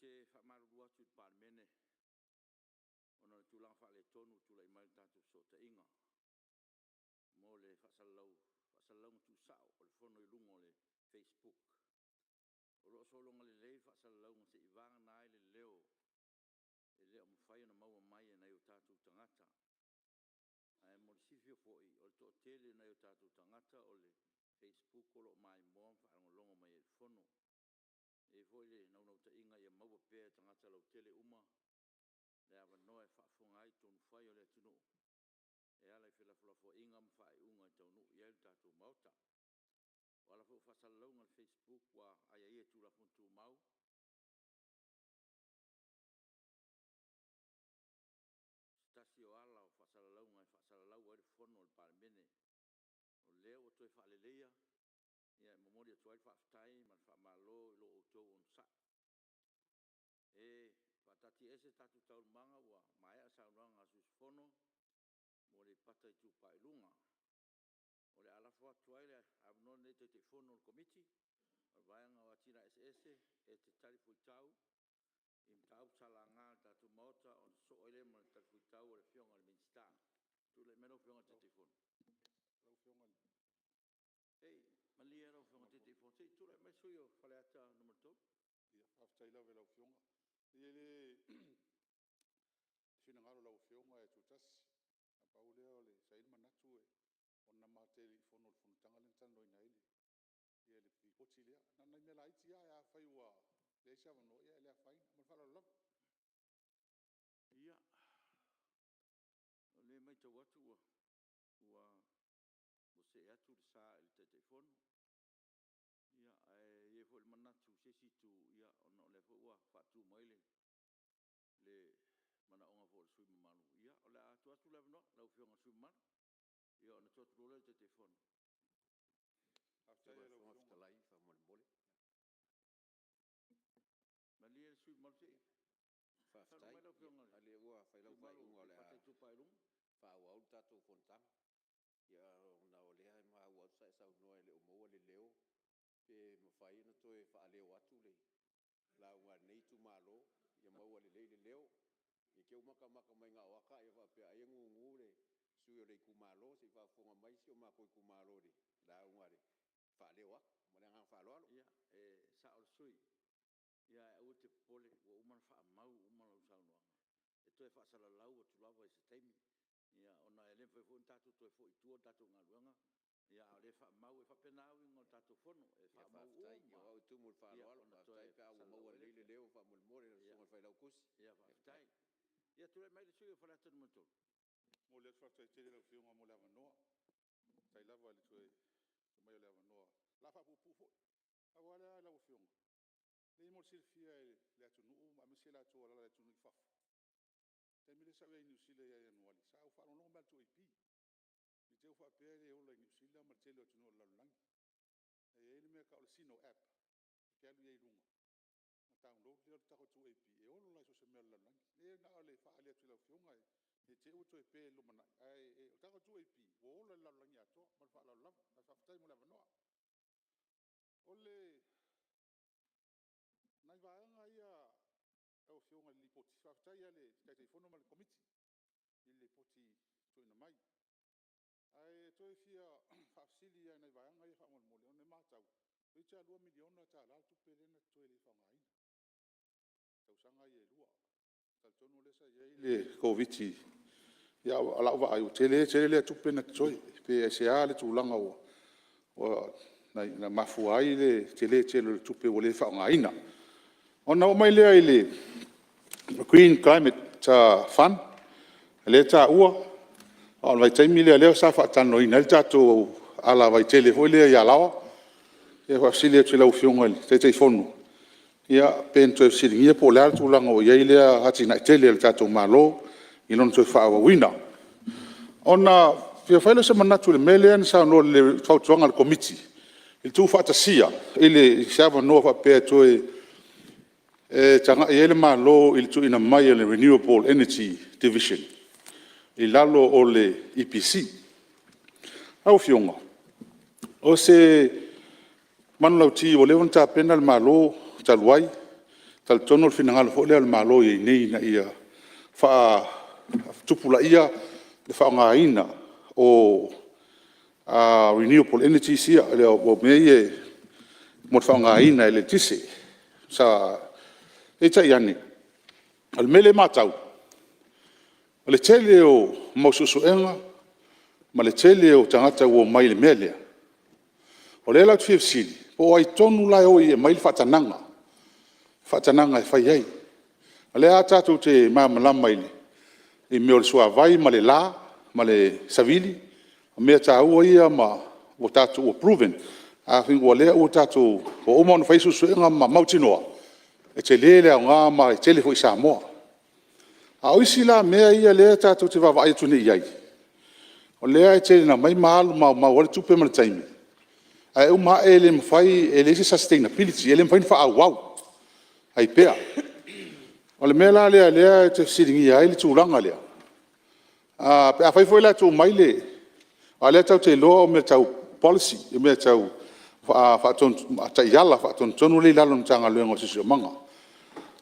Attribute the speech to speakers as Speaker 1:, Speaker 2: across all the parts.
Speaker 1: te faamalulu atu i le Palemene ona o le tulaga faaletonu ua tulai mai i le tatou fesootaiga mo le faasalalauga tuusao o le fono i luga o le facebook. O lo o sologa lelei le faasalalauga seiavagana ai le leo e le o mafai ona maua mai e nai o tatou tagata. Ae mo le silafia foi, o le toatele o nai o tatou tagata o le facebook o lo o maimoa ma faalogologo mai ai i le fono. E i ai foi le naunautaiga ia maua pea e tagata lautele uma le avanoa e faafofoga ai i tonufai a le atunuu e ala i felafolafoaiga ma faaiuga e taunuu i ai le tatou Maota. O ala foi o faasalalauga i le facebook ua aiaia i Tulafono Tumau, o se tasi o ala o faasalalauga e faasalalau ai le fono a le Palemene. O lea ua toe faaleleia, e momoli atu ai le faafetai ma le faamalo i lo outou onosai. E faataatiaese a tatou Taualumaga ua maea saunoaga a le sui usufono mo Aleipata Itupa i Luga. O le a lafo atu ai le avanoa lenei i le Taitaifono o le Komiti o le Vaega o Atinae Eseese e te talifuaitau i mataupu sa laga e le tatou Maota ona sosoo ai lea ma le talifuaitau a le Afioga i le Minisita. Tulai mai lau Afioga i le Taitaifono. Malie lau Afioga i le Taitaifono, se i tulai mai le sui usufono mo Faleata 3.
Speaker 2: Faafetai lava i lau Afioga. E le o le finagalo o lau Afioga e tutasi, ae pau lea sa i ai le manatu ona matou te le i fono i le fonotaga lea na talanoaina ai le Lipoti lea. Na o ni nai mea laiti lava, ae afai ua leai se avanoa, ia e le afaina. Ma le faaaloalo lava.
Speaker 1: Ia, o lea e matau atu ua see atu le sa i le Taitaifono, ae i ai foi le manatu i se isi itu, ona o lea foi ua faatu mai le manaoga foi o le sui usufono mamalu. Ia o le a tuu atu le avanoa i lau Afioga i le sui usufono mamalu, ona tuu atu loa lea i le Taitaifono. Malie le sui usufono mamalu, se i saunoa mai lau Afioga i le
Speaker 3: Faafetai. O lea ua fai lau
Speaker 1: sui usufono
Speaker 3: faaiuga
Speaker 1: mamalu
Speaker 3: o
Speaker 1: mo
Speaker 3: le a
Speaker 1: Aleipata Itupa i Luga.
Speaker 3: faaauau le tatou fonotaga. Ia ona o lea e maua atu sa e saunoa e le o maua le leo, pe mafai ona toe faaleo atu le lauga a lenei itumalo ia maua lelei le leo. Ne i te i ua matamata mai na o ata ae faapea ai e gugu le sui usufono o le itumalo. Se i faafofoga mai si o matou itumalo i le lauga e faaleo atu. Ma le agaga faaaloalo.
Speaker 1: Ia, e sao le sui usufono, ae aua e te popole ua uma ona faamau uma lau saunoaga. E toe faasalalau atu lava i se taimi, ona e le mafai foi ona tatou toe foi i tua le tatou galuega, a o lea e faamau. E faapena uiga o le tatou Fono, e faamau uma
Speaker 3: Ia faafetai, o au e tumu i le faaaloalo.
Speaker 1: ona toe
Speaker 3: Faafetai pe a ua maua lelei le leo faamolemole lau Susuga i le Failautusi.
Speaker 1: Ia faafetai. Ia tulai mai le sui usufono mo Faleata 3.
Speaker 2: E momoli atu le faafetai tele i lau Afioga mo le avanoa. Faafetai lava i le toe tuu mai o le avanoa, o le a faapuupuu foi. Pau lava lea lau Afioga, mo le silafia e le atunuu aemaise i latou o lo o alaala i fafo, i le taimi lea sa ou i ai i Niu Sila ia Ianuari, sa ou faalogologo mai lava i le 2AP. Ne i te i ua faapea e le ola i Niu Sila ma le tele o atunuu o le lalolagi. E i ai le mea e tau o le Zeno App e te alu ai i luga ona download lea o le tatou 2AP, e ola la i so o se mea o le lalolagi. Leai na o le faaali atu i lau Afioga ne i te i ua toe pe i le lumanai, ae o le tatou 2AP, ua ola i le lalolagi atoa. Ma le faaaloalo lava. Ae faafetai mo le avanoa. O nai vaega ia lau Afioga i le Lipoti, faafetai lava i le Taitaifono ma le Komiti i le Lipoti tuuina mai. Ae toe fia faafesili lava i nai vaega ia faamolemole, ona e matau, toeitiiti lava $2 miliona le tupe lea na totoe e le i faaaogaina i tausaga ia e lua. E talitonu o lea sa i ai le Koviti-19, a o lau vaai ua tele tele lea tupe na totoe. Pe aisea le tulaga na mafua ai le tele tele o le tupe ua le faaaogaina. Ona oo mai lea i le Green Climate Fund lea e taua, a o le vaitaimi lea o lea sa faatalanoaina ai le tatou alavai tele foi lea i Alaoa. E faafesili atu i lau Afioga i le Taitaifono, pe na toe fesiligia po o le a le tulaga ua i ai lea atinae tele a le tatou Malo i lona toe faaauauina. Ona fia fai lea o se manatu i le mea lea na saunoa i le fautuaga a le Komiti i le tuufaatasia i se avanoa faapea e toe tagai ai le Malo i le tuuina mai o le renewable energy division i lalo o le EPC. Lau Afioga, o se manulauti ua leva ona tapena le Malo talu ai, talitonu o le finagalo foi lea o le Malo o i ai nei ina ia faatupulaia le faaaogaina o renewable energies ia, o mea ia mo le faaaogaina i le eletise. Peitai ane, o le mea lea e matau, o le tele o le mau suesuega ma le tele o tagata ua omai i le mea lea. O lea la ou te fia fesili, po o ai tonu la e o ai e aumai le faatagaga, faatagaga e fai ai. O lea tatou te malamalama i mea o le suavai ma le la ma le savili, o mea taua ia ua proven. O lea ua uma ona fai suesuega ma mautinoa e tele le aoga ma e tele foi i Samoa. A o isi la mea ia lea tatou te vaavaai atu nei i ai, o lea e tele ina aumai ma alu maumau ai le tupe ma le taimi, ae uma ane e le mafai, e leai se sustainability, e le mafai ona faaauau ai pea. O le mea la lea o lea ou te fesiligia ai le tulaga lea, pe afai foi la e tuu mai le… aua o lea tatou te iloa o mea tau policy, o mea tau taiala faatonutonu lea e i lalo o le Matagaluega o le Siosiomaga.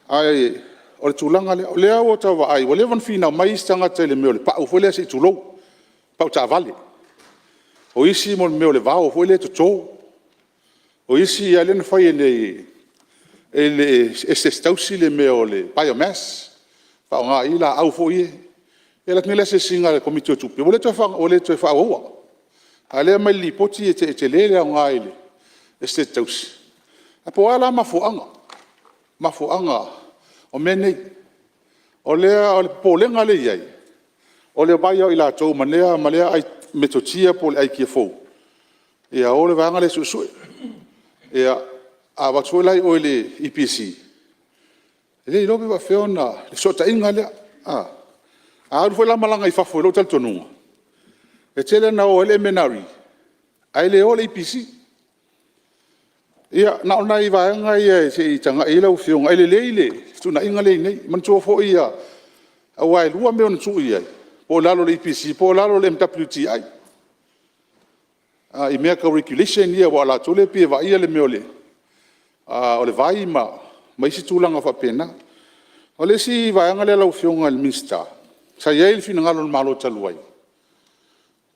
Speaker 2: Ae o le tulaga lea, o lea ua tau vaai ua leva ona finau mai isi tagata i le mea o le pau foi lea se i tulou, pau taavale. O isi o le mea o le vao foi lea e toto. O isi lea na fai e le Esetete Tausi le mea o le biomass, faaaoga i ai laau foi ia. E alu atu nei le asiasiga a le Komiti o Tupe ua le toe faaauaua. A o lea e aumai i le Lipoti e tele le aoga i le Esetete Tausi, ae po o a la mafuaaga, mafuaaga o mea nei. O le popolega lea e i ai, o le omai o i latou ma lea metotia po o le aitia fou, ia o le vaega lea e suesue. A avatu foi la i o i le EPC, e le iloa pe faapefea le fesootaiga lea. A alu foi la malaga i fafo i lou talitonuga, e tele lava ina o ai le MNRE ae le o le EPC. Ia na o nai vaega ia se i tagai i ai lau Afioga. E lelei le fetuunaiga lea e i ai nei. Manatua foi aua e lua mea na tuu i ai, po o lalo o le EPC po o lalo o le MWTI i mea tau regulation ia aua o latou lea e pei e vaaia le mea o le vai ma isi tulaga faapena. O le isi vaega lea lau Afioga i le Minisita, sa i ai le finagalo o le Malo talu ai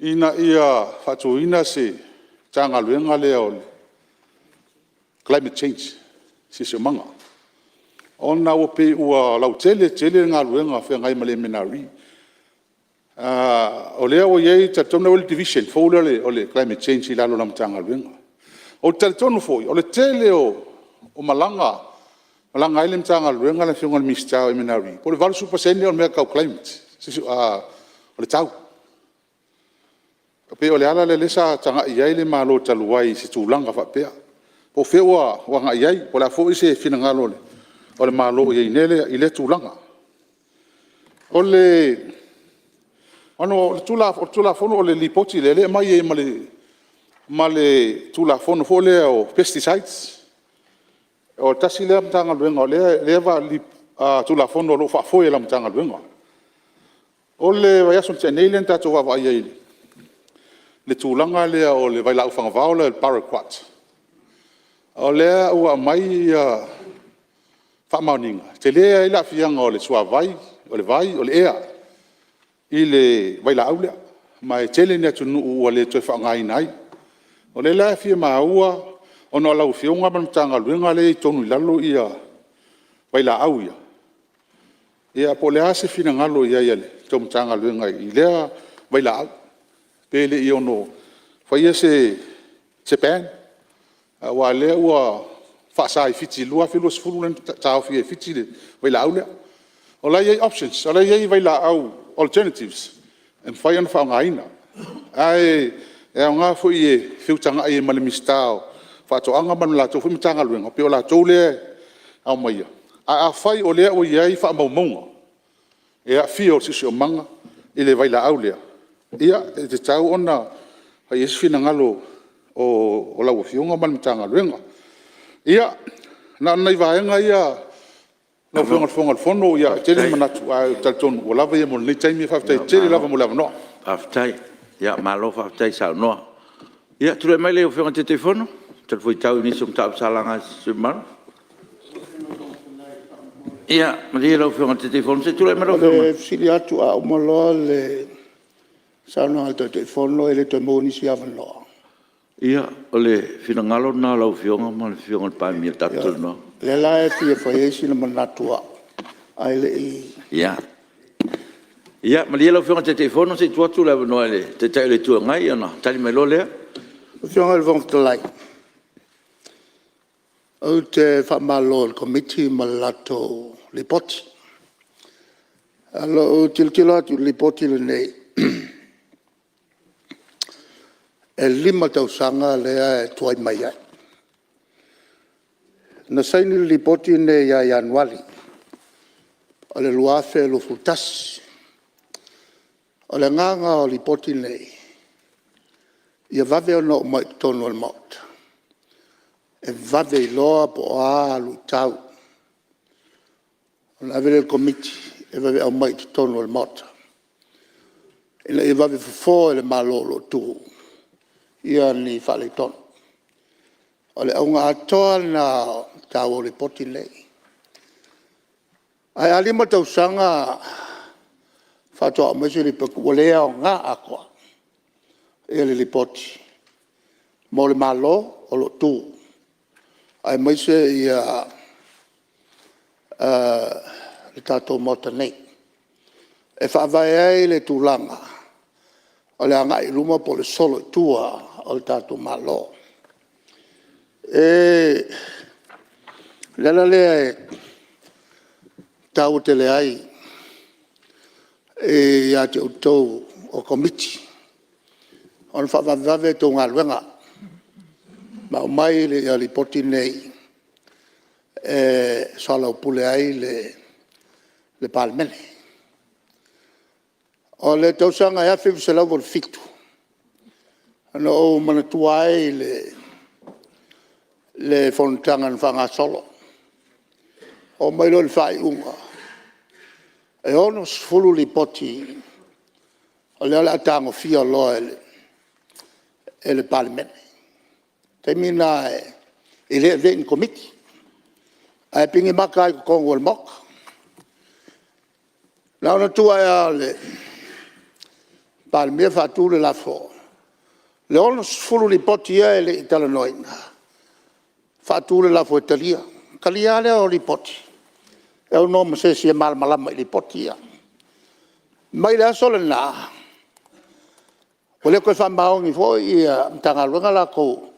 Speaker 2: ina ia faatuina se Matagaluega lea o le Climate Change Siosiomaga, ona ua pei ua lautele tele galuega feagai ma le MNRE. O lea ua i ai, e talitonu o lea ua i ai le Division fou lea o le Climate Change i lalo o lau Matagaluega. Ou te talitonu foi o le tele o malaga e malaga ai le Matagaluega ma le Afioga i le Minisita o le MNRE, po o le 80% o mea tau climate o le tau. E pei o le ala lea lea sa tagai i ai le Malo talu ai i se tulaga faapea. Po o fea ua agai i ai, po o le a foi se finagalo o le Malo o i ai i lea tulaga. O le Tulafono o le Lipoti lea, lea e aumai ai ma le Tulafono foi lea o Pesticides. O le tasi lea Matagaluega o lea Tulafono o lo o faafoe e lau Matagaluega. O le vaiaso na tea nei lea na tatou vaavaai ai i le tulaga lea o le vailaau fagavao lea o le paraquat, o lea ua aumai faamaoniga, e tele ai le aafiaga o le suavai, o le vai, o le ea i le vailaau lea, ma e tele ni atunuu ua le toe faaaogaina ai. O lea la e fia maua ona o lau Afioga ma le Matagaluega lea e i ai tonu i lalo vailaau ia, po o le a se finagalo o i ai a le tou Matagaluega i lea vailaau, pe le i ono faia se ban aua o lea ua faasa i Fiti i le 2020 lea na taofi ai e Fiti le vailaau lea. O la e i ai options, o la e i ai vailaau alternatives e mafai ona faaaogaina. Ae aoga foi e feutagai ai ma le Minisita o Faatoaga ma le latou foi Matagaluega, pei o latou lea e aumaia. Ae afai o lea ua i ai faamaumauga e aafia o le siosiomaga i le vailaau lea, ia e tatau ona fai i ai se finagalo o lau Afioga ma le Matagaluega. Ia, na o ni nai vaega ia lau Afioga i le Fofoga o le Fono, e tele ni manatu ae ou te talitonu ua lava ia mo lenei taimi. Faafetai tele lava mo le avanoa.
Speaker 1: Faafetai. Malo faafetai saunoa. Ia tulai mai lau Afioga i le Taitaifono e talifuaitau i nisi o mataupu sa laga e sui usufono mamalu. Ia malie lau Afioga i le Taitaifono, se i tulai mai lau Afioga.
Speaker 4: O le fesili atu a uma loa le saunoaga a le Taitaifono e le toe maua nisi avanoa?
Speaker 1: Ia, o le finagalo lena o lau Afioga ma le Afioga i le Palemia i le tatou talanoaga.
Speaker 4: O lea la e fia fai ai sina manatu o au ae le i…
Speaker 1: Ia malie lau Afioga i le Taitaifono se i tuu atu le avanoa i le Taitai o le Itu Agai ona tali mai loa lea.
Speaker 4: Lau Afioga i le Fofoga Fetalai, ou te faamalo i le Komiti ma le latou Lipoti. I lou tilotilo atu i le Lipoti lenei, e 5 tausaga lea e tuai mai ai. Na saini le Lipoti lenei ia Ianuari o le 2021. O le agaga o Lipoti nei, ia vave ona oo mai i totonu o le Maota e vave iloa po o a luitau, ona ave lea i le Komiti e vave aumai i totonu o le Maota ina ia vave fofo e le Malo o lo o tu ni faaletonu. O le auga atoa lava lena o le taua o Lipoti nei. Ae a 5 tausaga faatoa aumai se Lipoti, ua le aoga atoa le Lipoti mo le Malo o lo o tu aemaise le tatou Maota nei e faavae ai le tulaga o le agai i luma po o le solo i tua o le tatou Malo. O le ala lea e taua tele ai ia te outou o Komiti ona faavavevave a outou galuega ma aumai Lipoti nei e soalaupule ai le Palemene. O le tausaga e 1987 na ou manatua ai le fonotaga na faagasolo, oo mai loa i le faaiuga e 60 Lipoti o lea o le a tagofia loa e le Palemene. O le taimi lena e le avea i ni Komiti ae pigi mata lava i totonu o le Maota. Na ona tu ae lava o le Palemia faatu le lafo, o le 60 Lipoti ia e le i talanoaina, faatu le lafo e talia. Ona talia lava lea o Lipoti e aunoa ma se isi e malamalama i Lipoti ia. Mai le aso lena ua le toe faamaoni foi Matagaluega latou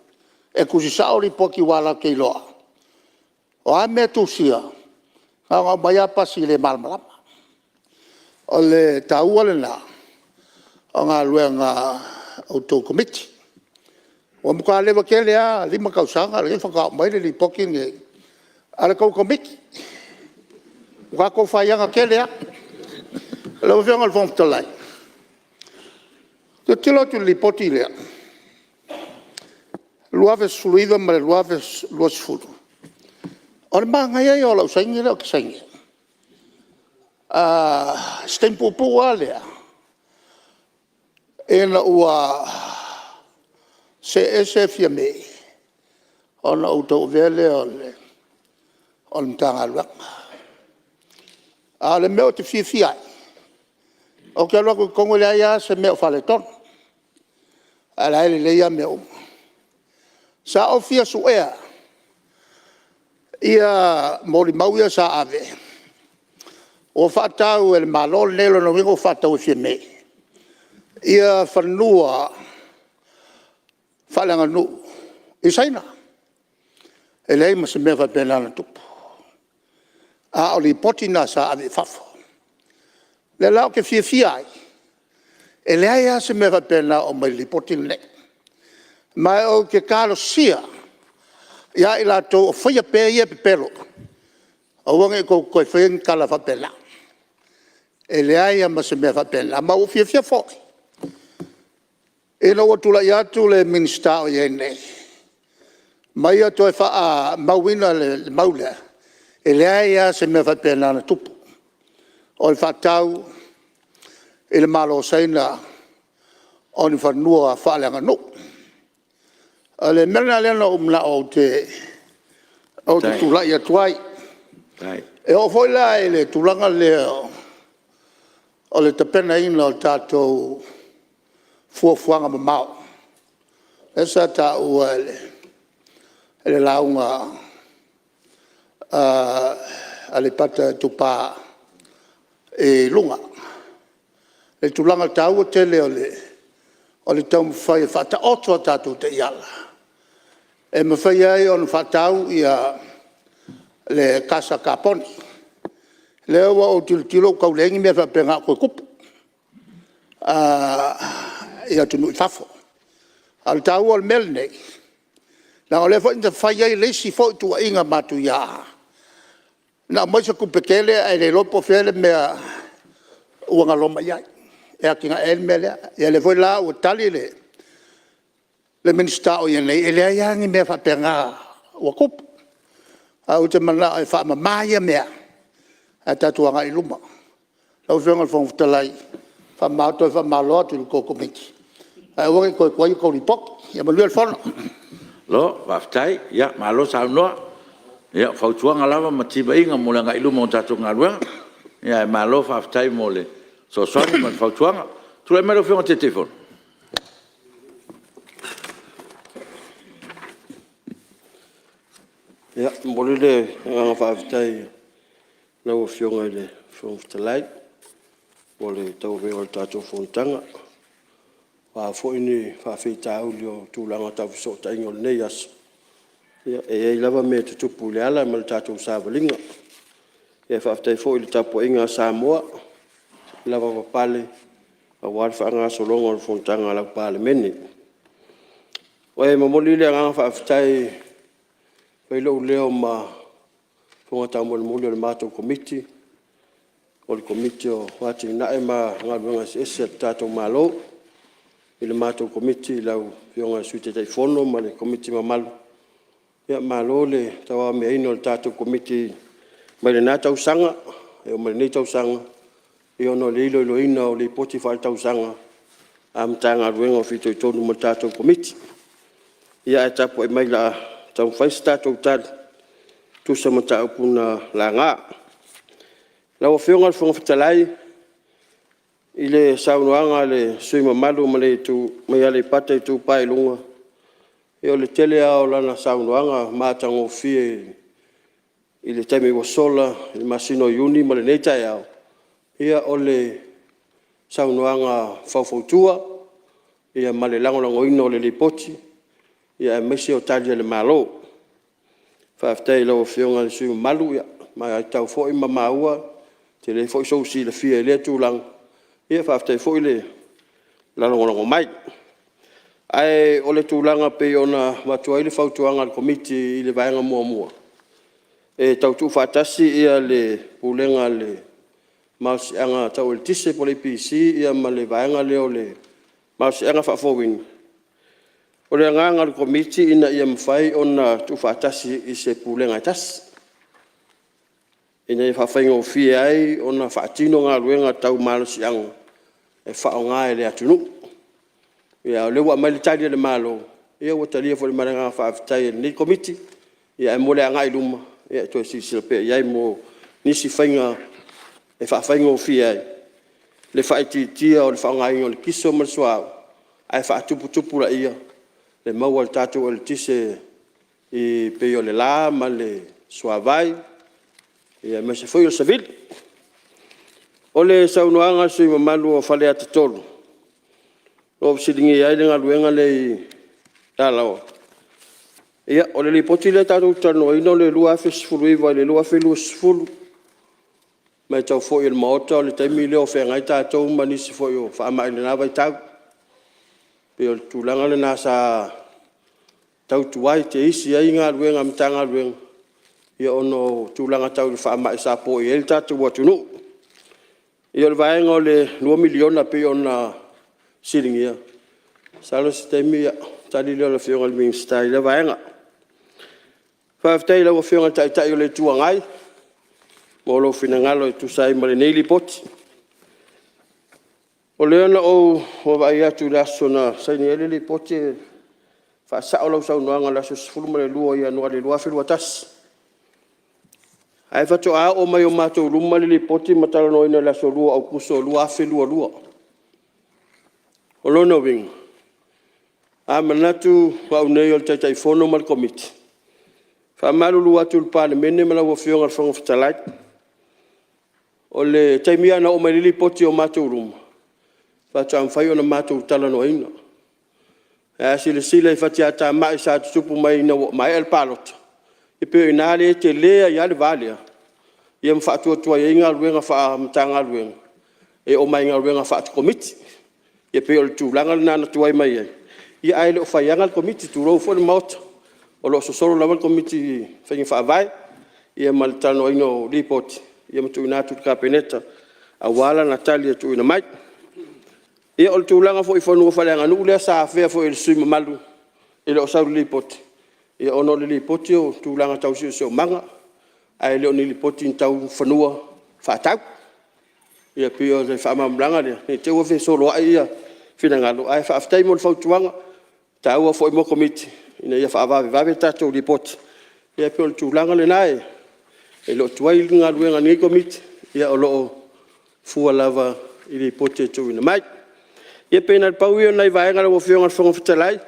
Speaker 4: e tusi sao Lipoti aua latou te iloa o a mea e tusia, na ona aumai lava pasi e le malamalama. O le taua lena o galuega a outou Komiti. Ua matua leva tele lava, 5 tausaga lea faatoa aumai le Lipoti lenei a le tou Komiti. Ua tatou faiaga tele lava. Lau Afioga i le Fofoga Fetalai, ou te tilotilo atu i le Lipoti lea 2019 ma le 2020, o le manaia ia o lou saini lea ou te saini ai. O si taimi puupuu lava lea ina ua see ese Fiame ona ou tauavea lea o le Matagaluega. A o le mea ou te fiafia ai, ou te alu atu i totonu e leai lava se mea o faaletonu, a o la e lelei lava mea uma. Sa ou fia suea molimau ia sa ave ua faatau e le Malo lenei, o lona uiga ua faatau e Fiame fanua faaleaganuu i Saina. E leai ma se mea faapena na tupu, a o Lipoti na sa ave i fafo. O lea la ou te fiafia ai, e leai lava se mea faapena o aumai i le Lipoti lenei. Ma ou te talosia ia i latou o faia pea ia pepelo, aua ne i tou toe faia ni tala faapena. E leai lava ma se mea faapena. Ma ua ou fiafia foi ina ua tulai atu le Minisita o i ai nei ma ia toe faamauina le mau lea, e leai lava se mea faapena na tupu, o le faatau i le Malo o Saina o ni fanua faaleaganuu. O le mea lena lea na ou manao ou te tulai atu ai. E oo foi la i le tulaga lea o le tapenaina o tatou fuafuaga mamao lea sa taua e le lauga a Aleipata Itupa i Luga i le tulaga taua tele o le taumafai e faataoto a tatou taiala e mafai ai ona faatau le kasa kaponi. O lea ua ou tilotilo ua tau leai ni mea faapena o toe tupu i atunuu i fafo. A o le taua o le mea lenei, leaga o lea foi na fai ai le isi foi tuuaiga matuia, na aumai se tupe tele ae le iloa po o fea le mea ua galo mai ai e atinae ai le mea lea. Ia lea foi la ua tali le Minisita o i ai nei, e leai lava ni mea faapena ua tupu. Ae ou te manao e faamama ia mea ae tatou agai i luma. Lau Afioga i le Fofoga Fetalai, toe faamalo atu i la outou Komiti ae aua ne i toe tuai ni a outou Lipoti. Ia manuia le fono.
Speaker 1: Malo faafetai, malo saunoa. Ia o fautuaga lava ma timaiga mo le agai i luma o le tatou galuega. Ae malo faafetai mo le fesoasoani ma le fautuaga. Tulai mai lau Afioga i le Taitaifono.
Speaker 5: E momoli le agaga faafetai i lau Afioga i le Fofoga Fetalai mo le tauavega o le tatou fonotaga. O a foi ni faafitauli o tulaga tau fesootaiga o lenei aso, ia e i ai lava mea e tutupu i le ala ma le tatou savaliga. Ae faafetai foi i le tapuaiga a Samoa, lavapapale aua le faagasologa o le fonotaga a lau Palemene. E momoli le agaga faafetai e fai ai lou leo ma fofoga taumolimoli o le matou Komiti, o le Komiti o Atinae ma Galuega Eseese a le tatou Malo. I le matou Komiti i lau Afioga i le Sui Taitaifono ma le Komiti mamalu, malo le tauavagameaina o le tatou Komiti mai lena tausaga e oo mai lenei tausaga ona o le iloiloina o Lipoti Faaletausaga a Matagaluega o fitoitonu ma le tatou Komiti. Ia ae tapuai mai o le a taumafai se tatou tali e tusa ma mataupu na laga. Lau Afioga i le Fofoga Fetalai i le saunoaga a le sui usufono mamalu mai Aleipata Itupa i Luga, ia o le tele lava o lana saunoaga matagofie i le taimi ua sola i le masina o Iuni ma lenei taeao, ia o le saunoaga faufautua ma le lagolagoina o le Lipoti aemaise o Tali a le Malo. Faafetai i lau Afioga i le sui usufono mamalu, ua matau foi ma maua e tele foi sou silafia i lea tulaga, ia faafetai foi le lagolago mai. Ae o le tulaga pei ona avatu ai le fautuaga a le Komiti i le vaega muamua, e tau tuufaatasi le Pulega a le Malosiaga Tau Eletise po o le EPC ma le vaega lea o le Malosiaga Faafouina. O le agaga o le Komiti ina ia mafai ona tuufaatasi i se Pulega e tasi, ina ia faafaigofie ai ona faatino galuega tau malosiaga e faaaoga e le atunuu. A o lea ua aumai le Tali a le Malo, ia ua talia foi ma le agaga faafetai e lenei Komiti ae mo le agai i luma e toe silasila pea i ai mo nisi faiga e faafaigofie ai le faaitiitia o le faaaogaina o le kiso ma le suauu ae faatuputupulaia le maua o le tatou eletise e pei o le la ma le suavai aemaise foi o le savili. O le saunoaga a le sui usufono mamalu o Faleata 3 o lo o fesiligia ai le galuega lea i Alaoa, ia o le Lipoti lea tatou te talanoaina o le 2019/2020. E matau foi e le Maota o le taimi lea o feagai tatou ma nisi foi o faamai i lena vaitau. E pei o le tulaga lena sa tau tuai teisi ai galuega a Matagaluega ona o tulaga tau i faamai sa poia ai le tatou atunuu. Ia o le vaega o le $2 miliona pei ona fesiligia, masalo o se taimi ona tali lea o le Afioga i le Minisita i lea vaega. Faafetai i lau Afioga i le Taitai o le Itu Agai mo lou finagalo e tusa ai ma lenei Lipoti. O lea na ou vaavaai atu i le aso na saini ai le Lipoti e faasao lau saunoaga o le aso 12 Ianuari 2021. Ae faatoa oo mai i o matou luma le Lipoti ma talanoaina i le aso 2 o Aokuso 2022. O lona uiga, a manatu au nei o le Taitaifono ma le Komiti, e faamalulu atu i le Palemene ma lau Afioga i le Fofoga Fetalai, o le taimi lava na oo mai ai le Lipoti i o matou luma faatoa mafai ona matou talanoaina. Ae a silasila i fatiatamai sa tutupu mai ina ua maea le palota, e pei o i ina lea e tele ai lava le va lea ma faatuatuai ai galuega faa-Matagaluega e oo mai galuega faa-Komiti. E pei o le tulaga lena na tuai mai ai ae le o faiaga le Komiti tulou foi le Maota, o lo o sosolo lava le Komiti i faiga faavae ma le talanoaina o Lipoti ma tuuina atu i le Kapeneta aua lana tali e tuuina mai. Ia o le tulaga foi i fanua faaleaganuu lea sa afea foi e le sui usufono mamalu e le o sau i le Lipoti, ona o le Lipoti o tulaga tau siosiomaga ae le o ni Lipoti tau fanua faatau. Ia pei o le faamalamalamaga lea ne i te i ua fesoloai finagalo ae faafetai mo le fautuaga, e taua foi mo Komiti ina ia faavavevave tatou Lipoti. Ia pei o le tulaga lena e le o tuai le galuega a lenei Komiti, o lo o fua lava i Lipoti e tuuina mai. Ia pei na o le pau ia o nai vaega lau Afioga i le Fofoga Fetalai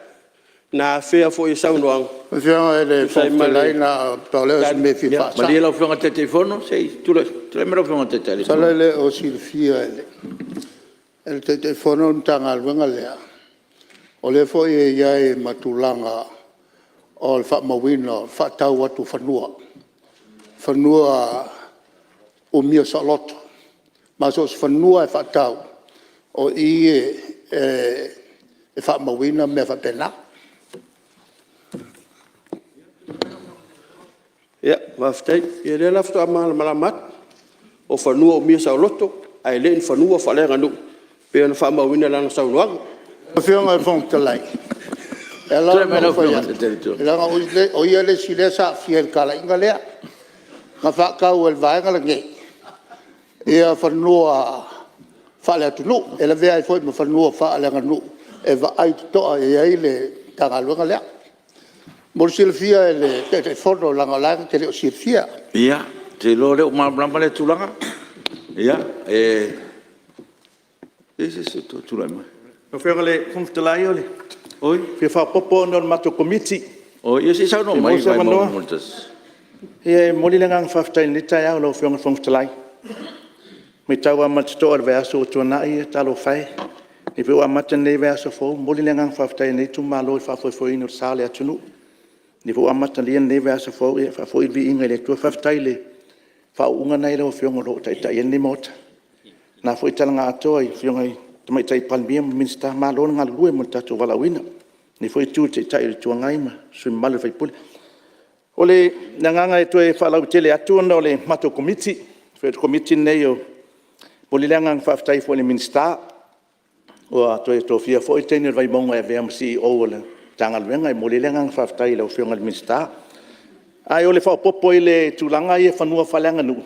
Speaker 5: na afea foi i saunoaga
Speaker 4: Lau Afioga i
Speaker 5: e
Speaker 4: le
Speaker 5: tusa
Speaker 4: Fofoga
Speaker 5: ai ma
Speaker 4: Fetalai
Speaker 5: le
Speaker 4: na o le pau lea o si mea e fia
Speaker 1: Tali.
Speaker 4: faasao.
Speaker 1: Malie lau Afioga i le Taitaifono se i tulai mai lau Afioga i le Taitai o le Itu
Speaker 4: Masalo
Speaker 1: Agai.
Speaker 4: e le o silafia e le Taitaifono le Matagaluega lea, o lea foi e i ai ma tulaga o le faamauina o le faatau atu o fanua, fanua umia saoloto. Ma so o se fanua lava e faatau o i e faamauina mea faapena.
Speaker 5: Faafetai. Ia o lea la faatoa malamalama atu, o fanua umia saoloto ae le o ni fanua faaleaganuu pei ona faamauina i lana saunoaga.
Speaker 4: Lau Afioga i le Fofoga Fetalai, e ala
Speaker 1: Tulai mai
Speaker 4: ona
Speaker 1: lau
Speaker 4: ou fai
Speaker 1: Afioga i le
Speaker 4: atu,
Speaker 1: Taitai o le Itu Agai.
Speaker 4: leaga o ia le isi lea sa aafia i le talaiga lea. Na faatau e le Vaega lenei fanua faaleatunuu e lavea ai foi ma fanua faaleaganuu e vaai totoa i ai le Matagaluega lea. Mo le silafia e le Taitaifono leaga o la e na te le o silafia.
Speaker 1: Ia, ou te iloa o lea ua malamalama lea tulaga. E i ai se isi o toe tulai mai?
Speaker 6: Lau Afioga i le Fofoga Fetalai e fia faaopoopo ona o le matou Komiti.
Speaker 1: Oi, ia se i saunoa
Speaker 6: Pe
Speaker 1: mai
Speaker 6: maua se
Speaker 1: Vaimauga
Speaker 6: avanoa?
Speaker 1: 1.
Speaker 6: Ia e momoli le agaga faafetai i lenei taeao i lau Afioga i le Fofoga Fetalai. E maitau lava ma le totoa i le vaiaso ua tuanai, talofa e, o lenei foi ua amata lenei vaiaso fou. E momoli le agaga faafetai o lenei itumalo i le faafoefoeina o le sa o le atunuu. O lenei foi ua amatalia lenei vaiaso fou, ia faafoi le viiga i le Atua. Faafetai i le faauuga lena e i lau Afioga o lo o taitai ai lenei Maota. O lena foi tala na atoa i le Afioga i le Tamaitai Palemia ma Minisita, malo le galulue mo le tatou valaauina. I lenei foi itu i le Taitai o le Itu Agai ma sui usufono mamalu o sui usufono. O le agaga e toe faalautele atu ona o le matou Komiti, o le Komiti lenei e momoli le agaga faafetai foi i le Minisita ua toe tofia foi le teine o le Vaimauga e avea ma CEO o le Matagaluega. E momoli ai le agaga faafetai i lau Afioga i le Minisita. Ae o le faaopoopo i le tulaga ia i fanua faaleaganuu,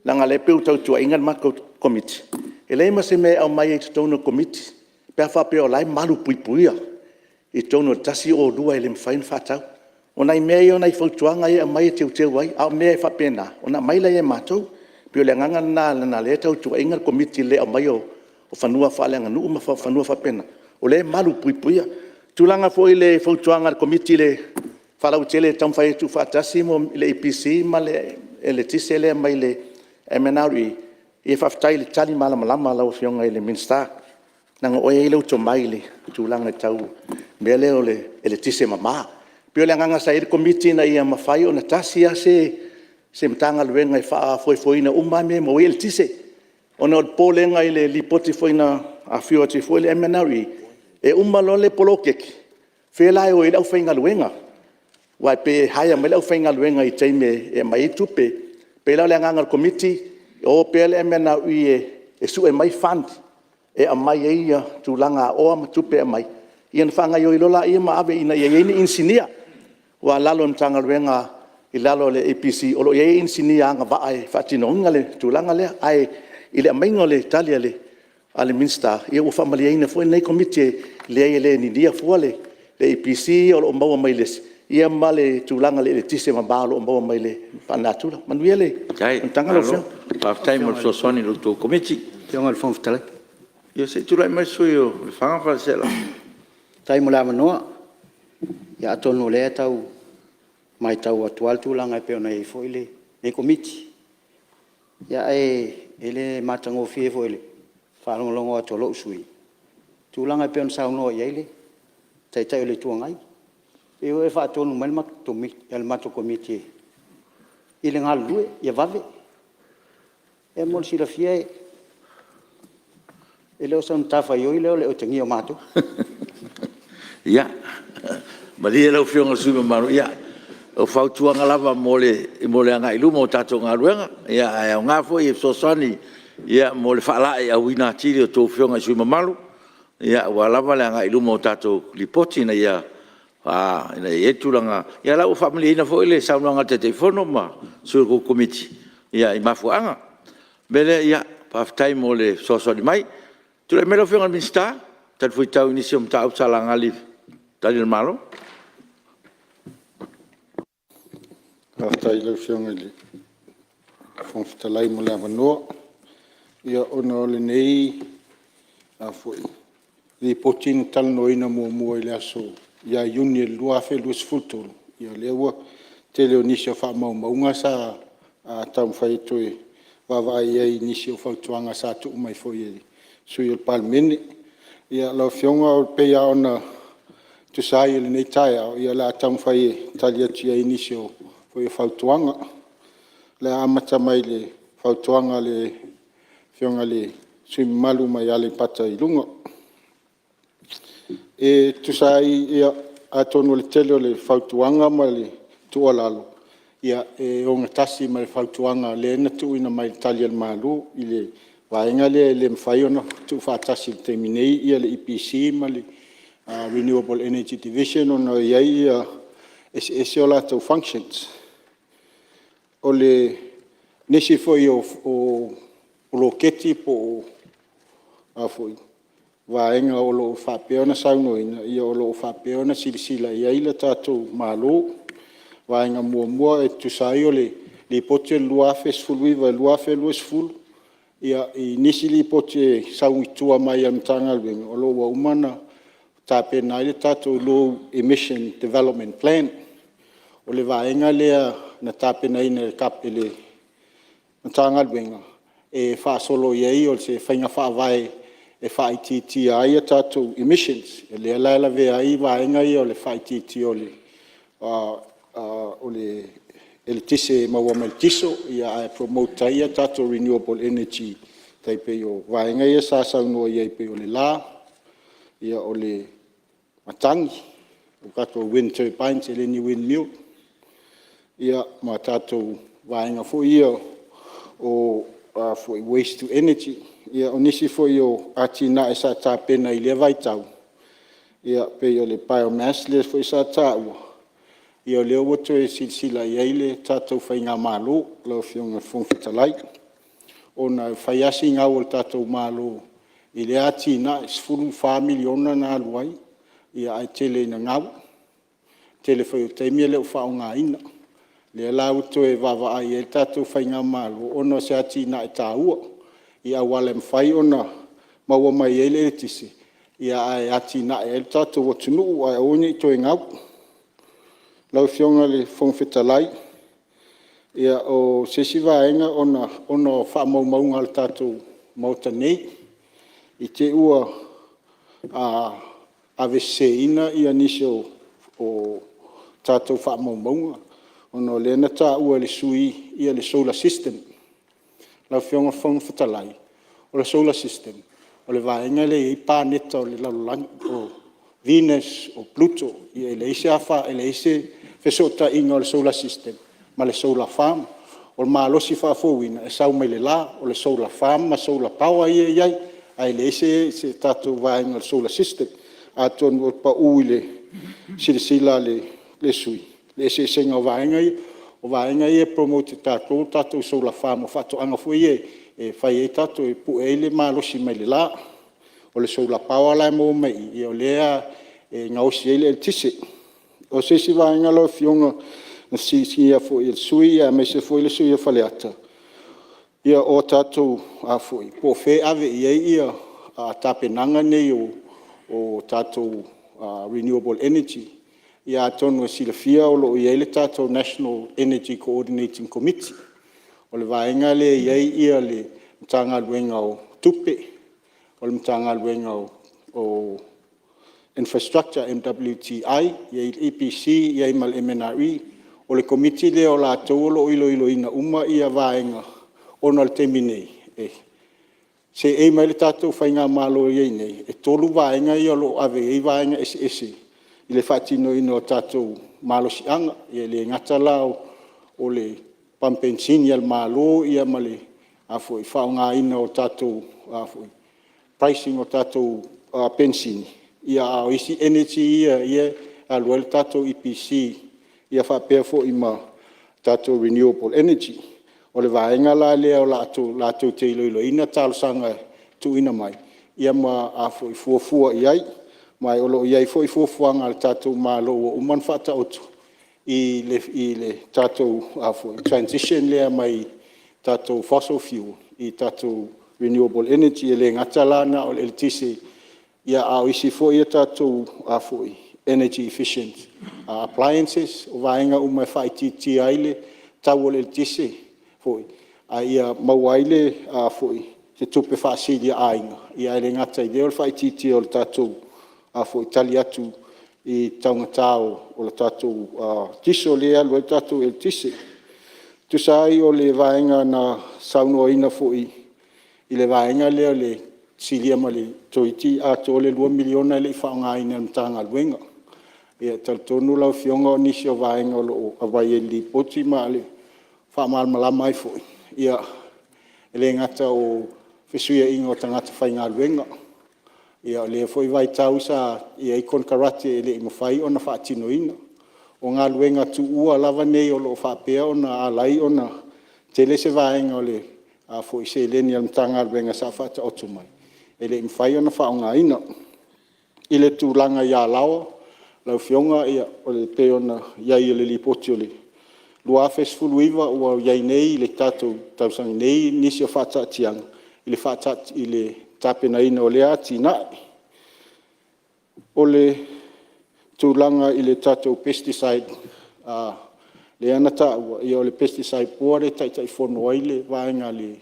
Speaker 6: leaga o lea e pei ua tau tuuaiina le matou Komiti, e leai ma se mea e aumai ai i totonu o le Komiti pe a faapea o la e malupuipuia i totonu o le 102 e le mafai ona faatau. O nai mea ia o nai fautuaga ia e aumai e teuteu ai, a o mea faapena, ona aumai lea ia matou. E pei o le agaga lena leaga o lea e tau tuuaiina le Komiti i le le aumaia o fanua faaleaganuu ma fanua faapena, o lea e malupuipuia. O le tulaga foi i le fautuaga a le Komiti e faalautele e taumafai e tuufaatasi le EPC ma le Eletise lea mai le MNRE, ia faafetai i le tali malamalama a lau Afioga i le Minisita, leaga o oe e i ai lou tomai i le tulaga tau mea lea o le eletise mama. E pei o le agaga sa i ai le Komiti ina ia mafai ona tasi lava se Matagaluega e faafoefoeina uma lava mea e maua ai le eletise. Ona o le popolega i le Lipoti foi na afifio atu ai foi le MNRE, e uma loa le poloketi, o fea la e o ai le aufaigaluega? Aua e pei e hire mai le aufaigaluega i taimi e aumai ai tupe. E pei la o le agaga o le Komiti, e o pea le MNRE e sue mai fund e aumai ai tulagaoa ma tupe e aumai, ia ona faagaoioi loa lea ma ave ina ia i ai ni inisinia. Aua o lalo o le Matagaluega i lalo o le EPC o lo o i ai inisinia agavaa e faatinoina le tulaga lea. Ae i le aumaiga o le tali a le Minisita, ia ua faamalieina foi lenei Komiti, e leai e le ninia fua le EPC o lo o maua mai le isi, ia ma le tulaga o le eletise mama o lo o maua mai faalenatura. Manuia le fonotaga lau Afioga.
Speaker 1: Malo faafetai mo le fesoasoani i la outou Komiti.
Speaker 7: Lau Afioga i le Fofoga Fetalai.
Speaker 1: Ia se i tulai mai le sui usufono mo Lefaga ma Faleaseela.
Speaker 7: Faafetai mo le avanoa. Ia atonu o lea e tau maitau atu lava le tulaga e pei ona i ai foi lenei Komiti. Ae le matagofie foi i le faalogologo atu a lou sui usufono i tulaga e pei ona saunoa i ai le Taitai o le Itu Agai. E pei ua e faatonu mai le matou Komiti i le galulue ia vave. Ia mo le silafia e le o sana matafaioi lea o le otegia o matou.
Speaker 1: Ia, malie lau Afioga i le sui usufono mamalu, o fautuaga lava mo le agai i luma o le tatou galuega, ae aoga foi e fesoasoani mo le faalaeiauina atili o a outou Afioga i sui usufono mamalu aua lava le agai i luma o tatou Lipoti ina ia i ai le tulaga… Ia o la ua faamalieina foi le saunoaga a le Taitaifono ma sui o le tou Komiti i mafuaaga. O le mea lea, faafetai mo le fesoasoani mai. Tulai mai lau Afioga i le Minisita e talifuaitau i nisi o mataupu sa laga i Tali a le Malo.
Speaker 2: Faafetai i lau Afioga i le Fofoga Fetalai mo le avanoa. Ia ona o lenei Lipoti na talanoaina muamua ia Iuni 2023, ia lea ua tele o nisi o faamaumauga sa taumafai e toe vaavaai i ai i nisi o fautuaga sa tuu mai foi e sui usufono o le Palemene. Ia lau Afioga e pei lava ona tusa ai o lenei taeao, o le a taumafai e tali atu i nisi o fautuaga. O le a amata mai i le fautuaga a le Afioga i le sui usufono mamalu mai Aleipata Itupa i Luga. E tusa ai… ia atonu o le tele o fautuaga ma le tuualalo e ogatasi ma le fautuaga lea na tuuina mai i Tali a le Malo i le vaega lea e le mafai ona tuufaatasi i le taimi nei le EPC ma le Renewable Energy Division ona e i ai ia… e eseese a latou functions. O nisi foi o poloketi po o vaega o lo o faapea ona saunoaina, ia o lo o faapea ona silasila i ai le tatou Malo. Vaega muamua e tusa ai o le Lipoti o le 2019/2020 i nisi Lipoti e sau i tua mai a le Matagaluega, o lo o ua uma ona tapena ai le tatou low emission development plan. O le vaega lea na tapenaina e le Matagaluega e faasolo i ai o se faiga faavae e faaitiitia ai a tatou emissions. O lea la e lavea ai vaega ia o le faaitiitia o le eletise e maua mai le kiso ae promote ai a tatou renewable energy e tai pei o vaega ia sa saunoa i ai e pei o le la, o le matagi, o tatou wind turbines e le o ni windmill, ma tatou vaega foi ia o waste to energy. O nisi foi o atinae sa tapena i lea vaitau e pei o le biomass lea foi sa taua, o lea ua toe silasila i ai le tatou faigamalo lau Afioga i le Fofoga Fetalai, ona e fai lava si gau a le tatou Malo i lea atinae, e $14 miliona na alu ai ae tele ina gau. O le tele foi o taimi e le o faaaogaina. O lea la ua toe vaavaai i ai le tatou faigamalo ona o se atinae taua i auala e mafai ona maua mai ai le eletise ae atinae ai le tatou atunuu ae aua ne i toe gau. Lau Afioga i le Fofoga Fetalai, o se isi vaega ona o faamaumauga a le tatou Maota nei, i te i ua aveseseina nisi o tatou faamaumauga ona o lea na taua e le sui usufono le solar system. Lau Afioga i le Fofoga Fetalai, o le solar system o le vaega lea e i ai paneta o le lalolagi, o Venus, o Pluto, e leai se fesootaiga o le solar system ma le solar farm. O le malosi faafouina e sau mai le la, o le solar farm ma solar power ia e i ai, ae leai se tatou vaega o le solar system. Atonu ua pau i le silasila a le sui usufono le eseesega o vaega ia. O vaega ia e promote e tatou o tatou solar farm o faatoaga foi ia e fai ai tatou… e pue ai le malosi mai le la. O le solar power la e maua mai i i, o lea e gaosi ai le eletise.
Speaker 8: O se isi vaega lau Afioga na fesiligia foi e le sui usufono aemaise foi le sui usufono o Faleata, o tatou po o fea e ave i ai tapenaga nei o tatou renewable energy. Ia atonu e silafia o lo o i ai le tatou National Energy Coordinating Committee, o le vaega lea e i ai le Matagaluega o Tupe, o le Matagaluega o Infrastructure MWTI, e i ai le EPC, e i ai ma le MNRE. O le Komiti lea o latou o lo o iloiloina uma vaega ona o le taimi nei, e seei mai le tatou faigamalo o i ai nei, e tolu vaega ia o lo o ave i ai vaega eseese i le faatinoina o tatou malosiaga. E le gata la o le pamu penisini a le Malo ma le faaaogaina o tatou pricing o tatou penisini, a o isi energy ia e alu ai le tatou EPC faapea foi ma tatou renewable energy. O le vaega la lea latou te iloiloina talosaga e tuuina mai ma fuafua i ai. Ma o lo o i ai foi fuafuaga a le tatou Malo ua uma ona faataoto i le tatou transition lea mai tatou fossil fuel i tatou renewable energy. E le gata la na o le eletise, a o isi foi a tatou energy efficient appliances, o vaega uma e faaitiitia ai le tau o le eletise foi, a ia maua ai se tupe faasili a aiga, ae le gata i lea o le faaitiitia o le tatou tali atu i le taugata o le tatou kiso lea e alu ai le tatou eletise. E tusa ai o le vaega na saunoaina foi i le vaega lea e silia ma le toeitiiti atoa le $2 miliona e le i faaaogaina e le Matagaluega. Ia e talitonu lau Afioga o nisi o vaega o lo o aumai i le Lipoti ma e faamalamalama ai foi, e le gata o fesuiaiga o tagata faigaluega, o lea foi vaitau sa i ai konekarate e le i mafai ona faatinoina. O galuega tuua lava nei o lo o faapea ona ala ai ona tele se vaega o le seleni a le Matagaluega sa faataoto mai e le i mafai ona faaaogaina. I le tulaga i Alaoa lau Afioga e pei ona i ai o le Lipoti o le 2019 ua i ai nei i le tatou tausaga nei nisi o faataatiaga i le tapenaina o lea atinae. O le tulaga i le tatou pesticide lea na taua, ia o le Pesticide Board e Taitaifono ai le vaega a le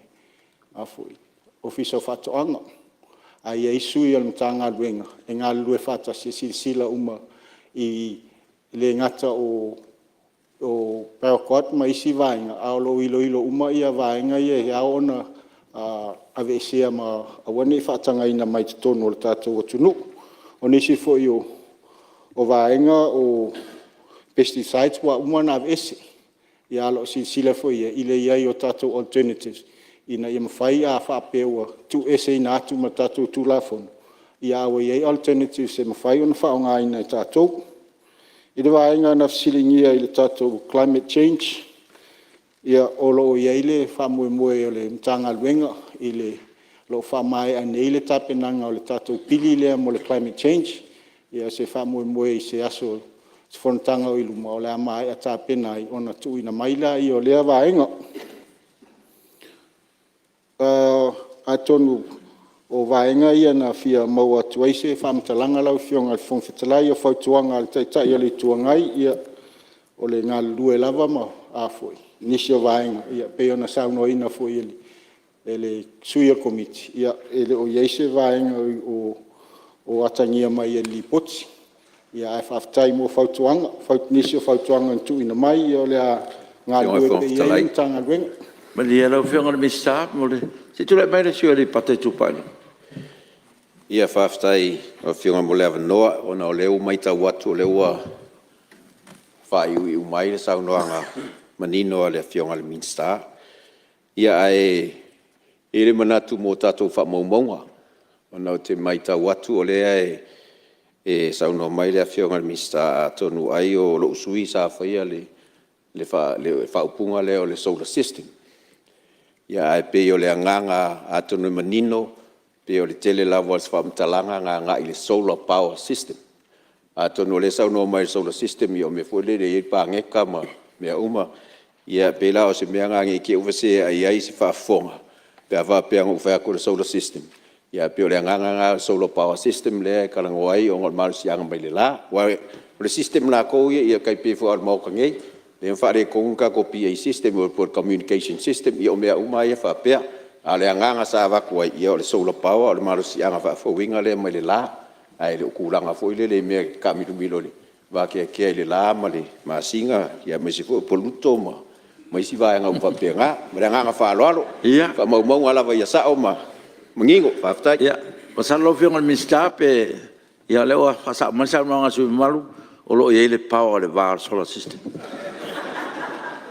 Speaker 8: Ofisa o Faatoaga, ae i ai sui o le Matagaluega e galulue faatasi e silasila uma e le gata o paraquat ma isi vaega, ae o lo o iloilo uma vaega ia e ao ona aveesea ma aua ne i faatagaina mai totonu o le tatou atunuu. O nisi foi o vaega o pesticides ua uma ona aveese, ae o lo o silasila foi i ai i le i ai o tatou alternatives ina ia mafai a faapea ua tuueseina atu ma le tatou Tulafono, a ua i ai alternatives e mafai ona faaaogaina e tatou. I le vaega na fesiligia i le tatou climate change, o lo o i ai le faamoemoe o le Matagaluega o lo o faamaea nei le tapenaga o le tatou pili lea mo le climate change. O se faamoemoe i se fonotaga o i luma o le a maea tapena ai ona tuuina mai lea o lea vaega. Atonu o vaega ia na fia maua atu ai se faamatalaga lau Afioga i le Fofoga Fetalai. O fautuaga a le Taitai o le Itu Agai, ia, o le galulue lava ma nisi o vaega e pei ona saunoaina foi e le sui o le Komiti, e le o i ai se vaega o atagia mai e le Lipoti. Ae faafetai mo fautuaga, nisi o fautuaga na tuuina mai, o le a galulue pea i ai le Matagaluega. Malie lau Afioga i le Minisita mo le… Se i tulai mai le sui usufono mo Aleipata Itupa i Luga. Ia faafetai i lau Afioga mo le avanoa, ona o lea ua maitau atu o lea ua faaiuiu mai le saunoaga manino a le Afioga i le Minisita. Ae i ai le manatu mo tatou faamaumauga, ona ou te maitau atu o lea e saunoa mai le Afioga i le Minisita, atonu ai o lou sui usufono sa faia le faaupuga lea o le solar system. Ae pei o le agaga atonu e manino, pei o le tele lava o se faamatalaga na agai i le solar power system.
Speaker 3: Atonu o lea e saunoa mai i le solar system, ia o mea foi lele e i ai paneta ma mea uma. Ia pei la o se mea lena ne i te i ua feseai ai se faafofoga pe a faapea na ou fai atu o le solar system, ae pei o le agaga lena o le solar power system lea e talanoa ai ona o le malosiaga mai le la. Aua o le system latou ia e tai pei foi lava o le Maota nei, lea na faaletonu le tatou PA System po o le Communication System, ia o mea uma lava ia faapea. A o le agaga sa avatu ai, ia o le solar power o le malosiaga faafouina lea mai le la, ae le o tulaga foi lele i mea e taamilomilo i le vateatea i le la ma le masina aemaise foi o Poluto ma isi vaega uma faapena. Ma le agaga faaaloalo. O faamaumauga lava ia sao ma manino. Faafetai. Ia, masalo lau Afioga i le Minisita pe… Ia o lea ua faasao mai le saunoaga a le sui usufono mamalu, o lo o i ai le power i le va o le solar system.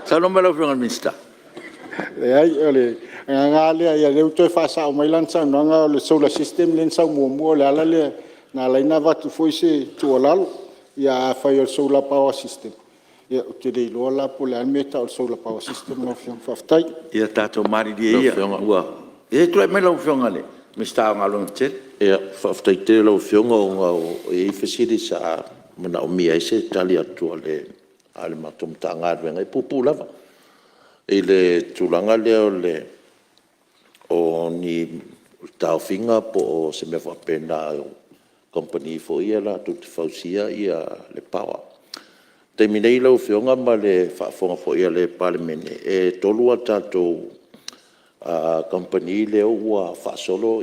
Speaker 3: Saunoa mai lau Afioga i le Minisita.
Speaker 8: Leai, o le agaga lava lea, o lea ua toe faasao mai lana saunoaga o le solar system lea na sau muamua. O le ala lea na ala ai ona avatu foi se tuualalo. Ia afai o le solar power system, ia ou te le iloa la po o le a le mea e tau o le solar power system lau Afioga. Faafetai.
Speaker 1: Ia tatou malilie ia ua… Ia tulai mai lau Afioga i le Minisita o Galuega Tetele.
Speaker 9: Ia, faafetai tele i lau Afioga ona e i ai fesili sa manaomia ai se tali atu a le matou Matagaluega, e puupuu lava, i le tulaga lea o ni taofiga po o se mea faapena a kamupani foi ia latou te fausia le power. O le taimi nei lau Afioga ma le faafofoga foi a le Palemene, e 3 a tatou kamupani lea ua faasolo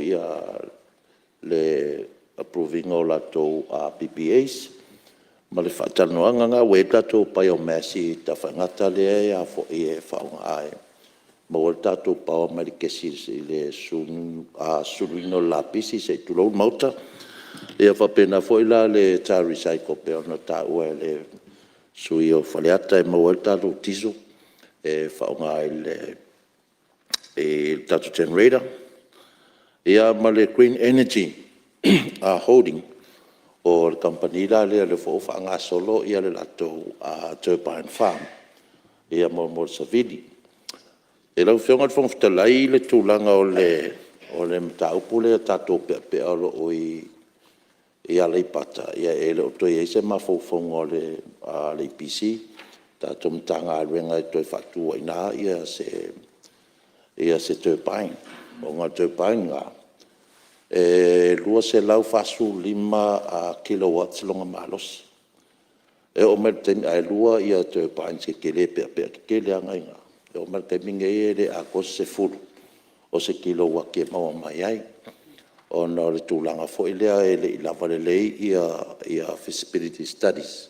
Speaker 9: le approve ina o latou PPAs ma le faatalanoaga lena. Ua i ai le tatou biomass i Tafaigata lea e faaaoga e maua ai le tatou power mai le kesi i le susuluina o le lapisi se i tulou le Maota. E faapena foi la le tar recycle pei ona taua e le sui usufono mo Faleata e maua ai le tatou kiso e faaaoga i le tatou generator. Ia ma le Green Energy Holding, o le kamupani la lea foi ua faagasolo le latou turbine farm mo le savili. Lau Afioga i le Fofoga Fetalai i le tulaga o le mataupu lea i tatou peapea o lo o i Aleipata, e le o toe i ai se mafaufauga o le EPC, le tatou Matagaluega e toe faatu ai i ina se turbine, ona o le turbine lena, e 245 kilowatts lona malosi. E oo mai i le taimi, ae 2 turbines tetele peapea tetele lava na e i ina. E oo mai i le taimi lenei e le atoa se 10 o se kilouati e maua mai ai, ona o le tulaga foi lea e le i lava lelei feasibility studies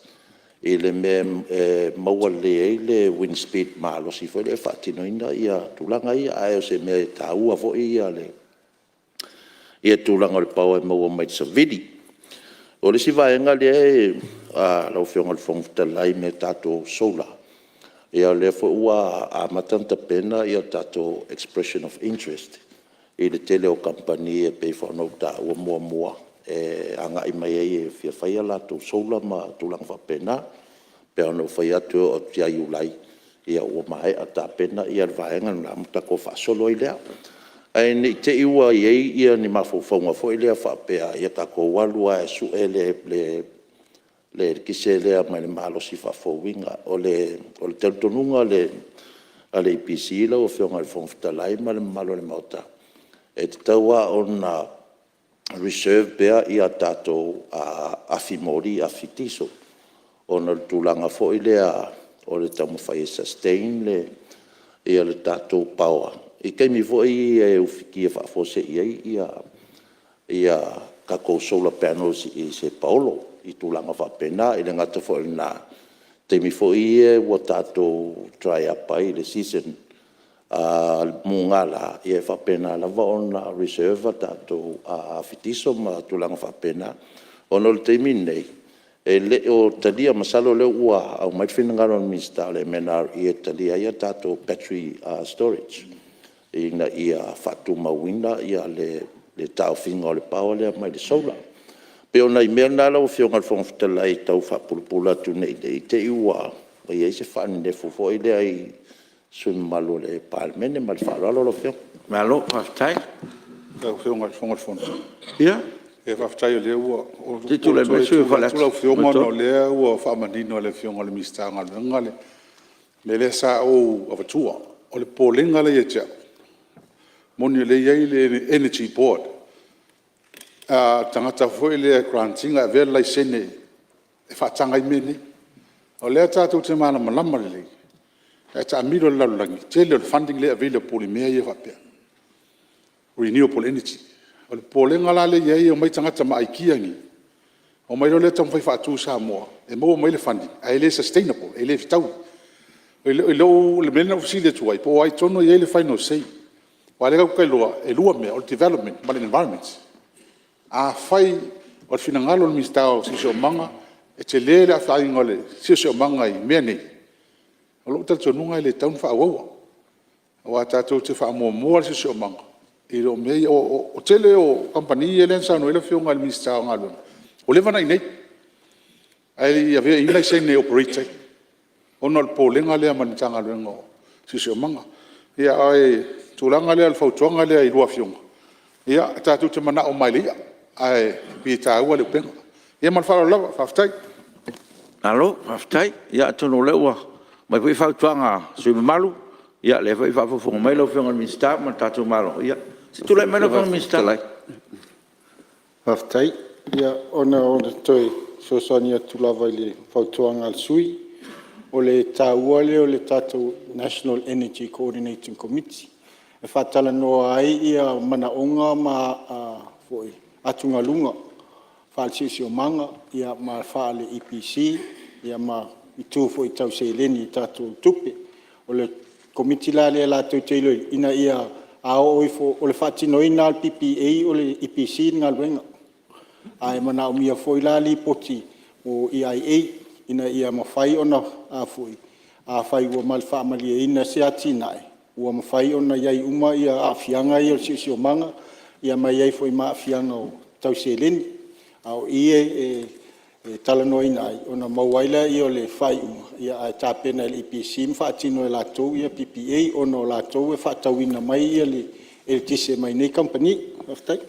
Speaker 9: i le mea e maua lelei ai le wind speed malosi foi lea e faatinoina tulaga ia. Ae o se mea e taua foi le tulaga o le power e maua mai le savili. O le isi vaega lea lau Afioga i le Fofoga Fetalai i mea tatou solar, o lea foi ua amata ona tapena tatou expression of interest i le tele o kamupani e pei foi ona ou taua muamua e agai mai ai e fia fai a latou solar ma tulaga faapena. E pei ona ou fai atu e oo atu ia Iulai ua maea tapena le vaega lena ona tatou faasolo ai lea. Ae ne i te i ua i ai ni mafaufauga foi lea faapea, ia tatou alu lava e sue le eletise lea mai le malosi faafouina. O le talitonuga o le EPC lau Afioga i le Fofoga Fetalai ma le mamalu o le Maota, e tatau lava ona reserve pea a tatou afi moli, afi kiso, ona o le tulaga foi lea o le taumafai e sustain le tatou power i taimi foi ia e ufitia faafuasei ai tatou solar panels i se paolo i tulaga faapena. E le gata foi i lena, o taimi foi ia ua tatou dry up ai i le season mugala, ia e faapena lava ona reserve a tatou afi kiso ma tulaga faapena. Ona o le taimi lenei, e le o talia, masalo o lea ua aumai le finagalo o le Minisita o le MNRE e talia ai a tatou battery storage ina ia faatumauina le taofiga o le power lea mai le solar. E pei o nai mea na lau Afioga i le Fofoga Fetalai e tau faapulapula atu ne i te i ua i ai se faanenefu foi lea i sui usufono mamalu o le Palemene. Ma le faaaloalo lau Afioga.
Speaker 1: Malo faafetai.
Speaker 2: Lau Afioga i le Fofoga o le Fono…
Speaker 1: Ia,
Speaker 2: Faafetai o lea ua… Ou te tulai atu lau Afioga ona o lea ua faamanino e le Afioga i le Minisita o Galuega le mea lea sa ou avatua. O le popolega lea ia te au, e moni o lea e i ai le Energy Board, a o le tagata foi lea e grant ina e avea le laisene e faataga ai mea nei. O lea tatou te malamalama lelei a e taamilo i le lalolagi, o le tele o le funding lea e available i mea ia faapea, renewable energy. O le popolega la lea e i ai e omai tagata ma aikia nei omai loa taumafai e faatu i Samoa e maua mai le funding ae le sustainable, e le fetaui. O le mea lea na ou fesili atu ai po o ai tonu e i ai le final say aua o lea tatou te iloa e lua mea o le development ma le environment. Afai o le finagalo o le Minisita o le Siosiomaga e tele le afaina o le siosiomaga i mea nei, o lou talitonuga e le tatau ona faaauauina aua tatou te faamuamua le siosiomaga i lo mea ia. O le tele o kamupani lea na saunoa i ai le Afioga i le Minisita o Galuega ua leva ona i inei ae le i avea i ai ni laisene e operate ai ona o le popolega lea mai le Matagaluega o le Siosiomaga. A o le tulaga lea o le fautuaga lea i a oulua Afioga, ia tatou te manao uma lava i le i'a ae pei e taua le upega. Ia ma le faaaloalo lava. Faafetai. Malo faafetai. Ia atonu o lea ua aumai foi fautuaga a sui usufono mamalu, o lea foi e faafogafoga mai lau Afioga i le Minisita ma le tatou Malo. Ia se i tulai mai lau Afioga i le Minisita.
Speaker 8: Faafetai. Ia na ona toe fesoasoani atu lava i le fautuaga a le sui usufono. O le taua lea o le tatou National Energy Coordinating Committee e faatalanoa ai manaoga ma atugaluga faale-siosiomaga ma faale-EPC ma itu foi tau seleni tatou tupe. O le Komiti la lea latou te iloiloina ina ia… a oo ifo… O le faatinoina lava o le PPA o le EPC le galuega, ae manaomia foi la lipoti o EIA ina ia mafai ona afai ua faamalieina se atinae ua mafai ona i ai uma aafiaga ia o le siosiomaga ma i ai foi ma aafiaga tau seleni. A o i e talanoaina ai ona maua ai lea o le faaiuga ae tapena e le EPC ma faatino e latou ia PPA ona o latou e faatauina mai le eletise mai nei kamupani. Faafetai.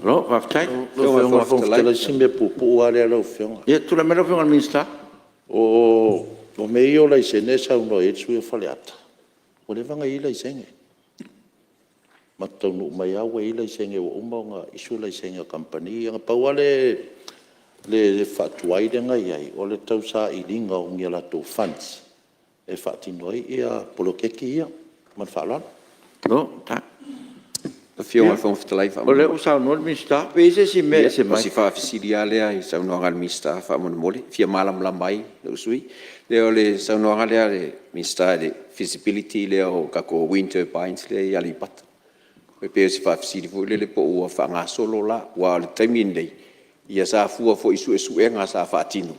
Speaker 1: Malo faafetai.
Speaker 9: Lau Afioga i le Fofoga Fetalai o si mea puupuu lava lea lau Afioga.
Speaker 1: Ia tulai mai lau Afioga i le Minisita.
Speaker 9: O mea ia o laisene e saunoa i ai le sui usufono o Faleata, ua leva ona i ai laisene. Matou taunuu mai lava ua i ai laisene ua uma ona issue laisene o kamupani ia. Na pau lava le faatuai lea na i ai, o le tausailiga o ni a latou funds e faatino ai poloketi ia. Ma le faaaloalo.
Speaker 1: Ia, o lea ua saunoa le Minisita, pe i ai se isi mea e ese mai. O si
Speaker 3: faafesili lava lea i le saunoaga a le Minisita faamolemole, e fia malamalama ai lou sui usufono. O le saunoaga lea a le Minisita i le feasibility lea o tatou wind turbines lea i Aleipata. E pei o se faafesili foi lele po o ua faagasolo la? Aua o le taimi lenei, ia sa fua foi i suesuega sa faatino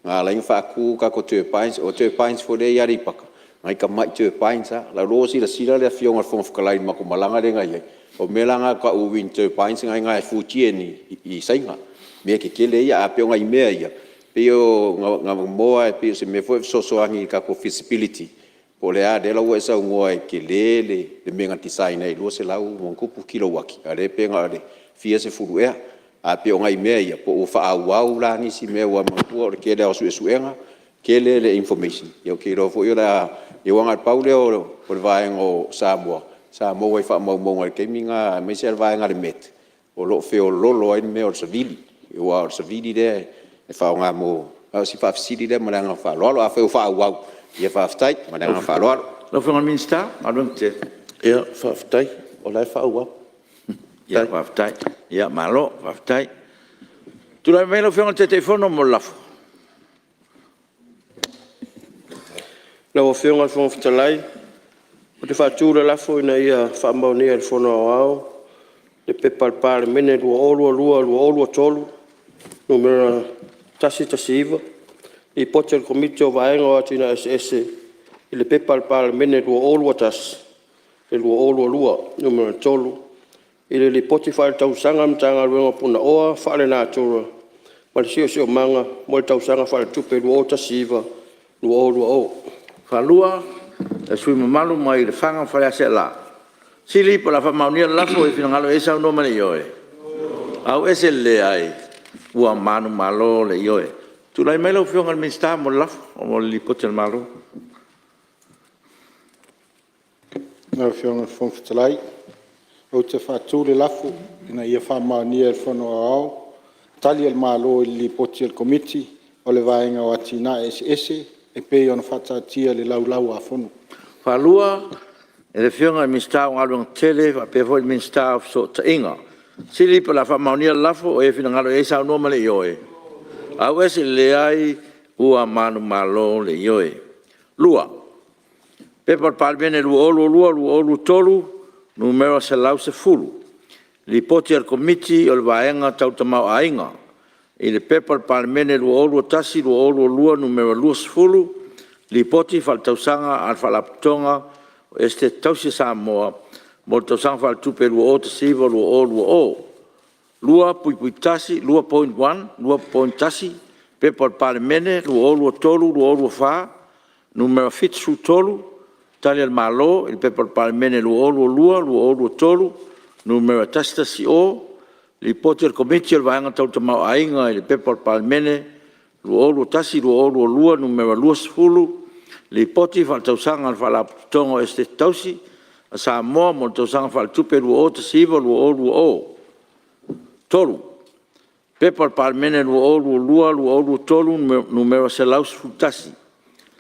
Speaker 3: na ala ai ona faatu tatou turbines. O turbines foi lea i Aleipata, o nai tamai turbines lava. Ou te iloa ua silasila le Afioga i le Fofoga Fetalai i le matou malaga lea na i ai, o mea la na e tau o wind turbines na e i ina i Fujian i Saina, mea tetele ia. Ae pei o nai mea ia, pei na moa pei o se mea foi lea e fesoasoani i le tatou feasibility po o le a, lea la ua e saunoa e tele le mea na design ai e 200+ kilouati a o lea pe na o le fia sefulu ea. Ae pei o nai mea ia po ua faaauau la nisi mea aua manatua o le tele lava o suesuega, tele le information, ia ou te iloa foi o le a… Aua na o le pau lea o le vaega o Samoa sa maua i faamaumauga i le taimi lena aemaise lava le vaega a le MET o lo o feoloolo ai le mea o le savili, aua o le savili lea e faaaoga mo… A o si faafesili lea ma le agaga faaaloalo. Afai o faaauau, ia faafetai. Ma le agaga faaaloalo.
Speaker 1: Lau Afioga i le Minisita o Galuega Tetele.
Speaker 9: Ia, faafetai. O la e faaauau.
Speaker 1: Faafetai. Ia malo faafetai. Tulai mai lau Afioga i le Taitaifono mo le lafo.
Speaker 5: Lau Afioga i le Fofoga Fetalai ou te faatu le lafo, Ina ia faamaonia e le Fono Aoao le P.P.2022/2023 Nu.119, Lipoti a le Komiti o Vaega o Atinae Eseese i le P.P.2021/2022 Nu.3 i le Lipoti Faaletausaga a le Matagaluega o Punaoa Faalenatura ma le Siosiomaga mo le Tausaga Faaletupe 2019/2020.
Speaker 1: E faatasiasa le lafo ma Faaaloalo ma Faleaseela. O le a faamaonia le lafo, e finagalo ai saunoa ma le ioe. le Ua manumalo le Ioe. Tulai mai lau Afioga i le Minisita mo le lafo, mo le Lipoti a le Malo.
Speaker 8: Lau Afioga i le Fofoga Fetalai ou te faatu le lafo, Ina ia faamaonia e le Fono Aoao Tali a le Malo i le Lipoti a le Komiti o le Vaega o Atinae Eseese e pei ona faataatia i le Laulau-a-Fono.
Speaker 1: O le lafo lea e le Afioga i le Minisita o Galuega Tetele faapea foi le Minisita o Fesootaiga. Fesili po o le a faamaonia le lafo. O e finagalo i ai saunoa ma le Ioe. Auese i le Leai. Ua manumalo le Ioe. 2. P.P.2022/2023 Nu.110, Lipoti a le Komiti o le Vaega Tau le Tamaoaiga i le P.P.2021/2022 Nu.20, Lipoti Faaletausaga a le Faalapotopotoga o Esetete Tausi a Samoa mo le Tausaga Faaletupe 2019/2020. 2.1, P.P.2023/2024 Nu.73, Tali a le Malo i le P.P.2022/2023 Nu.110, Lipoti a le Komiti o le Vaega Tau le Tamaoaiga i le P.P.2021/2022 Nu.20, Lipoti Faaletausaga a le Faalapotopotoga o Esetete Tausi a Samoa mo le Tausaga Faaletupe 2019/2020. 3. P.P.2022/2023 Nu.111,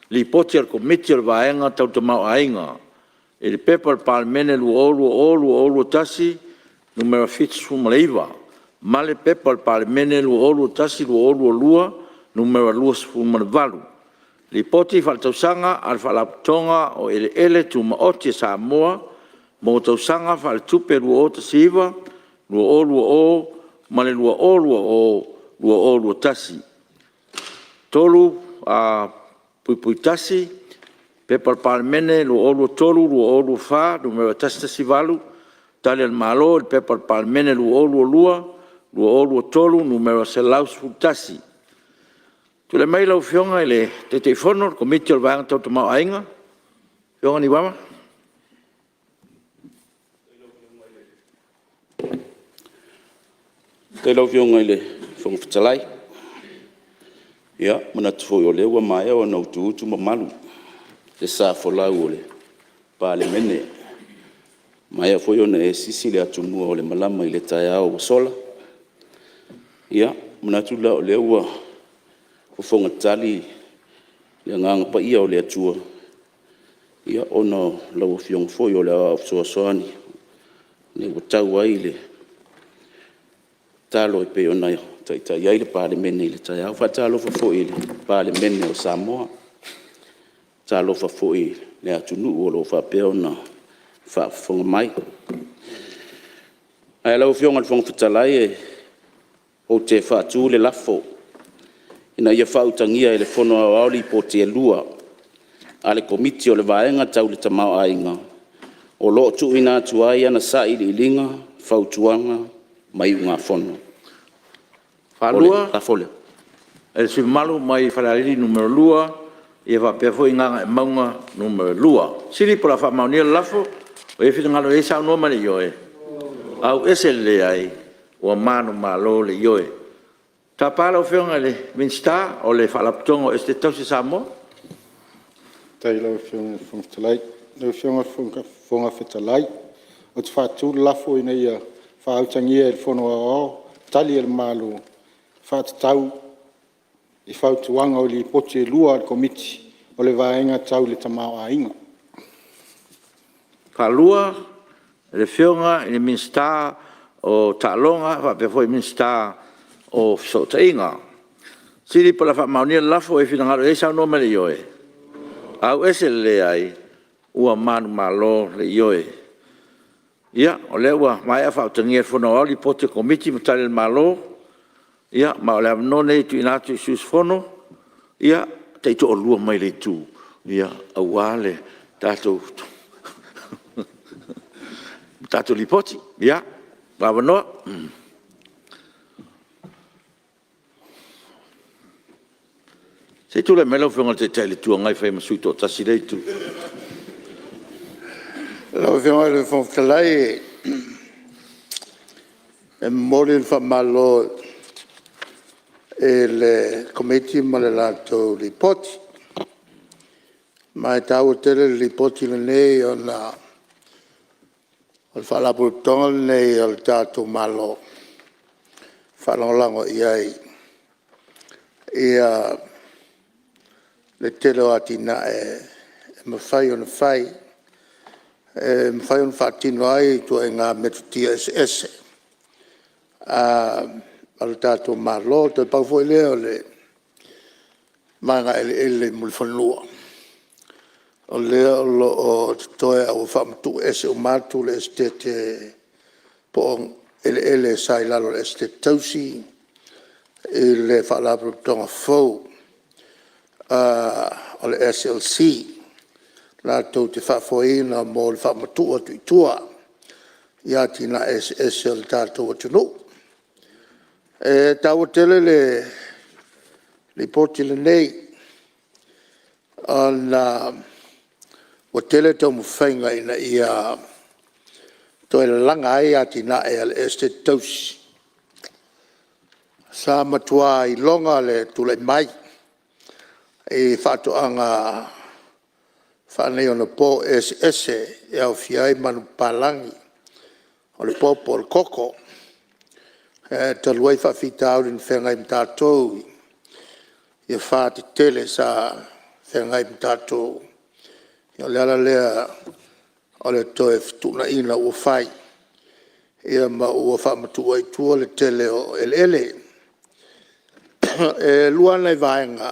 Speaker 1: Lipoti a le Komiti o le Vaega Tau le Tamaoaiga i le P.P.2020/2021 Nu.79 ma le P.P.2021/2022 Nu.28, Lipoti Faaletausaga a le Faalapotopotoga o Eleele Tumaoti a Samoa mo Tausaga Faaletupe 2019/2020 ma le 2020/2021. 3.1 P.P.2023/2024 Nu.118, Tali a le Malo i le P.P.2022/2023 Nu.111. Tulai mai lau Afioga i le Taitaifono o le Komiti o le Vaega Tau le Tamaoaiga, lau Afioga Niuava.
Speaker 10: Faafetai i lau Afioga i le Fofoga Fetalai. Ia, e manatu foi o lea ua maea ona utuutu ma malu le sa folau o le Palemene, ua maea foi ona e sisi le atumua o le malama i le taeao ua sola. Ia, e manatu la o lea ua fofoga tali le Agaga Paia o le Atua ona o lau Afioga foi o le Aoao Fesoasoani ua tau ai le tatalo e pei ona e taitai ai le Palemene i le taeao. E faatalofa foi i le Palemene o Samoa, faatalofa foi i le atunuu o lo o faapea ona faafofoga mai. Ae lau Afioga i le Fofoga Fetalai ou te faatu le lafo, Ina ia faautagia e le Fono Aoao Lipoti e lua a le Komiti o le Vaega Tau le Tamaoaiga o lo o tuuina atu ai ana Sailiiliga, Fautuaga ma Iugafono.
Speaker 1: O le lafo lea. E faatoa le sui usufono mamalu mai Falealili 2 ia faapea foi Gagaemauga 2. O le fesili po o le a faamaonia le lafo. Ua i ai finagalo e saunoa ma le ioe. Auese le leai. Ua manumalo le Ioe. Tapa lau Afioga i le Minisita o le Faalapotopotoga o Esetete Tausi a Samoa.
Speaker 8: Faafetai i lau Afioga i le Fofoga Fetalai. Lau Afioga i le Fofoga Fetalai ou te faatu le lafo, Ina ia faautagia e le Fono Aoao Tali a le Malo e faatatau i Fautuaga o Lipoti e lua a le Komiti o le Vaega Tau le Tamaoaiga.
Speaker 1: O le lafo lea e le Afioga i le Minisita o Taaloga faapea foi le Minisita o Fesootaiga. Fesili po o le a faamaonia le lafo. O lo o finagalo ai saunoa ma le Ioe. Auese le leai. Ua manumalo le Ioe. Ia o lea ua maea faautagia e le Fono Aoao Lipoti a le Komiti ma Tali a le Malo. Ia ma o le avanoa lenei e tuuina atu i sui usufono e taitoalua mai le itu aua le tatou Lipoti. Ia ua avanoa. Se i tulai mai lau Afioga i le Taitai o le Itu Agai e fai ma sui usufono e toatasi o lea itu.
Speaker 4: Lau Afioga i le Fofoga Fetalai, E momoli le faamalo i le Komiti ma le latou Lipoti. Ma e taua tele le Lipoti lenei ona o le Faalapotopotoga lenei a le tatou Malo e faalagolago i ai le tele o atinae e mafai ona fai, e mafai ona faatino ai ituaiga metotia eseese a le tatou Malo. Toe pau foi lea o le vaega eleele i Mulifanua o lea o lo o totoe ae ua faamatuu ese uma atu le Esetete po o eleele sa i lalo o le Esetete Tausi i le Faalapotopotoga fou o le SLC, latou te faafoeina mo le faamatuu atu i tua i atinae eseese o le tatou atunuu. E taua tele le Lipoti lenei ona ua tele taumafaiga ina ia toe lalaga ai atinae a le Esetete Tausi sa matua iloga le tulai mai i faatoaga faaneionapo eseese e aofia ai manupapalagi, o le popo, o le koko. Ae talu ai faafitauli na feagai ma tatou i afa tetele sa feagai ma tatou, ia o le ala lea o le toe fetuunaiga ua fai ma ua faamatuu ai i tua le tele o eleele. E lua nai vaega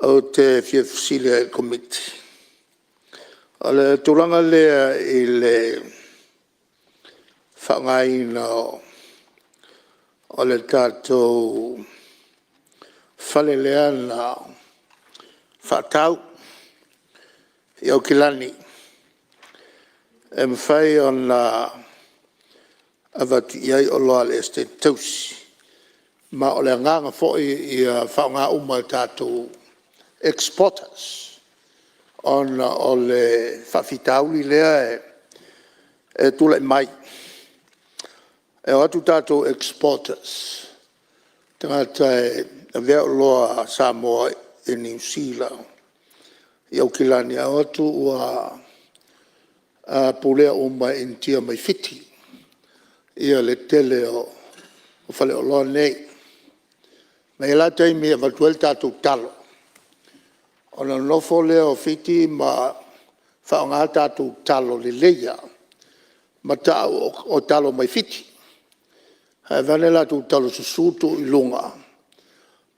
Speaker 4: ou te fia fesili ai i le Komiti. O le tulaga lea i le faaaogaina o le tatou fale lea na faatau i Aukilani e mafai ona avatu i ai oloa a le Esetete Tausi ma o le agaga foi ia faaaoga uma e tatou exporters ona o le faafitauli lea e tulai mai, e o atu tatou exporters, tagata e avea oloa a Samoa i Niu Sila, i Aukilani ae o atu ua pulea uma e Initia mai Fiti le tele o faleoloa nei. E i ai la taimi e avatu ai le tatou talo ona nonofo lea o Fiti ma faaaoga tatou talo lelei lava ma ta'u o talo mai Fiti, ae aveane latou talo susu tuu i luga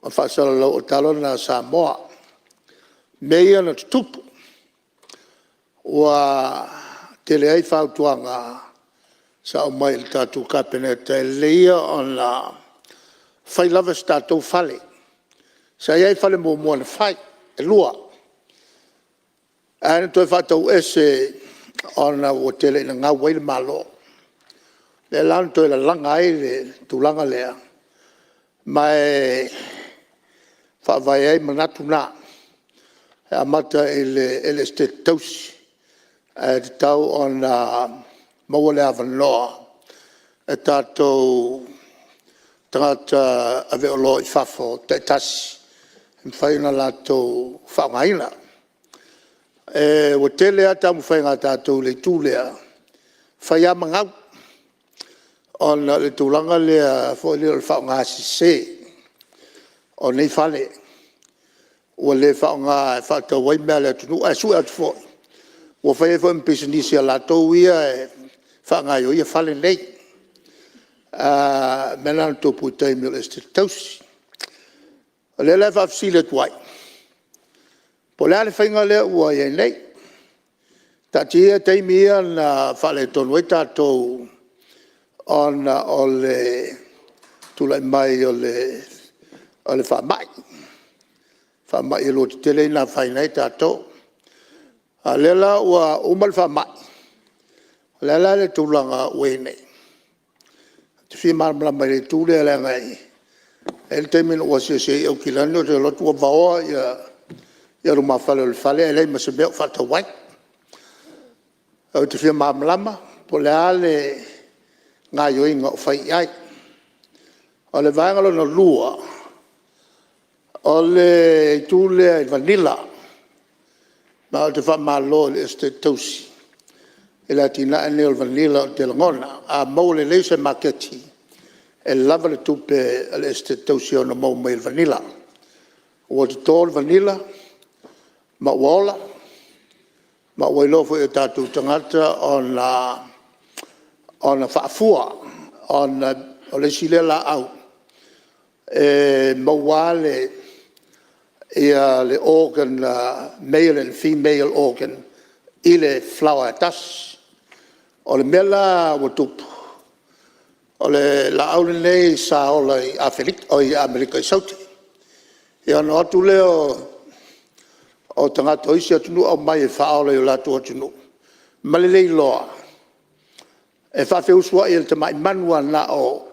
Speaker 4: ma faasalalau o talo na a Samoa. O mea ia na tutupu ua tele ai fautuaga sa aumai i le tatou Kapeneta, e lelei ia ona fai lava se tatou fale. Sa i ai fale muamua na fai e lua ae na toe faatau ese ona ua tele ina gau ai le Malo. Lea la na toe lalaga ai le tulaga lea ma e faavae ai manatu na e amata i le Esetete Tausi ae tatau ona maua le avanoa e tatou tagata aveoloa i fafo taitasi e mafai ona latou faaaogaina. Ua tele lava taumafaiga a tatou i le itu lea, e fai lava ma gau ona o le tulaga lea foi lea o le faaaogasese o nei fale ua le faaaoga e faatau ai mea a le atunuu ae sue atu foi ua fai ai foi ma pisinisi a latou ia e faagaioia fale nei. O le mea lena na tupu i taimi o le Esetete Tausi. O lea la e faafesili atu ai, po o le a le faiga lea ua i ai nei? Taatia ia taimi ia na faaletonu ai tatou ona o le tulai mai o le faamai, faamai e lua tetele ia na afaina ai tatou. A o lea la ua uma le faamai, o le a la le tulaga ua i ai nei? Ou te fia malamalama i le itu lea leaga e i ai le taimi na ou asiasi ai i Aukilani ou te alu atu ua vaoa lumafale o le fale ae leai ma se mea o faatau ai. Ou te fia malamalama po o le a le gaoioiga o fai i ai. O le vaega lona lua, o le itu lea i le vanilla. Ma ou te faamalo i le Esetete Tausi i le atinae lenei o le vanilla. Ou te lagona a maua lelei se maketi e lava le tupe a le Esetete Tausi e ono maua mai ai i le vanilla. Ua toto le vanilla ma ua ola ma ua iloa foi e tatou tagata ona faafua ona o le isi lea laau e maua lava le organ male and female organ i le flower e tasi. O le mea la ua tupu, o le laau lenei sa ola i Amerika Saute, ia ona o atu lea o tagata o isi atunuu aumai e faaola i o latou atunuu ma le le iloa e faafeusuai e le tamai manu lava na o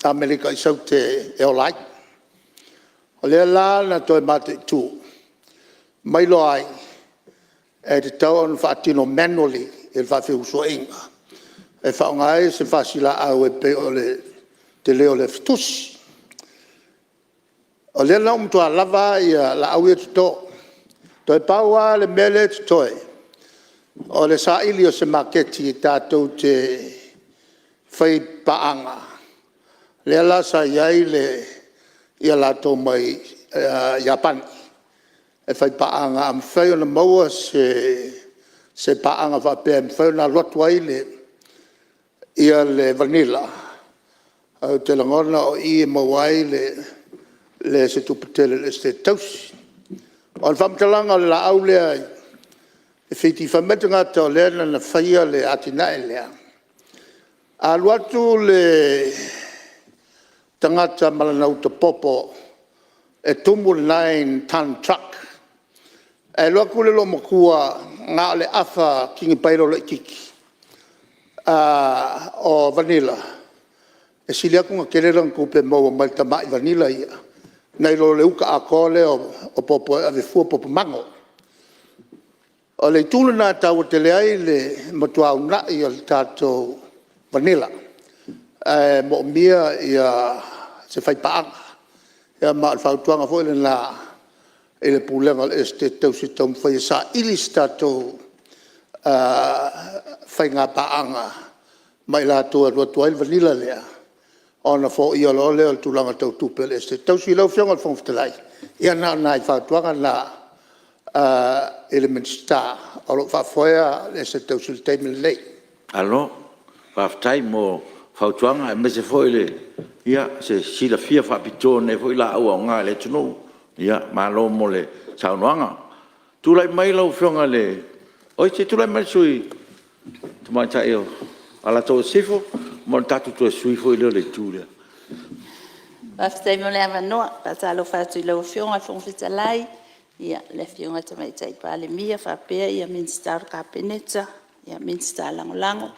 Speaker 4: Amerika Saute e ola ai. O lea la na toe mataitu ma iloa ai e tatau ona faatino manually le faafeusuaiga e faaaoga ai se fasilaau e pei o le tele o le afitusi. O lea la ua matua lava laau ia toto, toe pau lava le mea lea e totoe o le saili o se maketi tatou te faipaaga lea la sa i ai latou mai Iapani e faipaaga. A mafai ona maua se paaga faapea e mafai ona alu atu ai le vanilla, ou te lagona o i e maua ai se tupe tele a le Esetete Tausi. O le faamatalaga o le laau lea i Fiti fai mai le tagata o lea na ia faia le atinae lea, a alu atu le tagata ma lana uta popo e tumu le nine ton truck ae alu atu le loomatua na o le afa tinipailo laitiiti o vanilla, e sili atu ona tele lana tupe e maua mai le tamai vanilla ia nai lo le uta atoa lea o popo e ave fua, popo mago. O le itu lena e taua tele ai le matua uunai o le tatou vanilla ae moomia se faipaaga. Ia ma o le fautuaga foi lena i le Pulega o le Esetete Tausi e taumafai e saili se tatou faigapaaga ma i latou e alu atu ai le vanilla lea ona foia loa lea o le tulaga tau tupe a le Esetete Tausi. Lau Afioga i le Fofoga Fetalai, ia na o nai fautuaga na i le Minisita o lo o faafoea le Esetete Tausi i le taimi lenei. Malo faafetai mo fautuaga aemaise foi se silafia faapitoa i lenei foi laau aoga i le atunuu. Malo mo le saunoaga. Tulai mai lau Afioga i le… Oi se i tulai mai le sui usufono Tamaitai o Alataua Sisifo ma o le tatou toe sui usufono foi lea o le itu lea.
Speaker 11: Faafetai mo le avanoa. E faatalofa atu i lau Afioga i le Fofoga Fetalai, le Afioga i le Tamaitai Palemia faapea Minisita o le Kapeneta, Minisita Lagolago,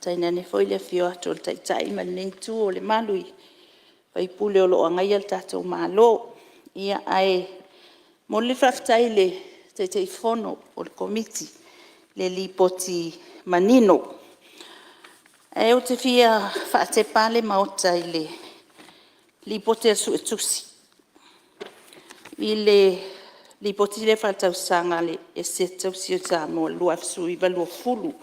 Speaker 11: tainane foi le afio atu o le Taitai ma lenei itu o le malu i sui usufono o lo o agaia le tatou Malo. Ae momoli le faafetai i le Taitaifono o le Komiti i le Lipoti manino. Ae ou te fia faatepa lava le Maota i le Lipoti a le Suetusi i le Lipoti lea Faaletausaga a le Esetete Tausi a Samoa 2019/2020.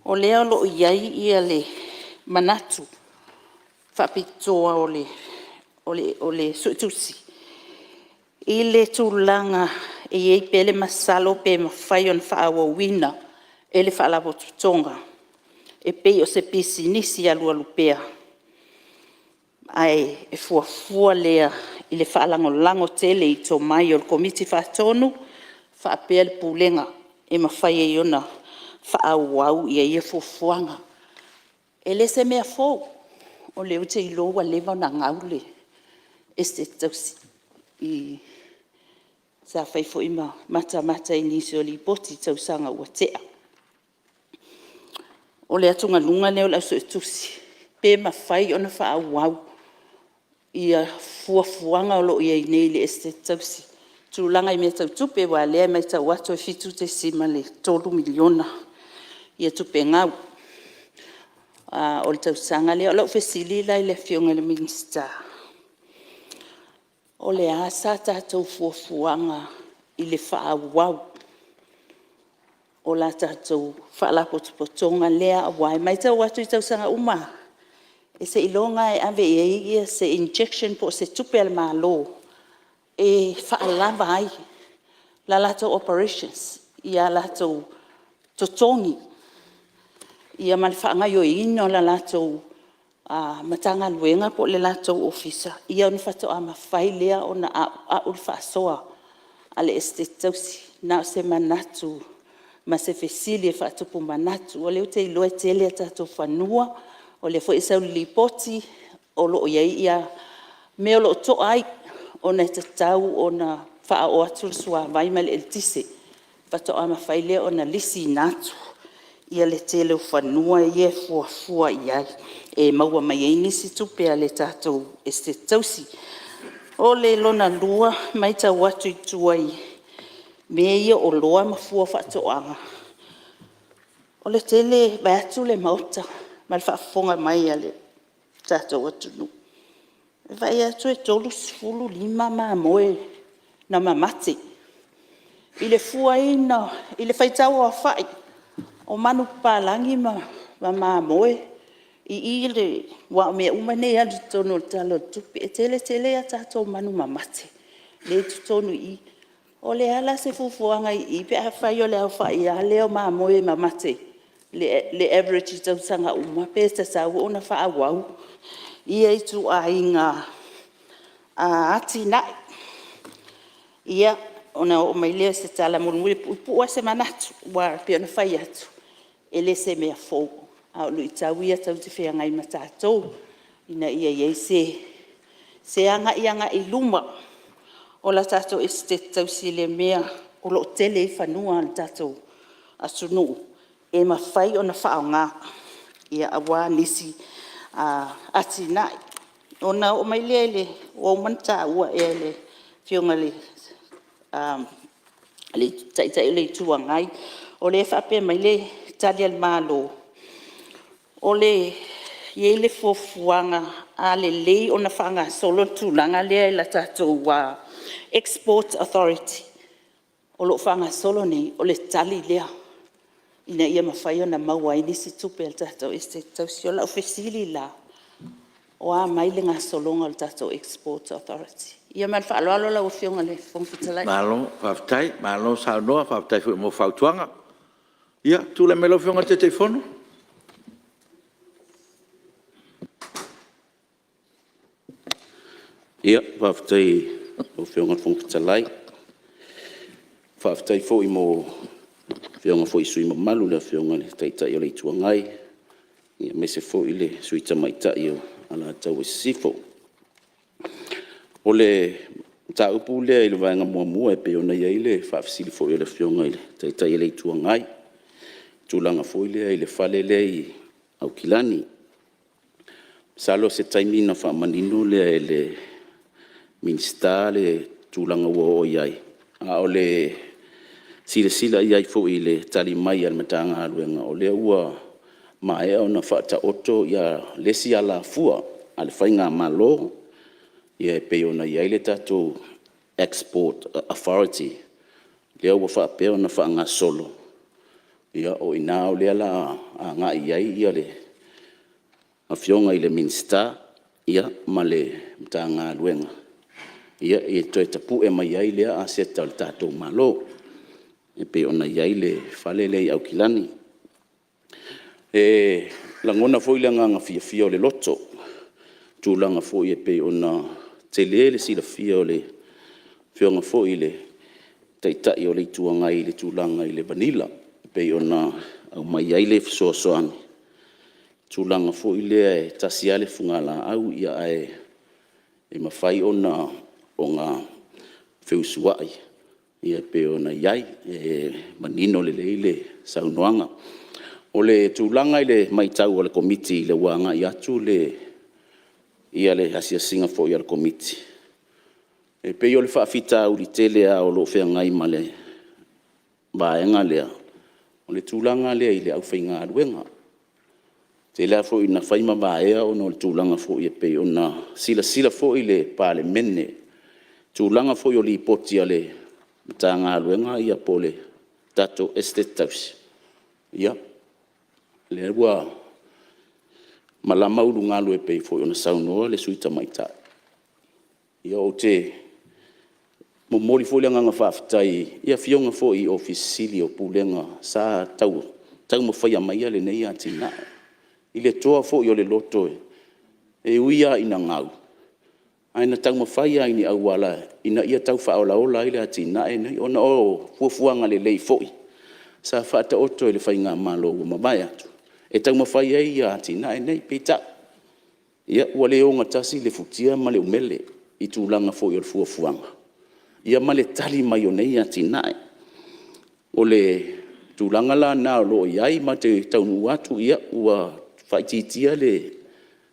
Speaker 11: O lea o lo o i ai le manatu faapitoa o le Suetusi i le tulaga e i ai pea le masalo pe mafai ona faaauauina e le Faalapotopotoga e pei o se pisinisi alualu pea. Ae fuafua lea i le faalagolago tele i tomai o le Komiti Faatonu faapea le Pulega e mafai ai ona faaauau ia fuafuaga. E le o se mea fou, o lea ou te iloa ua leva ona gau le Esetete Tausi sa fai foi ma matamata i nisi o Lipoti i tausaga ua te'a. O le atugaluga lea o le au suetusi, pe mafai ona faaauau ia fuafuaga o lo o i ai nei i le Esetete Tausi i tulaga i mea tau tupe, aua o lea e maitau atu e $7.3 miliona tupe gau. o le tausaga lea. O lau fesili la i le Afioga i le Minisita, o le a sa tatou fuafuaga i le faaauau o la tatou Faalapotopotoga lea? Aua e maitau atu i tausaga uma lava seiloga lava e ave i ai se injection po o se tupe a le Malo e faalava ai le latou operations i a latou totogi ma le faagaoioiina o le latou Matagaluega po o le latou Ofisa, ona faatoa mafai lea ona auau le faasoa a le Esetete Tausi. Na o se manatu ma se fesili e faatupu manatu. O lea ou te iloa e tele a tatou fanua, o lea foi e sau i le Lipoti o lo o i ai mea o lo o to'a ai, ona e tatau ona faaoo atu le suavai ma le eletise faatoa mafai lea ona lisiina atu le tele o fanua ia e fuafua i ai e maua mai ai nisi tupe a le tatou Esetete Tausi. O le lona lua e maitau atu i tua i mea ia o oloa ma fua o faatoaga, o le tele vaeatu le Maota ma le faafofoga mai a le tatou atunuu, e vaai atu e 35 mamoe na mamate i le faitau aofai o manupapalagi ma mamoe i i, aua o mea uma nei e alu i totonu o le Tala o le Tupe. E tele tele a tatou manu mamate lea e i totonu i i. O le a la se fuafuaga i i pe afai o le aofai lava lea o mamoe mamate le average i tausaga uma, pe tatau ona faaauau ia ituaiga atinae? Ia, ona oo mai lea o se tala mulimuli. E puupuu lava se manatu aua e pei ona fai atu e le o se mea fou, a o luitau ia tatou te feagai ma tatou ina ia i ai se agai i luma o le tatou Esetete Tausi i le mea o lo o tele ai fanua a le tatou atunuu e mafai ona faaaoga aua nisi atinae. Ona oo mai lea i le… Ua uma ona taua ea e le Afioga i le Taitai o le Itu Agai. O lea e faapea mai le Tali a le Malo, e i ai le fuafuaga a lelei ona faagasolo le tulaga lea i le tatou Export Authority o lo o faagasolo nei, o le tali lea ina ia mafai ona maua ai nisi tupe a le tatou Esetete Tausi. O lau fesili la; o a mai le gasologa o le tatou Export Authority? Ia ma le faaaloalo lau Afioga i le Fofoga Fetalai. Malo faafetai, malo saunoa faafetai foi mo fautuaga. Ia tulai mai lau Afioga i le Taitaifono.
Speaker 10: Faafetai i lau Afioga i le Fofoga Fetalai, faafetai foi mo Afioga foi i sui usufono mamalu, le Afioga i le Taitai o le Itu Agai aemaise foi le Sui Tamaitai o Alataua i Sisifo. O le mataupu lea i le vaega muamua e pei ona i ai le faafesili foi a le Afioga i le Taitai o le Itu Agai i le tulaga foi lea i le fale lea i Aukilani. Masalo o se taimi ona faamanino lea e le Minisita le tulaga ua oo i ai, a o le silasila i ai foi i le tali mai a le Matagaluega, o lea ua maea ona faataoto le isi alafua a le faigamalo e pei ona i ai le tatou Export Authority lea ua faapea ona faagasolo. O i ina lea o le a agai i ai le Afioga i le Minisita ma le Matagaluega e toe tapue mai ai lea aseta a le tatou Malo e pei ona i ai le fale lea i Aukilani. E lagona foi le agaga fiafia o le loto i le tulaga foi e pei ona tele le silafia o le Afioga foi i le Taitai o le Itu Agai i le tulaga i le vanilla e pei ona aumai ai le fesoasoani i le tulaga foi lea e tasi lava le fugalaau ae mafai ona feusuai e pei ona i ai. E manino lelei le saunoaga. O le tulaga i le matau a le Komiti ina ua agai atu le asiasiga foi a le Komiti, e pei o le faafitauli tele lava o lo o feagai ma le vaega lea, o le tulaga lea i le aufaigaluega. Tele lava foi ina fai ma vaea ona o le tulaga foi e pei ona silasila foi le Palemene i tulaga foi o Lipoti a le Matagaluega po o le tatou Esetete Tausi, ia lea ua malama ulugalu e pei foi ona saunoa le Sui Tamaitai. Ia ou te momoli foi le agaga faafetai i Afioga foi i Ofisa Sili o Pulega sa taumafaia maia lenei atinae, i le toa foi o le loto e ui lava ina gau, ae na taumafai lava i ni auala ina ia tau faaolaola ai le atinae lenei, ona o fuafuaga lelei foi sa faataoto e le Faigamalo ua mavae atu e taumafai ai atinae nei. Peitai, ua le ogatasi le futia ma le umele i tulaga foi o le fuafuaga ia ma le tali mai o nei atinae. O le tulaga la lena o lo o i ai ma ou te taunuu atu ua faaitiitia le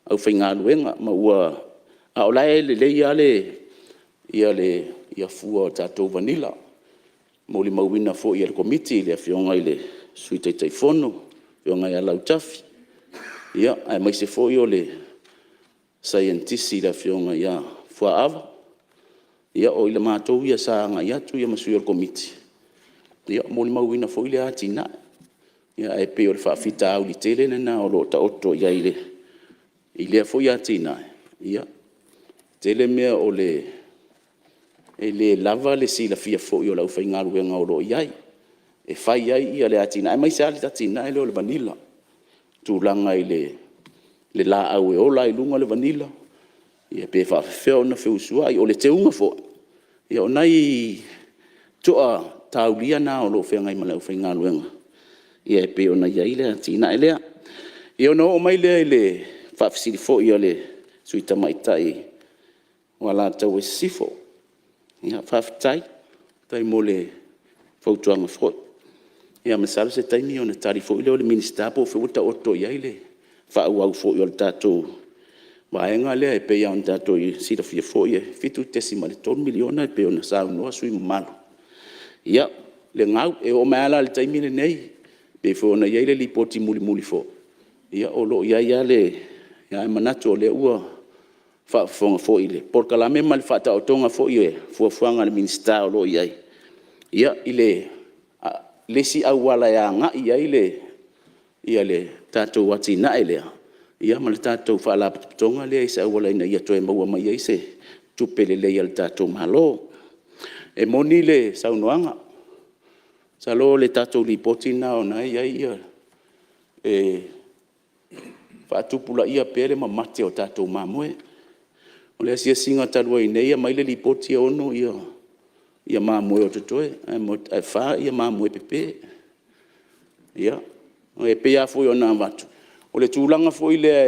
Speaker 10: aufaigaluega ma ua… a o la e lelei lava fua o tatou vanilla. E molimauina foi e le Komiti i le Afioga i le Sui Taitaifono le Afioga ia Lautafi aemaise foi o le Saienitisi le Afioga ia Fuaava. Ia o i matou ia sa agai atu ma sui o le Komiti, e molimauina foi lea atinae. Ae pei o le faafitauli tele lena o lo o taoto i ai i lea foi atinae, e tele mea e le lava le silafia foi o le aufaigaluega o lo o i ai e fai ai le atinae, aemaise lava le atinae lea o le vanilla i tulaga i le laau e ola ai i luga le vanilla, pe faafefea ona feusuai. O le teuga foi, o nai toa taulia na o lo o feagai ma le aufaigaluega e pei ona i ai le atinae lea. Ia ona oo mai lea i le faafesili foi a le Sui Tamaitai mo Alataua i Sisifo. Faafetai, faafetai mo le fautuaga foi. Ia masalo o se taimi ona tali foi lea o le Minisita po o fea ua taoto i ai le faaauau foi o le tatou vaega lea. E pei lava ona tatou silafia foi e $7.3 miliona e pei ona saunoa sui usufono mamalu le gau. E oo mai lava la i le taimi lenei e pei foi ona i ai le Lipoti mulimuli foi, ia o lo o i ai lava le… ae manatu o lea ua faafofoga foi i le polokalame ma le faataotoga foi o fuafuaga a le Minisita o lo o i ai i le isi auala e agai i ai le tatou atinae lea ma le tatou Faalapotopotoga lea i se auala ina ia toe maua mai ai se tupe lelei a le tatou Malo. E moni le saunoaga, masalo o le tatou Lipoti lena o lena e i ai e faatupulaia pea le mamate o tatou mamoe. O le asiasiga talu ai nei e aumai le lipoti e 6 mamoe o totoe ae 4 mamoe pepe. Ia, e pei lava foi ona avatu, o le tulaga foi lea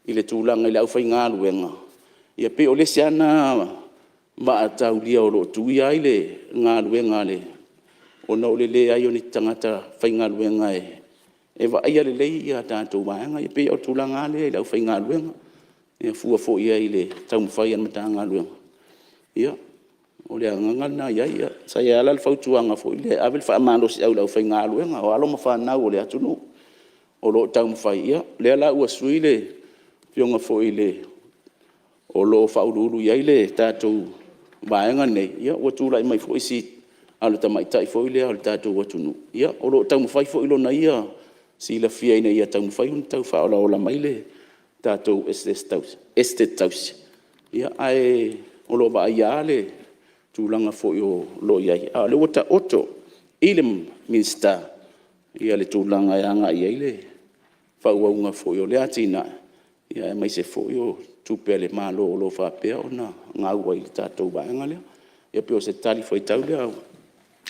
Speaker 10: i le tulaga i le aufaigaluega, e pei o le isi lava lena vaa taulia o lo o tuia ai le galuega ona o le leai o ni tagata faigaluega e vaaia lelei a tatou vaega ia. E pei o le tulaga lava lea i le aufaigaluega, e fua foi i ai i le taumafai a le Matagaluega, ia o le agaga lena e i ai. Sa i ai lava la le fautuaga foi lea e ave le faamalosiau i le aufaigaluega, o alo ma fanau a le atunuu o lo o taumafai. Ia lea la ua sui le afioga foi i le o lo o faauluulu i ai le tatou vaega lenei, ia ua tulai mai foi si alo tamaitai foi lea o le tatou atunuu o lo o taumafai foi lona ia silafia ina ia taumafai ona tau faaolaola mai le tatou Esetete Tausi, ae o lo o vaaia lava le tulaga foi o lo o i ai, a o lea ua taoto i le Minisita le tulaga e agai i ai le faaauauina foi o lea atinae, aemaise foi o tupe a le Malo o lo o faapea ona gau ai i le tatou vaega lea. Ia pei o se talifuaitau lea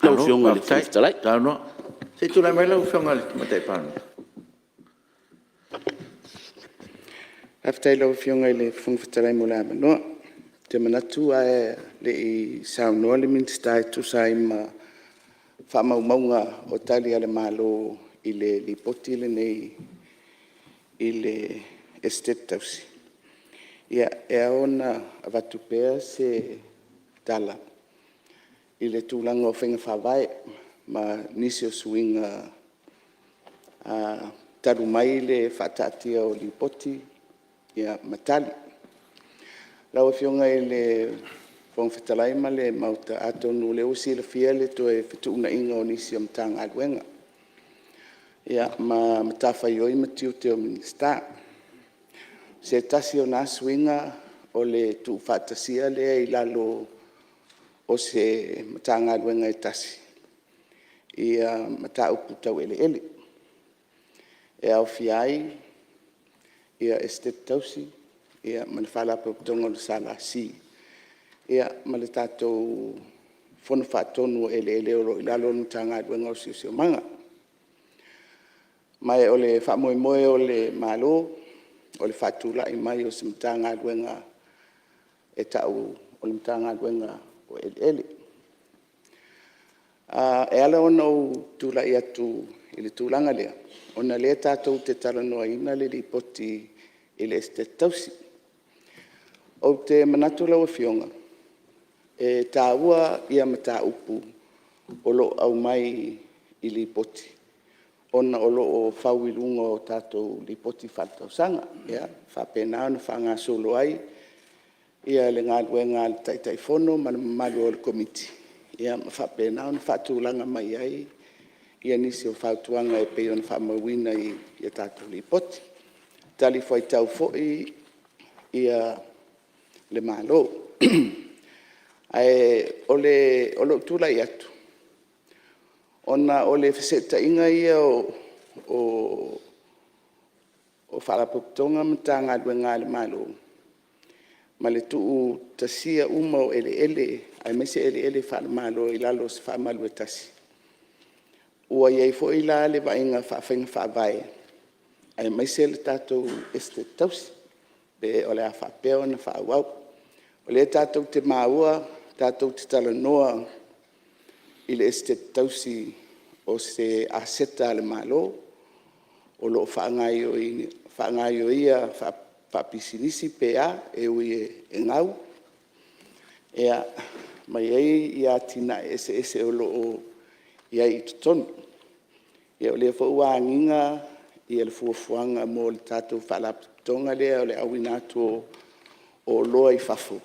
Speaker 10: lau Afioga i le Fofoga Fetalai. Malo faafetai saunoa. Se i tulai mai lau Afioga i le Tamaitai Palemia. Faafetai i lau Afioga i le Fofoga Fetalai mo le avanoa. Ou te manatu ae le i saunoa le Minisita e tusa ai ma faamaumauga o Tali a le Malo i le Lipoti lenei i le Esetete Tausi, ia e ao ona avatu pea se tala i le tulaga o faiga faavae ma nisi o suiga.
Speaker 12: talu mai le faataatia o Lipoti ma Tali. Lau Afioga i le Fofoga Fetalai ma le Maota, atonu o lea ua silafia le toe fetuunaiga o nisi o Matagaluega ma matafaioi ma tiute o Minisita. O se tasi o na suiga o le tuufaatasia lea i lalo o se Matagaluega e tasi ia mataupu tau eleele, e aofia ai Esetete Tausi ma le Faalapotopotoga o le SLC, ma le tatou Fono Faatonu o Eleele o lo o i lalo o le Matagaluega o le Siosiomaga. Ma o le faamoemoe o le Malo o le faatulai mai o se Matagaluega e ta'u o le Matagaluega o Eleele. E ala ona ou tulai atu i le tulaga lea, ona o lea tatou te talanoaina le Lipoti i le Esetete Tausi. Ou te manatu lau Afioga, e taua mataupu o lo o aumai i Lipoti ona o lo o fau i luga o tatou Lipoti Faaletausaga. E faapena ona faagasolo ai le galuega a le Taitaifono ma le mamalu o le Komiti, ma faapena ona faatulaga mai ai nisi o fautuaga e pei ona faamauina i a tatou Lipoti. E talifuaitau foi le Malo. Ae o lou tulai atu, ona o le feseetaiga ia o Faalapotopotoga ma Matagaluega a le Malo ma le tuutasia uma o eleele aemaise eleele faale-Malo i lalo o se faamalu e tasi. Ua i ai foi la le vaaiga faa-faiga faavae aemaise le tatou Esetete Tausi, pe o le a faapea ona faaauau. O lea tatou te maua tatou te talanoa i le Esetete Tausi o se aseta a le Malo o lo o faagaoioia faapisinisi pe a, e ui e gau, ma e i ai atinae eseese o lo o i ai i totonu. O lea foi ua agiga le fuafuaga mo le tatou Faalapotopotoga lea o le auina atu o oloa i fafo,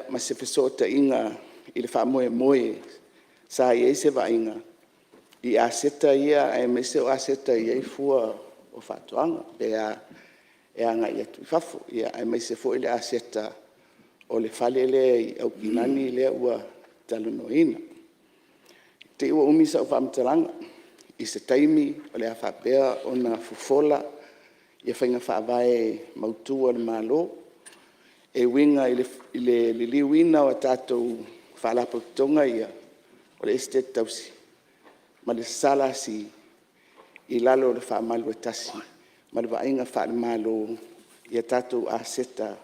Speaker 12: ma se fesootaiga i le faamoemoe sa i ai se vaaiga i aseta ia aemaise o aseta e i ai fua o faatoaga pe e agai atu i fafo, aemaise foi le aseta o le fale lea i Aukilani lea ua talanoaina. Ne i te i ua umi sau faamatalaga i se taimi o le a faapea ona fofola faiga faavae mautu a le Malo e uiga i le liliuina o tatou Faalapotopotoga ia o le Esetete Tausi ma le SLC i lalo o le faamalu e tasi ma le vaaiga faale-Malo i a tatou aseta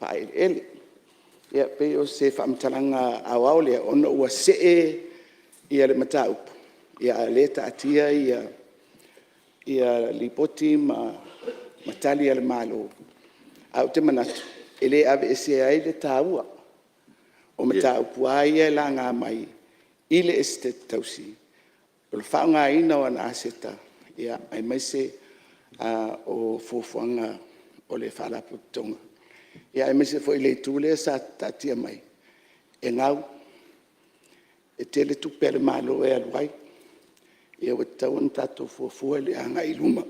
Speaker 12: faa-eleele. Ia, e pei o se faamatalaga aoao lea ona ua see le mataupu, a o lea e taatia Lipoti ma Tali a le Malo. Ae ou te manatu e le aveesea ai le taua o mataupu lava ia e laga mai i le Esetete Tausi, o le faaaogaina o ana aseta, aemaise o fuafuaga o le Faalapotopotoga, aemaise foi le itu lea sa taatia mai e gau, e tele tupe a le Malo e alu ai. Ia ua tatau ona tatou fuafua le agai i luma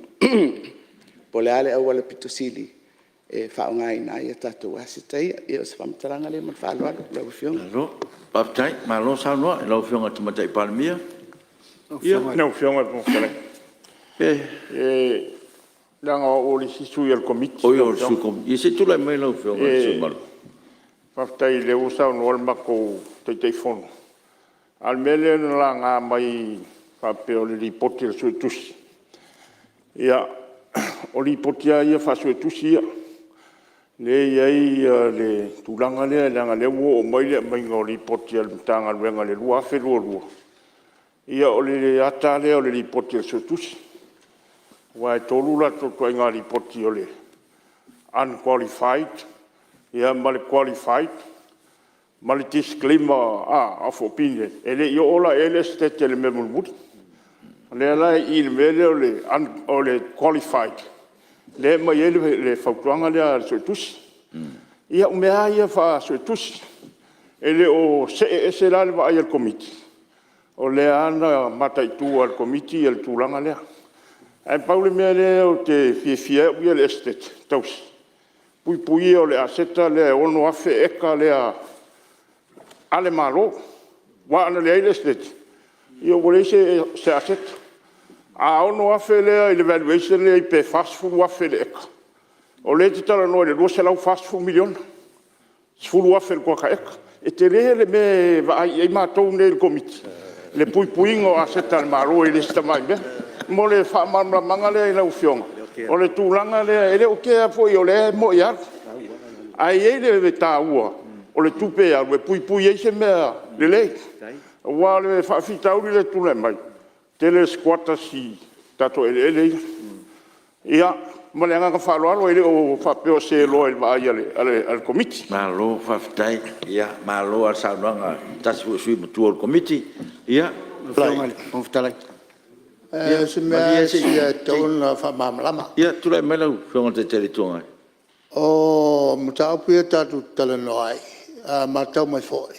Speaker 12: po o le a le auala pito sili e faaaogaina ai a tatou aseta ia. Ia o se faamatalaga lea ma le faaaloalo lau Afioga. Malo faafetai, malo saunoa i lau Afioga i le Tamaitai Palemia. Ia… Lau Afioga i le Fofoga Fetalai, leaga o au o le isi sui o le Komiti.
Speaker 1: Oi o le sui o le Komiti. Ia se i tulai mai lau Afioga i le sui usufono mamalu. Faafetai o lea ua saunoa le matou Taitaifono, a o le mea lea na laga mai faapea o le Lipoti a le Suetusi, ia, o Lipoti lava ia faa-Suetusi ia, lea e i ai le tulaga lea leaga o lea ua oo mai le aumaiga o Lipoti a le Matagaluega i le 2022. Ia o le ata lava lea o le Lipoti a le Suetusi, aua e 3 latou ituaiga Lipoti o le unqualified, ia ma le qualified ma le disclaimer of opinion, e le i oo la i ai le Esetete i le mea mulimuli.
Speaker 13: O lea la e i i i le mea lea o le qualified lea e aumai ai le fautuaga lea a le Suetusi. Ia o mea lava ia faa-Suetusi, e le o see ese la le vaai a le Komiti, o lea lava na mataitu e le Komiti le tulaga lea. Ae pau le mea lea ou te fiafia ai au ia i le Esetete Tausi, puipuia o le aseta lea e 6,000 eka lea a le Malo. Aua ana leai le Esetete Tausi ua leai se aseta. A 6,000 lea i le valuation lea e i ai pe $40,000 i le eka, o lea e te talanoa i le $240 miliona, $10,000 i le kuata eka. E tele le mea e vaai i ai matou nei le Komiti i le puipuiga o aseta a le Malo e le o se tamai mea. Mo le faamalamalamaga lea i lau Afioga, o le tulaga lea, e le o kea foi o lea e moi e alu, ae i ai le taua o le tupe e alu e puipui ai se mea lelei. Aua o le faafitauli lea e tulai mai, tele squatters i tatou eleele ia. Ia ma le agaga faaaloalo, e le o faapea o soloa i le vaai a le Komiti.
Speaker 1: Malo faafetai. Ia malo lava i le saunoaga a se tasi foi o sui usufono matua o le Komiti. Ia
Speaker 4: O si mea lava sia e tatau ona faamalamalama.
Speaker 1: Ia tulai mai lau Afioga i le Taitai o le Itu Agai.
Speaker 4: O mataupu ia tatou te talanoa ai, a matau mai foi,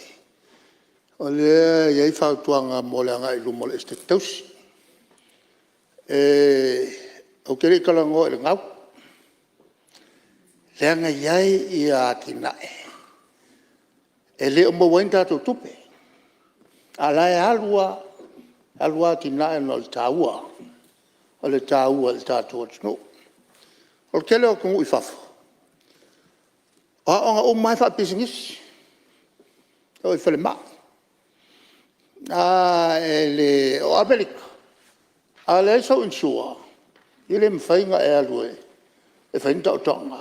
Speaker 4: o lea e i ai fautuaga mo le agai i luma o le Esetete Tausi. Ou te le i talanoa i le gau, leaga e i ai atinae e le o maua ai ni tatou tupe, a o la e alu lava, alu lava atinae ona o le taua i le tatou atunuu. O le tele o atunuu i fafo, o aoga uma lava e faapisinisi, e oo i falemai. O Amerika, a leai sou insure e le mafai ona e alu e fai ni taotoga.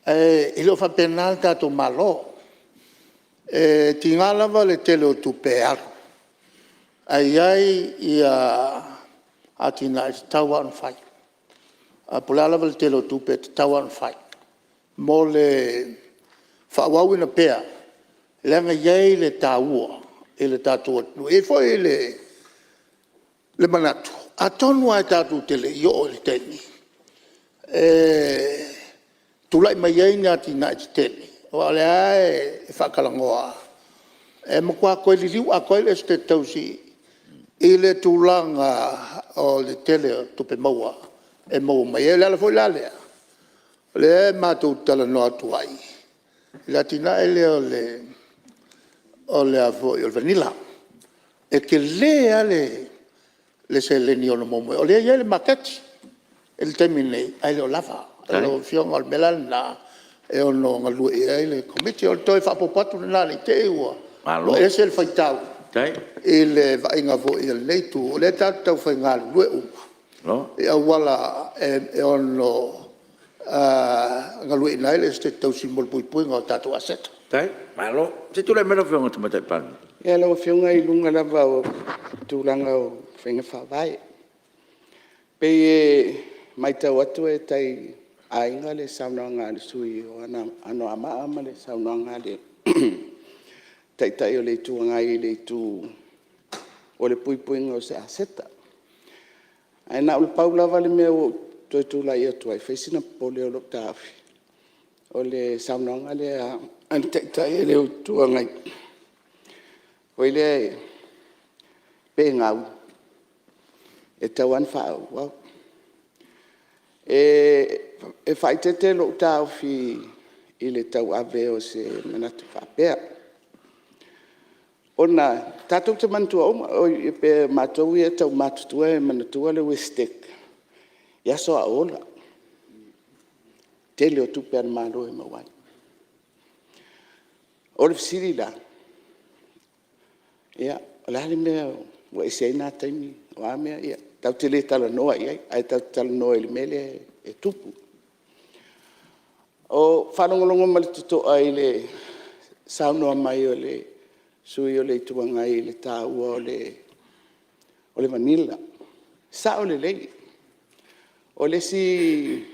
Speaker 4: Ae le o faapena le tatou Malo. E tiga lava le tele o tupe e alu ae i ai atinae e tatau lava ona fai. Po o le a lava le tele o tupe e tatau lava ona fai mo le faaauauina pea leaga e i ai le taua i le tatou atunuu. E i ai foi le manatu atonu lava tatou te le i oo i le taimi e tulai mai ai ni atinae tetele aua o lea lava e faatalanoa e matua toe liliu atoa ai le Esetete Tausi i le tulaga o le tele o tupe maua e maua mai ai. O le ala foi la lea o lea e matou te talanoa atu ai i le atinae lea o le vanilla. E tele lava le seleni e ono maua mai ai. O lea e i ai le maketi i le taimi nei ae le o lava. Lau Afioga o le mea la lena e ono galue i ai le Komiti. O le toe faaopoopo atu lena ne i te i ua ese le faitau i le vaaiga foi a lenei itu, o lea tatou te taufai galulue uma i auala e ono galueaiina ai le Esetete Tausi mo le puipuiga o tatou aseta.
Speaker 1: Faafetai. Malo. Se i tulai mai lau Afioga i le Tamaitai Palemia.
Speaker 12: Ia lau Afioga i luga lava o tulaga o faiga faavae, e pei e matau atu e tai aiga le saunoaga a le sui usufono mo Anoamaa ma le saunoaga a le Taitai o le Itu Agai i le itu o le puipuiga o se aseta. Ae na o le pau lava le mea ua ou toe tulai atu ai e fai sina popole o lou taofi, o le saunoaga lea a le Taitai o le Itu Agai, foi lea pe gau, e tatau lava ona faaauau. E faaeteete lou taofi i le tauave o se manatu faapea, ona tatou te manatua uma, pe o matou ia e tau matutua e manatua le Esetete i aso a o ola, tele o tupe a le Malo e maua ai. O le fesili la; o le a le mea ua ese ai na taimi, o a mea… Ia tatou te le talanoa i ai ae tatou te talanoa i le mea lea e tupu. E faalogologo ma le totoa i le saunoa mai o le sui usufono o le Itu Agai i le taua o le vanilla. E sao lelei, o le isi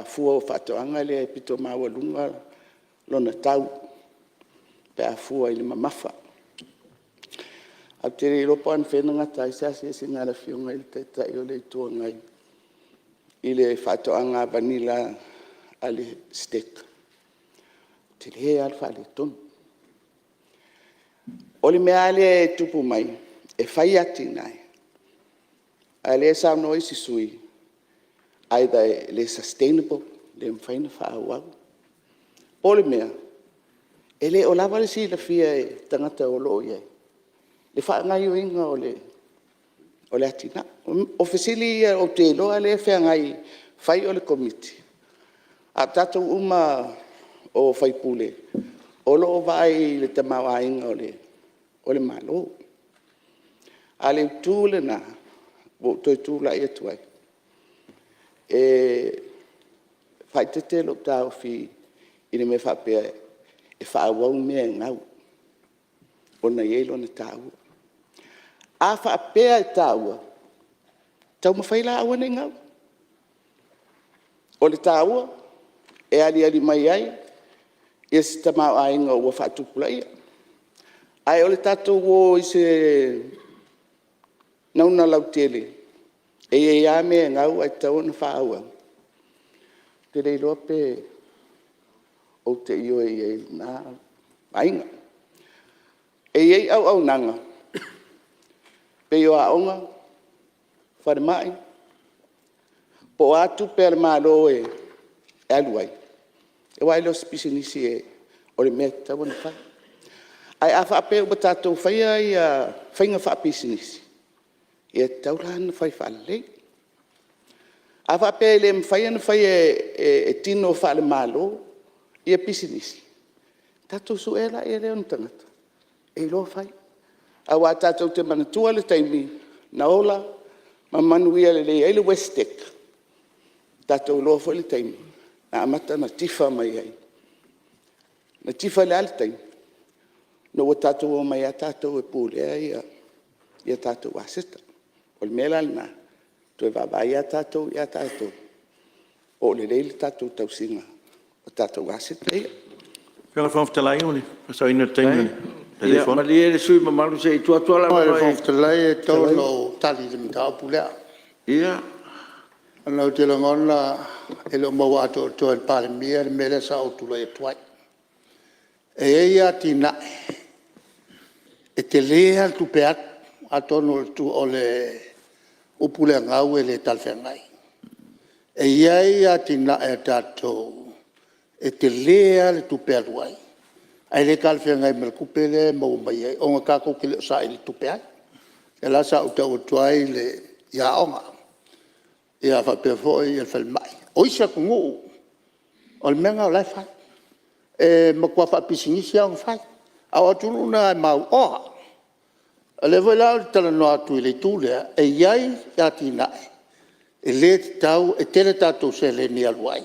Speaker 12: fua o faatoaga lea e pito maualuga lona tau pe a fua i le mamafa. Ae ou te le iloa po o anafea na gata ai se asiasiga a le Afioga i le Taitai o le Itu Agai i le faatoaga vanilla a le STEC. E tele lava le faaletonu. O le mea lava lea e tupu mai, e fai atinae, a o lea e saunoa isi sui usufono, either e le sustainable, le mafai ona faaauau, po o le mea e le o lava le silafia e tagata o lo o i ai le faagaoioiga o le atinae. O fesili ia ou te iloa lea e feagai, fai o le Komiti, a o tatou uma o sui usufono o lo o vaai i le tamaoaiga o le Malo. A o le itu lena ua ou toe tulai atu ai, e faaeteete lou taofi i le mea faapea e faaauau mea e gau ona e i ai lona taua. A faapea e taua, taumafai la e aua ne i gau. O le taua e aliali mai ai se tamaoaiga ua faatupulaia. Ae o le tatou o i se nauna lautele e i ai lava mea e gau ae tatau ona faaauau, ou te le iloa pe ou te ioe i ai i lena vaaiga. E i ai auaunaga e pei o aoga, falemai, po o a tupe a le Malo e alu ai, aua e le o se pisinisi o le mea e tatau ona fai. Ae a faapea ua tatou faia faiga faapisinisi, ia e tatau la ona fai faalelei. A faapea e le mafai ona faia e tino faale-Malo pisinisi, tatou sue lea o ni tagata e iloa fai. Aua tatou te manatua le taimi na ola ma manuia lelei ai le Esetete, tatou iloa foi le taimi na amata ona tifa mai ai. Na tifa i le a le taimi? Ina ua tatou omai lava tatou e pulea tatou aseta. O le mea la lena, toe vaavaai lava tatou ia tatou po o lelei le tatou tausiga o tatou aseta ia.
Speaker 6: Lau Afioga i le Fofoga Fetalai… Ia malie le sui usufono mamalu se i tuu atu lava le avanoa i… Lau Afioga i le Fofoga Fetalai e tatau ona ou tali i le mataupu lea, ona ou te lagona e le o maua atoatoa e le Palemia le mea lea sa ou tulai atu ai. E i ai atinae e tele lava le tupe alu, atonu o le upu lea gau e le talafeagai. E i ai atinae a tatou e tele lava le tupe e alu ai ae le talafeagai ma le tupe lea e maua mai ai ona tatou te le o saili tupe ai. O lea la sa ou tau atu ai aoga faapea foi le falemai. O isi atunuu o le mea lena o la e fai, e matua faapisinisi lava ona fai, a o atunuu na e mauoa. O lea foi la ou te talanoa atu i le itu lea, e i ai atinae e le tatau, e tele tatou seleni e alu ai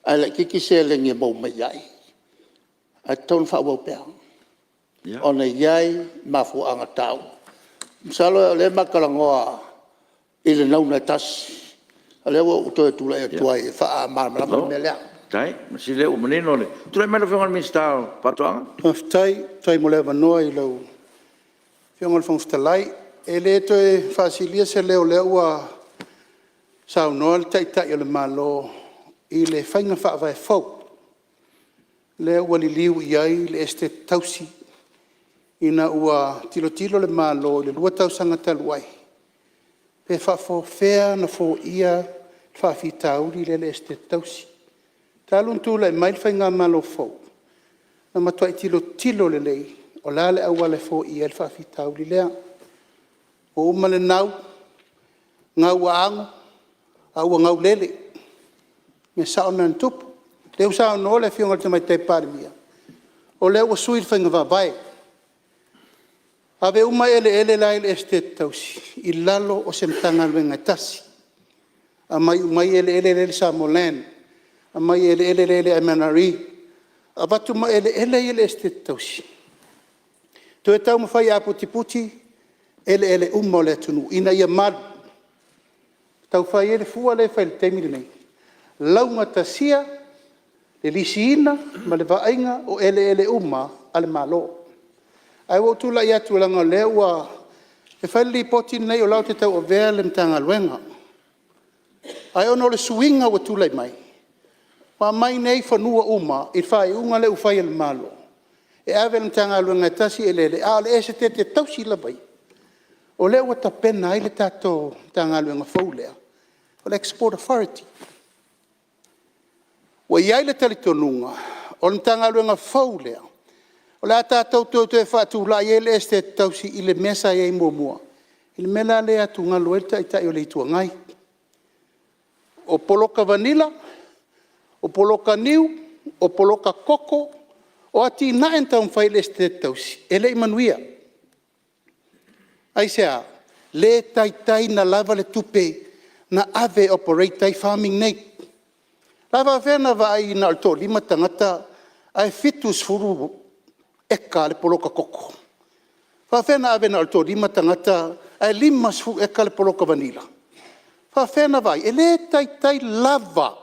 Speaker 6: ae laitiiti seleni e maua mai ai, ae tatau ona faaauau pea ona e i ai mafuaaga taua. Masalo o lea ma talanoa i le nauna e tasi, o lea ua ou toe tulai atu ai e faamalamalama le mea lea. Faafetai. Measili o lea ua manino le… Tulai mai lau Afioga i le Minisita o Faatoaga. Faafetai. Faafetai mo le avanoa i lau Afioga i le Fofoga Fetalai. E le toe faasilia se leo o lea ua saunoa le Taitai o le Malo i le faiga faavae fou lea ua liliu i ai le Esetete Tausi ina ua tilotilo le Malo i le 2 tausaga talu ai, pe faapefea ona foia le faafitauli lea i le Esetete Tausi. Talu ona tulai mai le faigamalo fou, na matuai tilotilo lelei o le a le auala e foia ai le faafitauli lea. Ua uma le gau, gauaano a ua gaulele. O le mea sao lena na tupu. O lea ua saunoa le Afioga i le Tamaitai Palemia, o lea ua sui le faiga faavae, ave uma eleele la e i le Esetete Tausi i lalo o se Matagaluega e tasi. Aumai uma eleele la e i le Samoa Land, aumai eleele la e i le MNRE, avatu ma eleele ia e i le Esetete Tausi, toe taumafai e aputiputi eleele uma o le atunuu ina ia malu. Tau fai ai le fua lea e fai i le taimi lenei, laugatasia le lisiina ma le vaaiga o eleele uma a le Malo.
Speaker 14: Ae ua ou tulai atu leaga o lea ua… E fai le Lipoti lenei o lea ou te tauavea le Matagaluega. Ae ona o le suiga ua tulai mai, ua aumai nei fanua uma i le faaiuga lea ua fai e le Malo e ave i le Matagaluega e tasi eleele, a o le Esetete Tausi lava ia, o lea ua tapena ai le tatou Matagaluega fou lea o le Export Authority. Ua i ai le talitonuga o le Matagaluega fou lea, o le a tatou toe faatulai ai le Esetete Tausi i le mea sa i ai muamua, i le mea la lea e atugalu ai le Taitai o le Itu Agai. O poloka vanilla, o poloka niu, o poloka koko, o atinae na taumafai e le Esetete Tausi e le i manuia. Aisea? Le taitai ona lava le tupe na ave e operate ai farming nei. O le a faapefea ona vaai na o le toalima tagata ae 70 eka a le poloka koko? E faapefea ona ave na o le toalima tagata ae 50 eka le poloka vanilla? E faapefea ona vaai? E le taitai lava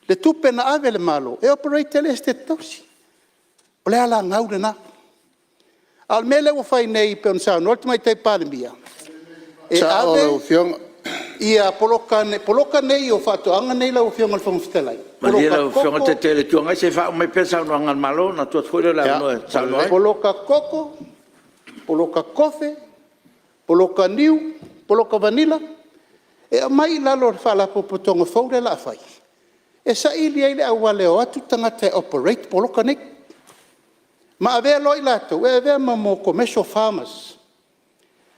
Speaker 14: le tupe na ave e le Malo e operate ai le Esetete Tausi. O le ala gau lena. A o le mea lea ua fai nei pei ona saunoa le Tamaitai Palemia, e ave poloka nei o faatoaga nei lau Afioga i le Fofoga Fetalai,
Speaker 1: Malie
Speaker 14: poloka
Speaker 1: lau Afioga i le
Speaker 14: koko,
Speaker 1: Taitai o le Itu Agai se i faauma mai pea le saunoaga a le Malo ona tuu atu foi lea o le avanoa e saunoa ai.
Speaker 14: Poloka koko, poloka kofe, poloka niu, poloka vanilla, e aumai i lalo o le Faalapotopotoga fou lea o le a fai e saili ai le auala e o atu tagata e operate poloka nei ma avea loa i latou e avea ma commercial farmers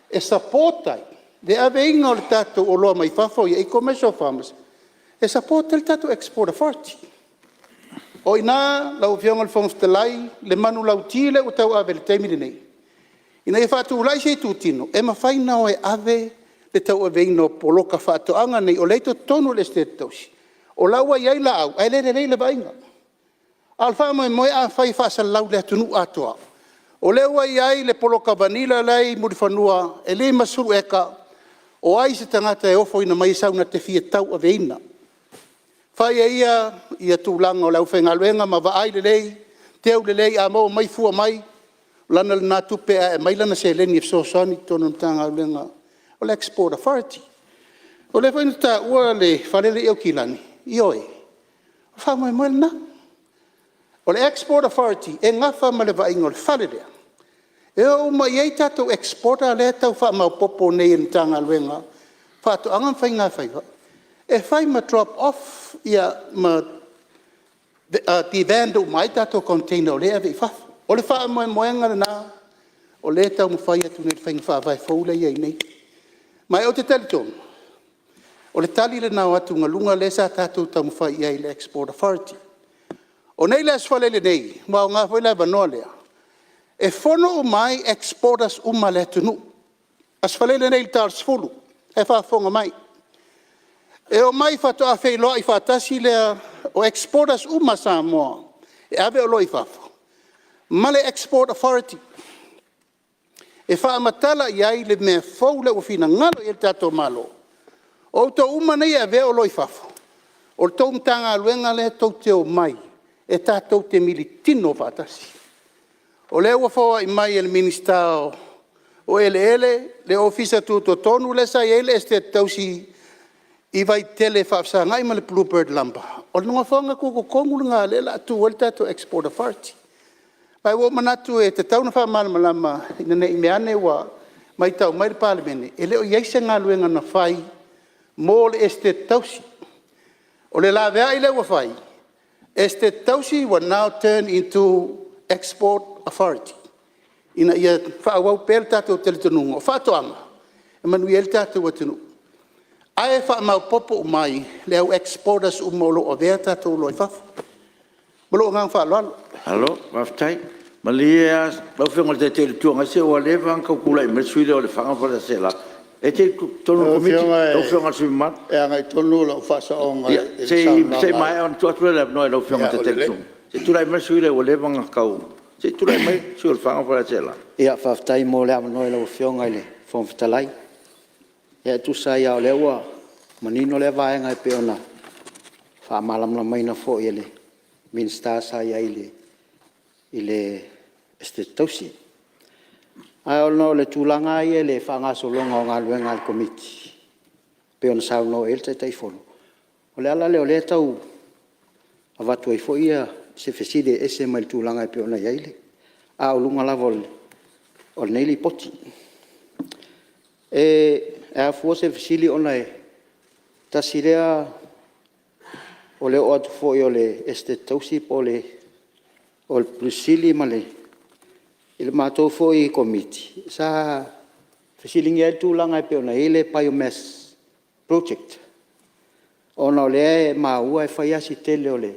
Speaker 14: e support ai le aveina o le tatou oloa mai fafo ia i commercial farmers e support ai le tatou Export Authority. O i ina lau Afioga i le Fofoga Fetalai le manulauti lea ua tauave i le taimi lenei, ina ia faatulai se itutino e mafai ona o e ave le tauaveina o poloka faatoaga nei o lea e i totonu o le Esetete Tausi, o la e ua i ai laau ae le lelei le vaaiga. A o le faamoemoe afai e faasalalau i le atunuu atoa, o lea ua i ai le poloka vanilla la e i Mulifanua e 50 eka, o ai se tagata e ofoina mai e sau na te fia tauaveina, fai e ia tulaga o le aufaigaluega ma vaai lelei, teu lelei, a maua mai fua mai, o lana lena tupe ae aumai lana seleni e fesoasoani i totonu o le Matagaluega o le Export Authority. O lea foi na taua le fale lea i Aukilani, ioe, o le faamoemoe lena. O le Export Authority e nafa ma le vaaiga o le fale lea, e o uma i ai tatou exporter lea e tau faamaopoopo nei e le Matagaluega o Faatoaga ma Faigafaiva, e fai ma drop off ma devamp uma ai tatou container o lea e ave i fafo. O le faamoemoega lena o lea e taumafai atu nei i le faiga faavae fou lea e i ai nei. Ma ou te talitonu, o le tali lena o atugaluga lea sa tatou taumafai i ai i le Export Authority. O nei i le Aso Faraile nei, ua aoga foi le avanoa lea, e fono uma ai exporters uma a le atunuu, Aso Faraile nei i le ta o le 10:00, o la e faafofoga mai. E omai faatoa feiloai faatasi lea o exporters uma a Samoa e ave oloa i fafo ma le Export Authority e faamatala i ai le mea fou lea ua finagalo i ai le tatou Malo. O outou uma nei e avea oloa i fafo, o le tou Matagaluega lea tou te omai e tatou te militino faatasi. O lea ua foai mai e le Minisita o Eleele le Ofisa Tutotonu lea sa i ai le Esetete Tausi i Vaitele e faafesagai ma le Bluebird Lumber, o le nofoaga tutotonu lena o lea o le a tu ai le tatou Export Authority. Ae ua ou manatu e tatau ona faamalamalama ina ne i meaane ua matau mai le Palemene, e le o i ai se galuega na fai mo le Esetete Tausi. O le laveai lea ua fai, Esetete Tausi will now turn into Export Authority ina ia faaauau pea le tatou talitonuga o faatoaga e manuia ai le tatou atunuu, ae faamaopoopo uma i le au exporters uma o lo o avea tatou oloa i fafo. Ma lou agaga faaaloalo.
Speaker 1: Malo faafetai. Malie lava lau Afioga i le Taitai o le Itu Agai, se ua leva ona tau tulai mai le sui usufono lea o Lefaga ma Faleaseela. E te i totonu o le Komiti lau Afioga i le sui usufono mamalu?
Speaker 4: Lau Afioga e agai tonu lau faasaoga i le
Speaker 1: Se i maea ona tuu atu lea o le avanoa i lau Afioga i le Taitai o le Itu Agai. Se i tulai mai le sui usufono lea ua leva ona tau… Se i tulai mai le sui usufono o Lefaga ma Faleaseela. Faafetai mo le avanoa i lau Afioga i le Fofoga Fetalai. Ia e tusa ai lava o lea ua manino lea vaega e pei ona faamalamalamaina foi e le Minisita sa i ai i le Esetete Tausi.
Speaker 7: Ae ona o le tulaga lava ia i le faagasologa o galuega a le Komiti e pei ona saunoa i ai le Taitaifono, o le ala lea o lea e tau avatu ai foi se fesili e ese mai le tulaga e pei ona i ai, a o luga lava o lenei Lipoti. E afua se fesili ona e tasi lea… o le oo atu foi o le Esetete Tausi po o le Ofisa Sili i le matou foi Komiti, sa fesiligia ai le tulaga e pei ona i ai le biomass project, ona o lea e maua e fai lava si tele o le…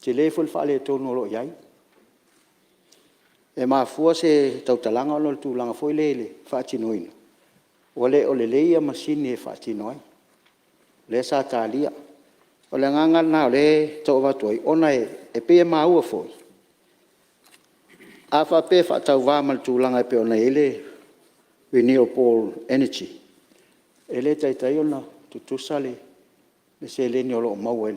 Speaker 7: tele foi le faaletonu o lo o i ai. E mafua se tautalaga ona o le tulaga foi lea i le faatinoina, ua le o lelei masini e faatino ai, lea sa talia. O le agaga lena o lea e tau avatu ai, ona e pei e maua foi, a faapea e faatauva ma le tulaga e pei ona i ai le renewable energy, e le taitai ona tutusa le seleni o lo o maua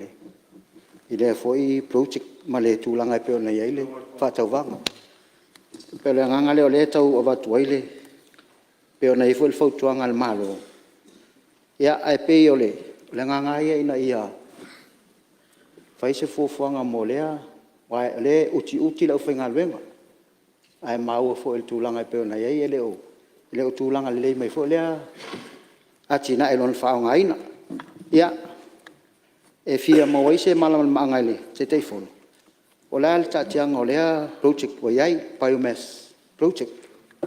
Speaker 7: i lea foi project ma le tulaga e pei ona i ai le faatauvaga. E pei o le agaga lea o lea e tau avatu ai le… pei ona i ai foi le fautuaga a le Malo, ae pei o le agaga lava ia ina ia fai se fuafuaga mo lea… aua o lea e utiuti le aufaigaluega, ae maua foi i le tulaga e pei ona i ai e le o tulaga lelei mai foi lea atinae i lona faaaogaina. Ia, e fia maua ai se malamalamaaga i le Taitaifono, po o le a le taatiaga o lea project ua i ai, biomass project.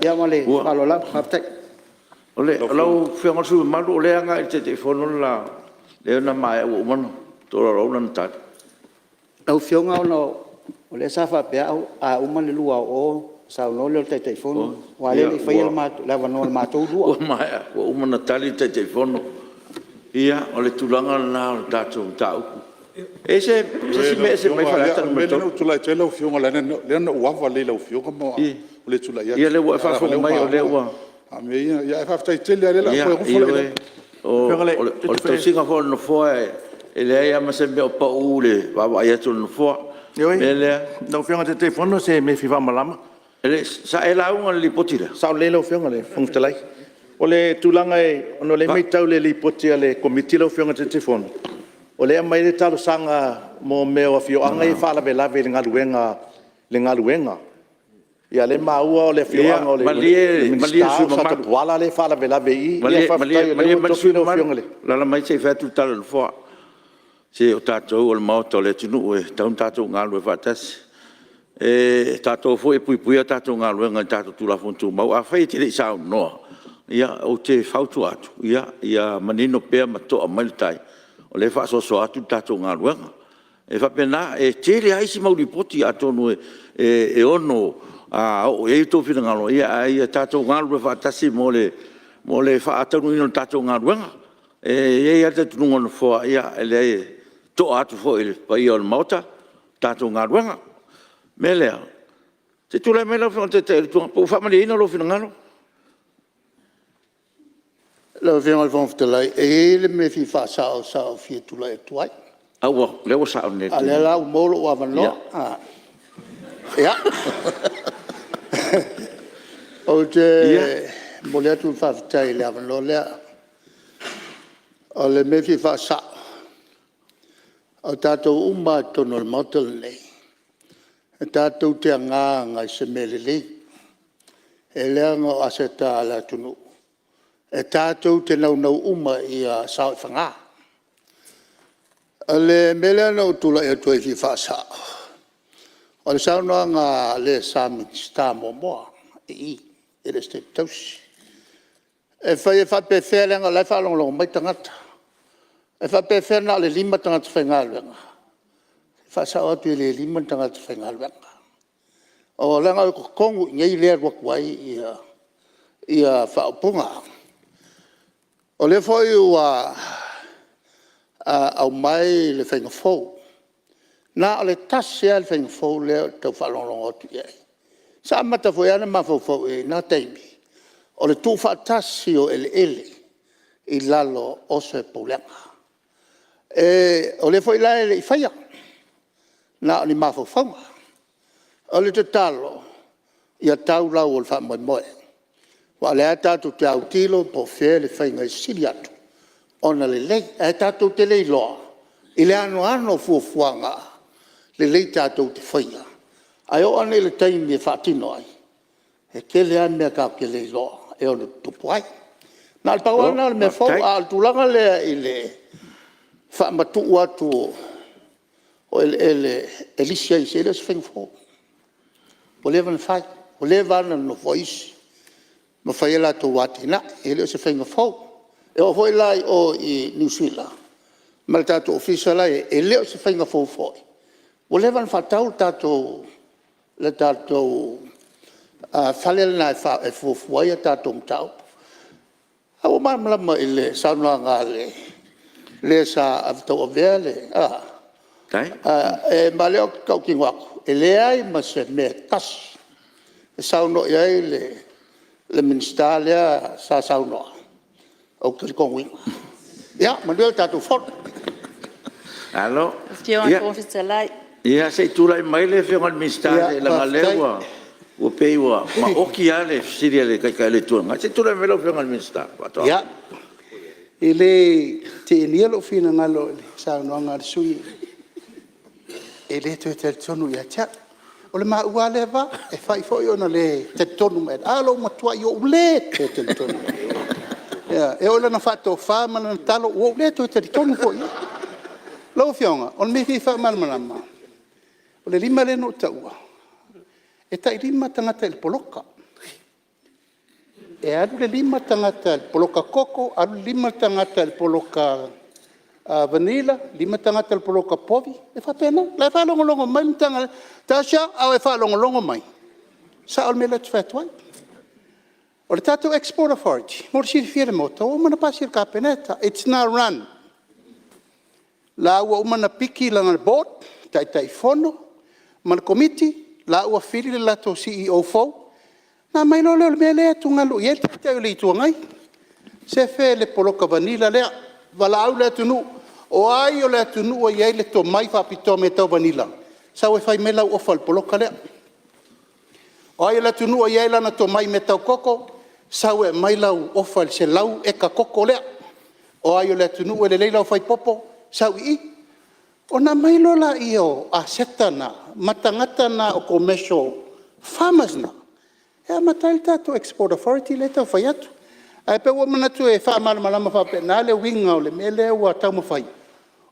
Speaker 7: Ia ma le faaaloalo lava. Faafetai.
Speaker 1: Lau Afioga i le sui usufono mamalu o lea e agai i le Taitaifono le… lea na maea ua uma ona tolaulau lana tali.
Speaker 7: Lau Afioga ona o lea sa faapea au a uma le lua a o o ona saunoa lea o le Taitaifono, aua o lea e le i faia le avanoa o le matou lua.
Speaker 1: Ua maea ua uma ona tali le Taitaifono. Ia o le tulaga lena o le tatou mataupu. E i ai se isi mea e ese mai Faleata
Speaker 2: Ioe, o le mea lea na ou tulai atu ai lau Afioga leaga o lea na ou ava lelei i lau Afioga ma ou le tulai atu.
Speaker 1: Ia lea ua e faafofoga mai o lea ua…
Speaker 2: A o mea ia… Ae faafetai tele lava o lea o le a ou toe ofo la i lau…
Speaker 1: Ioe, o le tausiga foi a le Nofoa e leai lava ma se mea o pau i le vaavaai atu a le Nofoa. O le mea lea… Ioe, lau Afioga i le Taitaifono o se mea e fia faamalamalama. Sa e lauga i le Lipoti lea? Sao lelei lau Afioga i le Fofoga Fetalai. O le tulaga ona o lea e maitau i le Lipoti a le Komiti lau Afioga i le Taitaifono, o lea e aumai ai le talosaga mo mea o afioaga ia e faalavelave i le galuega. Ia o lea e maua o le afioaga o le Minisita o Satapuala lea e faalavelave i i. Ia faafetai o lea ua tofi lau Afioga i le… Malie le sui usufono mamalu, alaala mai se i fai atu le tala a le Nofoa. Se o tatou o le Maota o le atunuu e tatau ona tatou galulue faatasi. O tatou foi e puipuia a tatou galuega i tatou Tulafono Tumau. Afai e te le i saunoa, ia ou te fautua atu, ia manino pea ma to'a mai le tai o lea e faasoasoa atu le tatou galuega. E faapena, e tele lava isi mau Lipoti atonu e ono oo i ai outou finagalo, ae ia tatou galulue faatasi mo le faataunuuina o le tatou galuega. E i ai lava le talitonuga o le Nofoa, e leai e to'a atu foi i le paia o le Maota le tatou galuega. O le mea lea, se i tulai mai lau Afioga i le Taitai o le Itu Agai. Po ua faamalieina lou finagalo?
Speaker 4: Lau Afioga i le Fofoga Fetalai, e i ai le mea e fia faasao sa ou fia tulai atu ai.
Speaker 1: A o lea ua sao nei.
Speaker 4: A o lea la ua maua lou avanoa. Ia. Ou te momoli atu le faafetai i le avanoa lea. O le mea e fia faasao, o tatou uma lava i totonu o le Maota lenei, e tatou te agaga i se mea lelei. E leaga o aseta a le atunuu e tatou te naunau uma ia sao i faga. O le mea lea na ou tulai atu ai e fia faasao, o le saunoaga a le sa Minisita muamua i i i le Esetete Tausi. E fai e faapefea leaga o la e faalogologo mai tagata. E faapefea na o le lima tagata faigaluega? E faasao atu e le lima ni tagata faigaluega. Leaga o totonu i inei lea e alu atu ai faaupuga. O lea foi ua aumai le faiga fou, na o le tasi lava le faiga fou lea ou te tau faalogologo atu i ai, sa amata foi lava ona mafaufau i ai i na taimi, o le tuufaatasi o eleele i lalo o se Pulega. O lea foi la e le i faia, na o ni mafaufauga. O le tatalo, ia tau lau o le faamoemoe. Aua o lea lava tatou te autilo po o fea le faiga e sili atu ona lelei, ae tatou te le iloa i le anoano o fuafuaga lelei tatou te faia, ae oo ane i le taimi e faatino ai, e tele lava mea tatou te le iloa e ono tutupu ai. Na o le pau lava lena o le mea fou, a o le tulaga lea i le faamatuu atu o eleele e lisi e isi, e le o se faiga fou. Ua leva ona fai, ua leva lava ona nonofo ai isi ma fai a latou atinae, e le o se faiga fou. E oo foi la i o i Niu Sila ma le tatou Ofisa la e i ai, e le o se faiga fou foi, ua leva ona faatau le tatou fale lena e fuafua ai a tatou mataupu. A ua ou malamalama i le saunoaga a le sa tauavea le… Ma o lea ou te tautino atu, e leai ma se mea e tasi e saunoa i ai le Minisita lea sa saunoa ou te talitonuina. Ia manuia le tatou Fono.
Speaker 1: Malo.
Speaker 11: Lau Afioga i le Fofoga Fetalai…
Speaker 1: Ia se i tulai mai le Afioga i le Minisita leaga o lea ua pei ua maoti lava le fesili a le Taitai o le Itu Agai. Se i tulai mai lau Afioga i le Minisita o Faatoaga.
Speaker 14: Ia, e le teenia lou finagalo i le saunoaga a le sui usufono, e le toe talitonu ia te au. O le maua lava lea va, e fai foi ona le talitonu mai ia te au, ae ua matuai ou le toe talitonu lava. Ioe. E oo i lana faatofa ma lana talo, ua ou le toe talitonu foi i ai. Lau Afioga, o le mea e fia faamalamalama, o le 5 lea na ou taua, e tai 5 tagata i le poloka. E alu le 5 tagata i le poloka koko, alu le 5 tagata i le poloka vanilla, 5 tagata i le poloka povi, e faapena. O la e faalogologo mai le Matagaluega. Tasha a o e faalogologo mai, e sao le mea lea ou te fai atu ai. O le tatou Export Authority, mo le silafia e le Maota, ua uma ona pasi e le Kapeneta, its now run. O la ua uma ona piki lana Board, Taitaifono ma le Komiti, la ua fili le latou CEO fou, ona aumai loa lea o le mea lea e atugalu i ai le Taitai o le Itu Agai, sefe le poloka vanilla lea, valaau le atunuu, o ai o le atunuu e i ai le tomai faapitoa i mea tau vanilla, sau e fai mai lau ofa i le poloka lea. O ai o le atunuu e i ai lona tomai i mea tau koko, sau e aumai lau ofa i le 100 eka koko lea. O ai o le atunuu e lelei lau fai popo, sau i i. Ona aumai loa lea o aseta na ma tagata na o commercial farmers na, e amata ai le tatou Export Authority lea e tau fai atu. Ae pei ua ou manatu e faamalamalama faapena le uiga o le mea lea ua taumafai,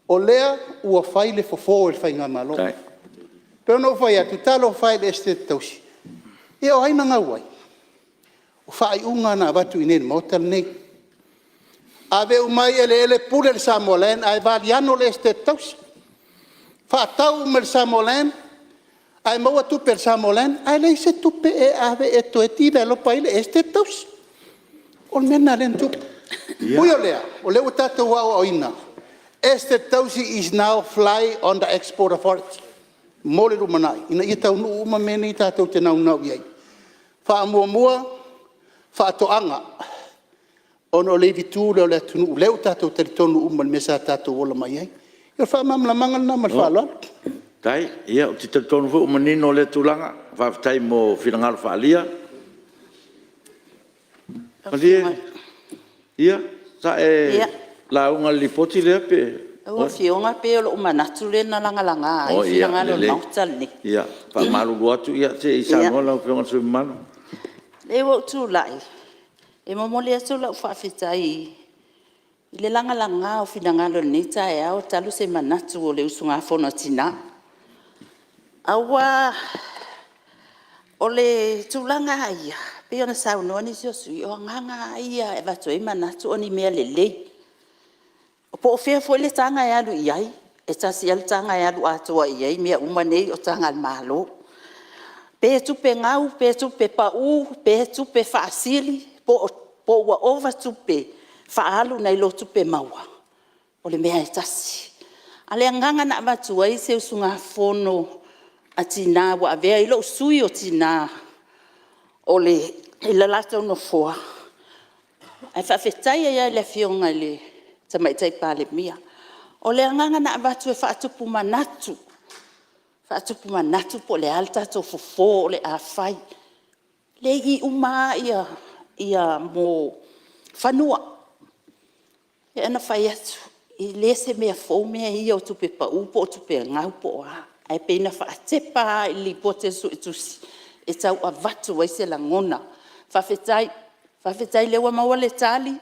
Speaker 14: o lea ua fai le fofo e le faigamalo. E pei ona ou fai atu, talofa e i le Esetete Tausi, ia o ai na gau ai? O faaiuga lava na avatu i inei i le Maota lenei, ave uma ai eleele pule le Samoa Land ae valiano le Esetete Tausi, faatau uma e le Samoa Land ae maua tupe a le Samoa Land ae leai se tupe e ave e toe develop ai le Esetete Tausi. O le mea lena lea na tupu. Ui o lea, o lea ua tatou aoaoina, Esetete Tausi is now fly on the Export Authority mo le lumanai ina ia taunuu uma mea nei tatou te naunau i ai. Faamuamua faatoaga ona o le ivitu lea o le atunuu lea ua tatou talitonu uma i le mea sa tatou ola mai ai. O le faamalamalamaga lena ma le faaaloalo. Faafetai. Ia ou te talitonu foi ua manino lea tulaga, faafetai mo finagalo faaalia. Malie, ia sa e lauga i le Lipoti lea pe…
Speaker 11: Lau Afioga pei o lou manatu lea na lagalaga ai finagalo o le Maota lenei.
Speaker 1: Oi ia lelei, e faamalulu atu, se i saunoa lau Afioga i le sui usufono mamalu.
Speaker 11: Leai ua ou tulai e momoli atu lau faafetai i le lagalaga o finagalo i lenei taeao talu se manatu o le usugafono a Tina. Aua o le tulaga lava ia pei ona saunoa nisi o sui usufono, o agaga lava ia e avatu ai manatu o ni mea lelei. Po o fea foi le taga e alu i ai, e tasi lava le taga e alu atoa i ai mea uma nei o taga a le Malo. Pe tupe gau pe tupe pau pe tupe faasili po ua ova tupe faaalu nai lo tupe maua, o le mea lava e tasi. A o le agaga na avatu ai se usugafono a Tina ua avea ai lou sui usufono o Tina i le latou nofoa, ae faafetai ai lava i le Afioga i le Tamaitai Palemia. O le agaga na avatu e faatupu manatu, faatupu manatu po o le a le tatou fofo o le a fai. Lea e i i uma lava fanua. Pei ona fai atu, e le o se mea fou mea ia o tupe pau po o tupe gau po o a, ae pei na faatepa lava i le Lipoti a le Suetusi e tau avatu ai se lagona. Faafetai. Faafetai o lea ua maua le tali, o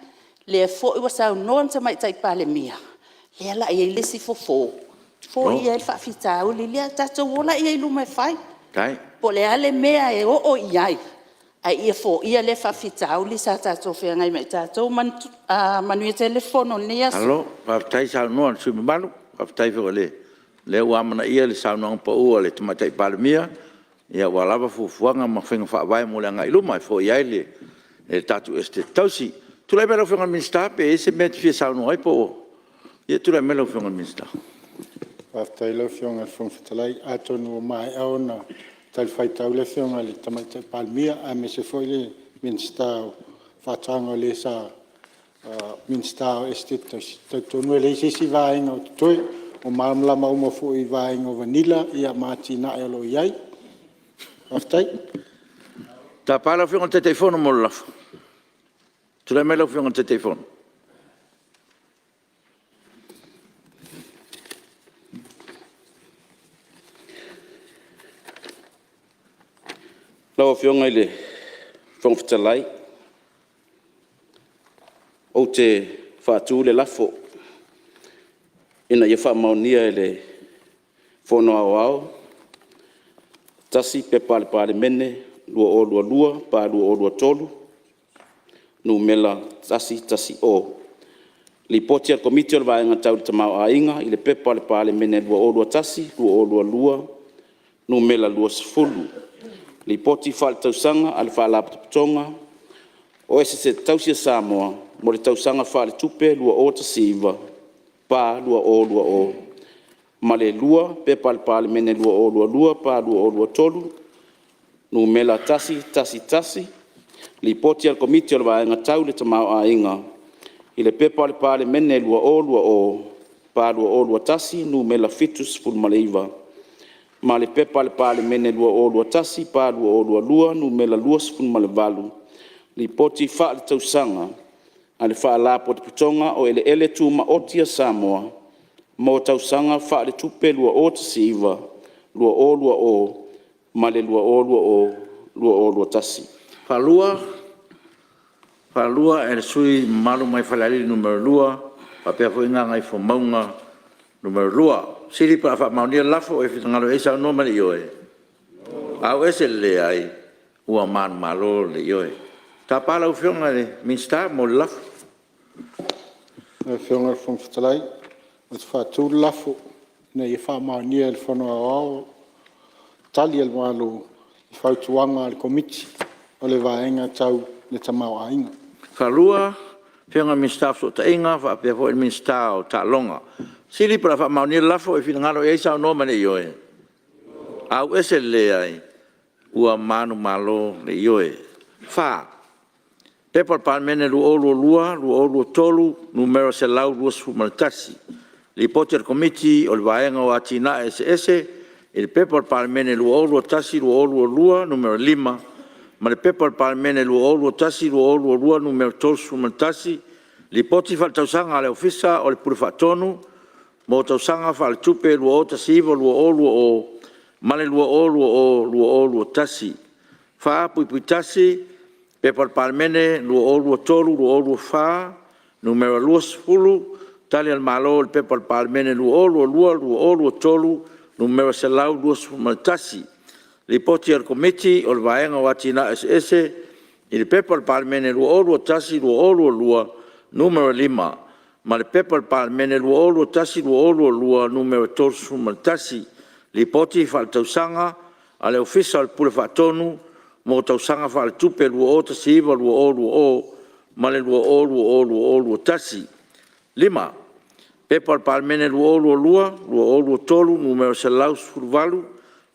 Speaker 11: lea foi ua saunoa le Tamaitai Palemia, lea o le a i ai le isi fofo e foia ai le faafitauli lea. Tatou o laia i luma e fai, po o le a le mea e oo i ai, ae ia foia lea faafitauli sa tatou feagai ma i tatou. Ia manuia tele le fono i lenei aso.
Speaker 1: Malo faafetai saunoa i le sui usufono mamalu, faafetai foi o lea ua amanaia le saunoaga pau a le Tamaitai Palemia aua lava fuafuaga ma faiga faavae mo le agai i luma e foia ai le tatou Esetete Tausi. Tulai mai lau Afioga i le Minisita pe i ai se mea e te fia saunoa ai po o… Ia tulai mai lau Afioga i le Minisita.
Speaker 8: Faafetai lau Afioga i le Fofoga Fetalai, atonu ua maea ona talifuaitau le Afioga i le Tamaitai Palemia aemaise foi le Minisita o Faatoaga o le sa Minisita o Esetete Tausi. E talitonu e leai se isi vaega o totoe, ua malamalama uma foi i le vaega o vanilla ma atinae o lo o i ai. Faafetai.
Speaker 1: Ou te tapa lau Afioga i le Taitaifono mo le lafo. Tulai mai lau Afioga i le Taitaifono.
Speaker 10: Lau Afioga i le Fofoga Fetalai, ou te faatu le lafo, Ina ia faamaonia e le Fono Aoao 1. P.P.2022/2023 Nu.110, Lipoti a le Komiti o le Vaega Tau le Tamaoaiga i le P.P.2021/2022 Nu.20, Lipoti Faaletausaga a le Faalapotopotoga o Esetete Tausi a Samoa mo le Tausaga Faaletupe 2019/2020 ma le 2. P.P.2022/2023 Nu.111, Lipoti a le Komiti o le Vaega Tau le Tamaoaiga i le P.P.2020/2021 Nu.79 ma le P.P.2021/2022 Nu.28, Lipoti Faaletausaga a le Faalapotopotoga o Eleele Tumaoti a Samoa mo Tausaga Faaletupe 2019/2020 ma le 2020/2021. E faatulua e le sui usufono mamalu mai Falealili 2 faapea foi Gagaifomauga 2. O le fesili pe a faamaonia le lafo, o e finagalo ai saunoa ma le ioe. Ioe. Ua manumalo le ioe. Tapa lau Afioga i le Minisita mo le lafo.
Speaker 8: Lau Afioga i le Fofoga Fetalai ou te faatu le lafo, Ina ia faamaonia e le Fono Aoao Tali a le Malo i Fautuaga a le Komiti o le Vaega Tau le Tamaoaiga.
Speaker 1: E faatulua le Afioga i le Minisita o Fesootaiga faapea foi le Minisita o Taaloga. O le fesili pe o le a faamaonia le lafo, o e finagalo i ai saunoa ma le ioe. Ioe. Ua manumalo le Ioe. 4. P.P.2022/2023 Nu.121, Lipoti a le Komiti o le Vaega o Atinae Eseese i le P.P.2021/2022 Nu.5 ma le P.P.2021/2022 Nu.31, Lipoti Faaletausaga a le Ofisa o le Pule Faatonu mo Tausaga Faaletupe 2019/2020 ma le 2020/2021. 4.1 P.P.2023/2024 Nu.20, Tali a le Malo i le P.P.2022/2023 Nu.121, Lipoti a le Komiti o le Vaega o Atinae Eseese i le P.P.2021/2022 Nu.5 ma le P.P.2021/2022 Nu.31, Lipoti Faaletausaga a le Ofisa o le Pule Faatonu mo Tausaga Faaletupe 2019/2020 ma le 2020/2021. 5. P.P.2022/2023 Nu.118,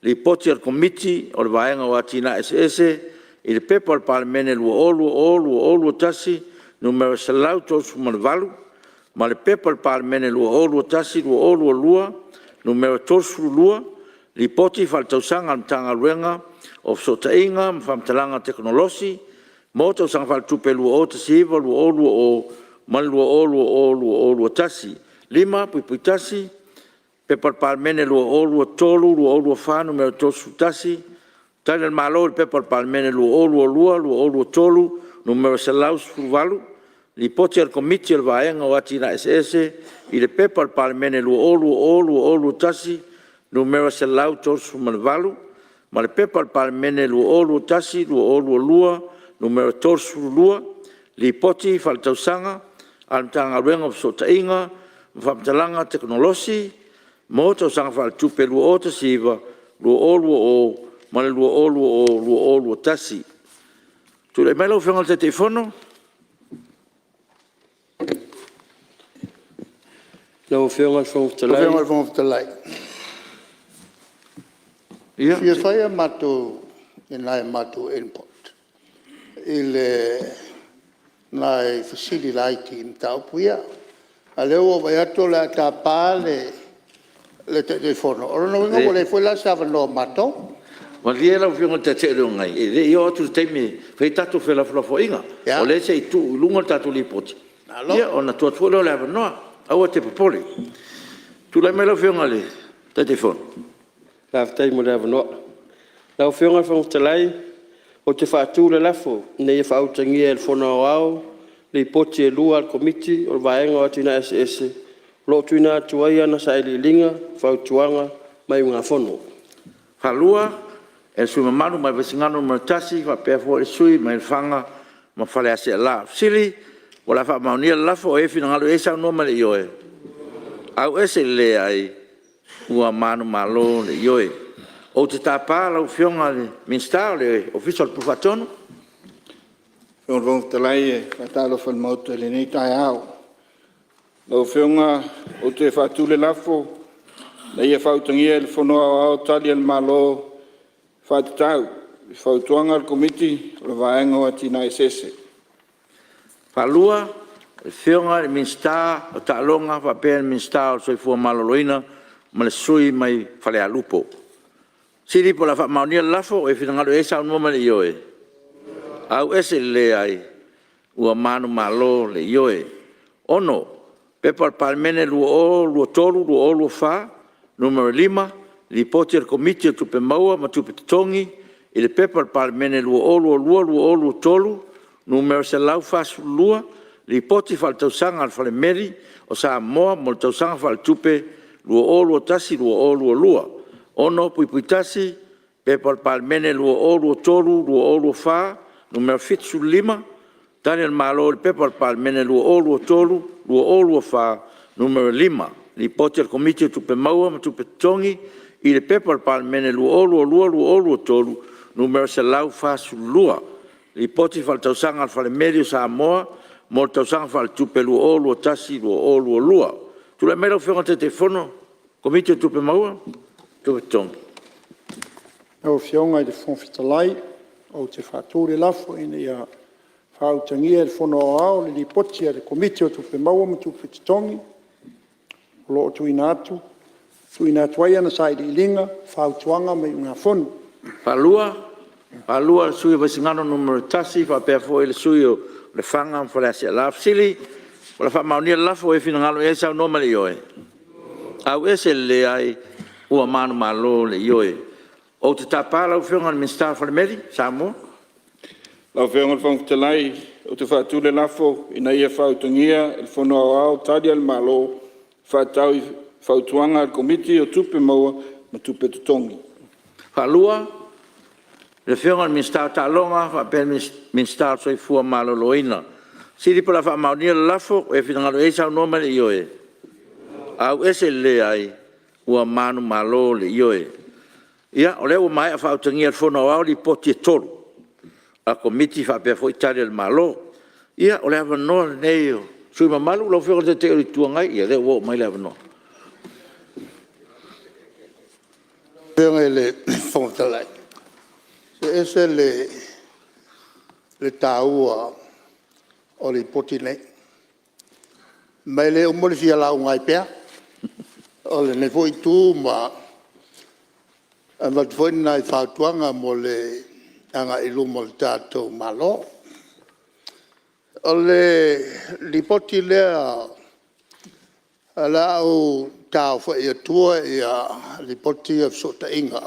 Speaker 1: Lipoti a le Komiti o le Vaega o Atinae Eseese i le P.P.2022/2021 Nu.138 ma le P.P.2021/2022 Nu.32, Lipoti Faaletausaga a le Matagaluega o Fesootaiga ma Faamatalaga Tekonolosi mo Tausaga Faaletupe 2019/2020 ma le 2020/2021. 5.1. P.P.2023/2024 Nu.31, Tali a le Malo i le P.P.2022/2023 Nu.118, Lipoti a le Komiti o le Vaega o Atinae Eseese i le P.P.2020/2021 Nu.138, ma le P.P.2021/2022 Nu.32, Lipoti Faaletausaga a le Matagaluega o Fesootaiga ma Faamatalaga Tekonolosi mo Tausaga Faaletupe 2019/2020 ma le 2020/2021. Tulai mai lau Afioga i le Taitaifono.
Speaker 5: Lau Afioga i le Fofoga Fetalai…
Speaker 4: Lau Afioga i le Fofoga Fetalai, e fia fai ni a matou input i nai fesili laiti i mataupu ia. A o lea ua ou vaai atu o le a tapa le Taitaifono, o lona uiga ua leai foi la se avanoa o matou.
Speaker 1: Malie lau Afioga i le Taitai o le Itu Agai, e le i oo atu i le taimi e fai ai tatou felafolafoaiga. O lea se i tuu i luga le tatou Lipoti ona tuu atu foi lea o le avanoa. Aua e te popole. Tulai mai lau Afioga i le Taitaifono.
Speaker 5: Faafetai mo le avanoa. Lau Afioga i le Fofoga Fetalai ou te faatu le lafo, Ina ia faautagia e le Fono Aoao Lipoti e lua a le Komiti o le Vaega o Atinae Eseese o lo o tuuina atu ai ana Sailiiliga, Fautuaga ma Iugafono. E faatulima le sui usufono mamalu mai Vaisigano Nu.1 faapea foi le sui usufono mai Lefaga ma Faleaseela. O le a faamaonia le lafo. O ai e finagalo i ai saunoa ma le ioe. Ua manumalo le ioe. Ou te tapa lau Afioga i le Minisita o le Ofisa o le Pule Faatonu.
Speaker 8: Lau Afioga i le Fofoga Fetalai e faatalofa i le Maota i lenei taeao. Lau Afioga ou te faatu le lafo, Ina ia faautagia e le Fono Aoao Tali a le Malo e faatatau i Fautuaga a le Komiti o le Vaega o Atinae Eseese.
Speaker 1: E faatulima le Afioga i le Minisita o Taaloga faapea le Minisita o le Soifua Maloloina ma le sui usufono mai Falealupo. O le a faamaonia le lafo. O ai e finagalo i ai saunoa ma le ioe. Ua manumalo le ioe. 6. P.P.2023/2024 Nu.5, Lipoti a le Komiti o Tupe Maua ma Tupe Totogi i le P.P.2022/2023 Nu.142, Lipoti Faaletausaga a le Fale Meli o Samoa mo le Tausaga Faaletupe 2021/2022. 6.1. P.P.2023/2024 Nu.75, Tali a le Malo i le P.P.2023/2024 Nu.5, Lipoti a le Komiti o Tupe Maua ma Tupe Totogi i le P.P.2022/2023 Nu.142, Lipoti Faaletausaga a le Fale Meli o Samoa mo le Tausaga Faaletupe 2021/2022. Tulai mai lau Afioga i le Taitaifono o le Komiti o Tupe Maua ma Tupe Totogi.
Speaker 15: Lau Afioga i le Fofoga Fetalai ou te faatu le lafo, Ina ia faautagia e le Fono Aoao le Lipoti a le Komiti o Tupe Maua ma Tupe Totogi o lo o tuuina atu ai ana Sailiiliga, Fautuaga ma Iugafono.
Speaker 1: E faatulima le sui usufono mo Vaisigano Nu.1 faapea foi le sui usufono mo Lefaga ma Faleaseela. O le a faamaonia le lafo. O ai e finagalo i ai saunoa ma le ioe. Ua manumalo le ioe. Ou te tapa lau Afioga i le Minisita o Falemeli Samoa.
Speaker 8: Lau Afioga i le Fofoga Fetalai ou te faatu le lafo, Ina ia faautagia e le Fono Aoao Tali a le Malo e faatatau i Fautuaga a le Komiti o Tupe Maua ma Tupe Totogi.
Speaker 1: E faatulima le Afioga i le Minisita o Taaloga faapea le Minisita o le Soifua Maloloina. O le a faamaonia le lafo. O ai e finagalo i ai saunoa ma le ioe. Ua manumalo le ioe. Ia o lea ua maea faautagia e le Fono Aoao Lipoti e 3 a Komiti faapea foi Tali a le Malo. Ia o le avanoa lenei o sui usufono mamalu. Lau Afioga i le Taitai o le Itu Agai, ia lea ua oo mai le avanoa.
Speaker 4: Lau Afioga i le Fofoga Fetalai, e ese le taua o Lipoti nei, ma e le uma le fia lauga ai pea o lenei foi itu ma avatu foi ni nai fautuaga mo le agai i luma o le tatou Malo. O le Lipoti lea o le a ou taaofai atua Lipoti ia o Fesootaiga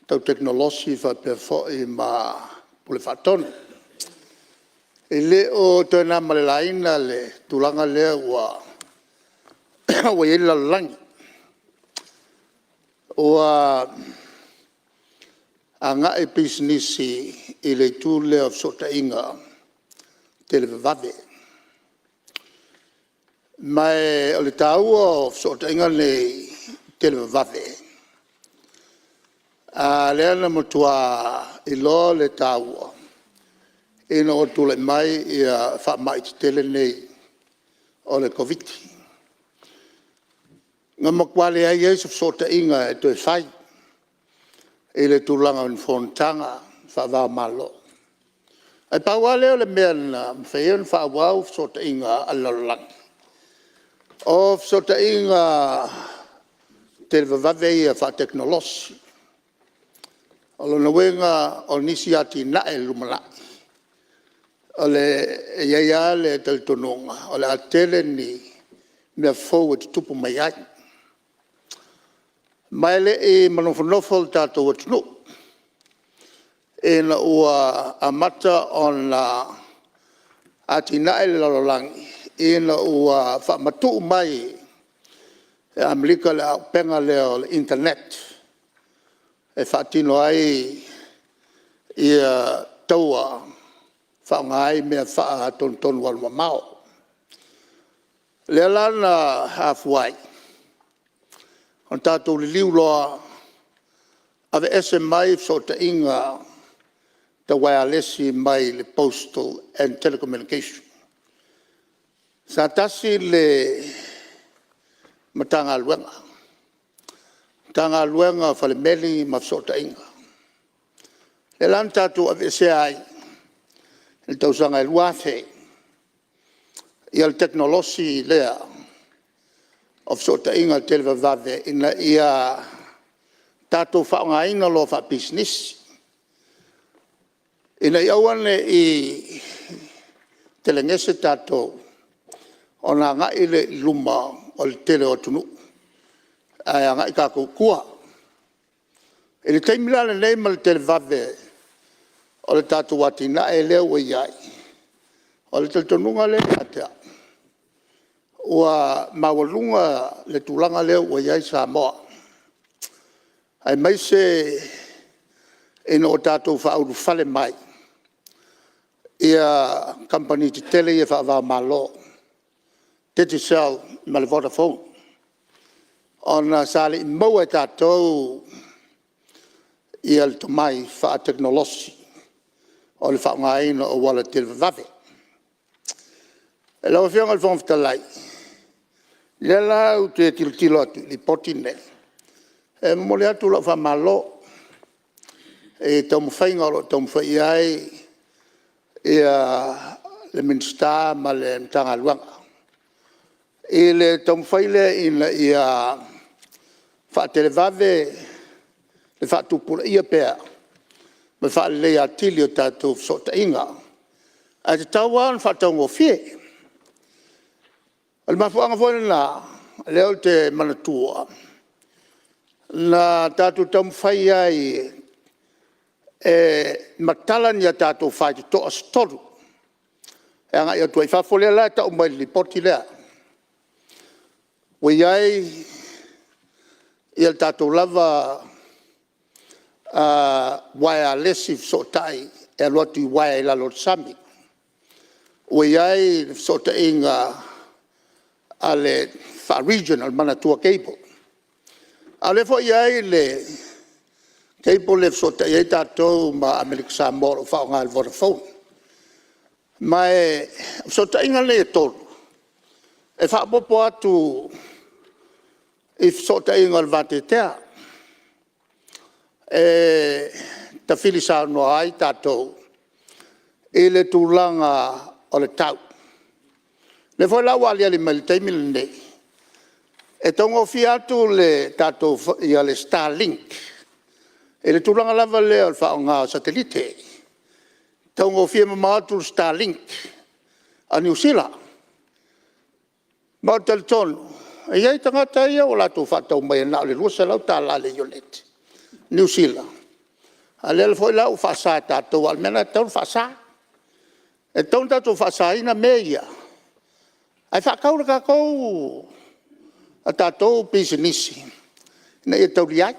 Speaker 4: Tau Tekonolosi faapea foi ma Pule Faatonu. E le o toe na ma le laina le tulaga lea ua i ai le lalolagi, ua agai pisinisi i le itu lea o fesootaiga televavave. Ma o le taua o fesootaiga nei televavave, lea na matua iloa le taua ina ua tulai mai faamai tetele nei o le Koviti. Na matua leai ai se fesootaiga e toe fai i le tulaga o ni fonotaga faava-o-Malo. Ae pau lava lea o le mea na mafai ai ona faaauau fesootaiga a le lalolagi, o fesootaiga televavave ia faatekonolosi. O lona uiga o nisi atinae i le lumanai e i ai lava le talitonuga o le a tele ni mea fou e tutupu mai ai. Ma e le i manofonofo le tatou atunuu ina ua amata ona atinae le lalolagi ina ua faamatuu mai e Amerika le auupega lea o le internet e faatino ai taua e faaaoga ai mea faatonutonu alumamao. O lea la na afua ai ona tatou liliu loa e aveese mai fesootaiga tau uaealesi mai le Postal and Telecommunication. Sa tasi le Matagaluega, Matagaluega o Falemeli ma Fesootaiga. Lea la na tatou aveesea ai i le tausaga e 2000 le tekonolosi lea o fesootaiga televavave ina ia tatou faaaogaina loa faapisinisi, ina ia aua ne i telegese tatou ona agai lea i luma o le tele o atunuu ae agai tatou i tua. I le taimi la lenei ma le televave o le tatou atinae lea ua i ai, o le talitonuga lea ia te au, ua maualuga le tulaga lea ua i ai Samoa aemaise ina ua tatou faaulufale mai kamupani tetele ia faava-o-Malo, Digicel ma le Vodafone ona sa le i maua e tatou le tomai faatekonolosi o le faaaogaina o auala televavave. Lau Afioga i le Fofoga Fetalai, o lea la ou te tilotilo atu i Lipoti nei, e momoli atu lau faamalo i taumafaiga o lo o taumafai i ai le Minisita ma le Matagaluega i le taumafai lea ina ia faatelevave le faatupulaia pea ma le faaleleia atili o tatou fesootaiga, ae tatau lava ona faataugofie. O le mafuaaga foi lena lea ou te manatua na tatou taumafai ai e matala ni a tatou faitotoa se tolu e agai atu ai i fafo, lea la e tau mai i le Lipoti lea. Ua i ai le tatou lava uaealesi fesootai e alu atu i uaea i lalo o le sami, ua i ai le fesootaiga faa-regional Manatua Cable, a o lea foi e i ai le cable lea e fesootai ai tatou ma Amerika Samoa o lo o faaaoga e le Vodafone. Ma o fesootaiga nei e tolu e faaopoopo atu i fesootaiga o le vateatea e tafili saunoa ai tatou i le tulaga o le tau. O lea foi la ua aliali mai i le taimi lenei, e taugofie atu le Starlink i le tulaga lava lea o le faaaoga o satelite. E taugofie mamao atu le Starlink. a Niu Sila. Ma ou te talitonu e i ai tagata ia ua latou faatau maia na o le $200 i le iunite Niu Sila, a o lea foi la ua faasa e tatou, a o le mea lena e tatau ona faasa. E tatau ona tatou faasaina mea ia ae faatau le tatou pisinisi ina ia taulia ai.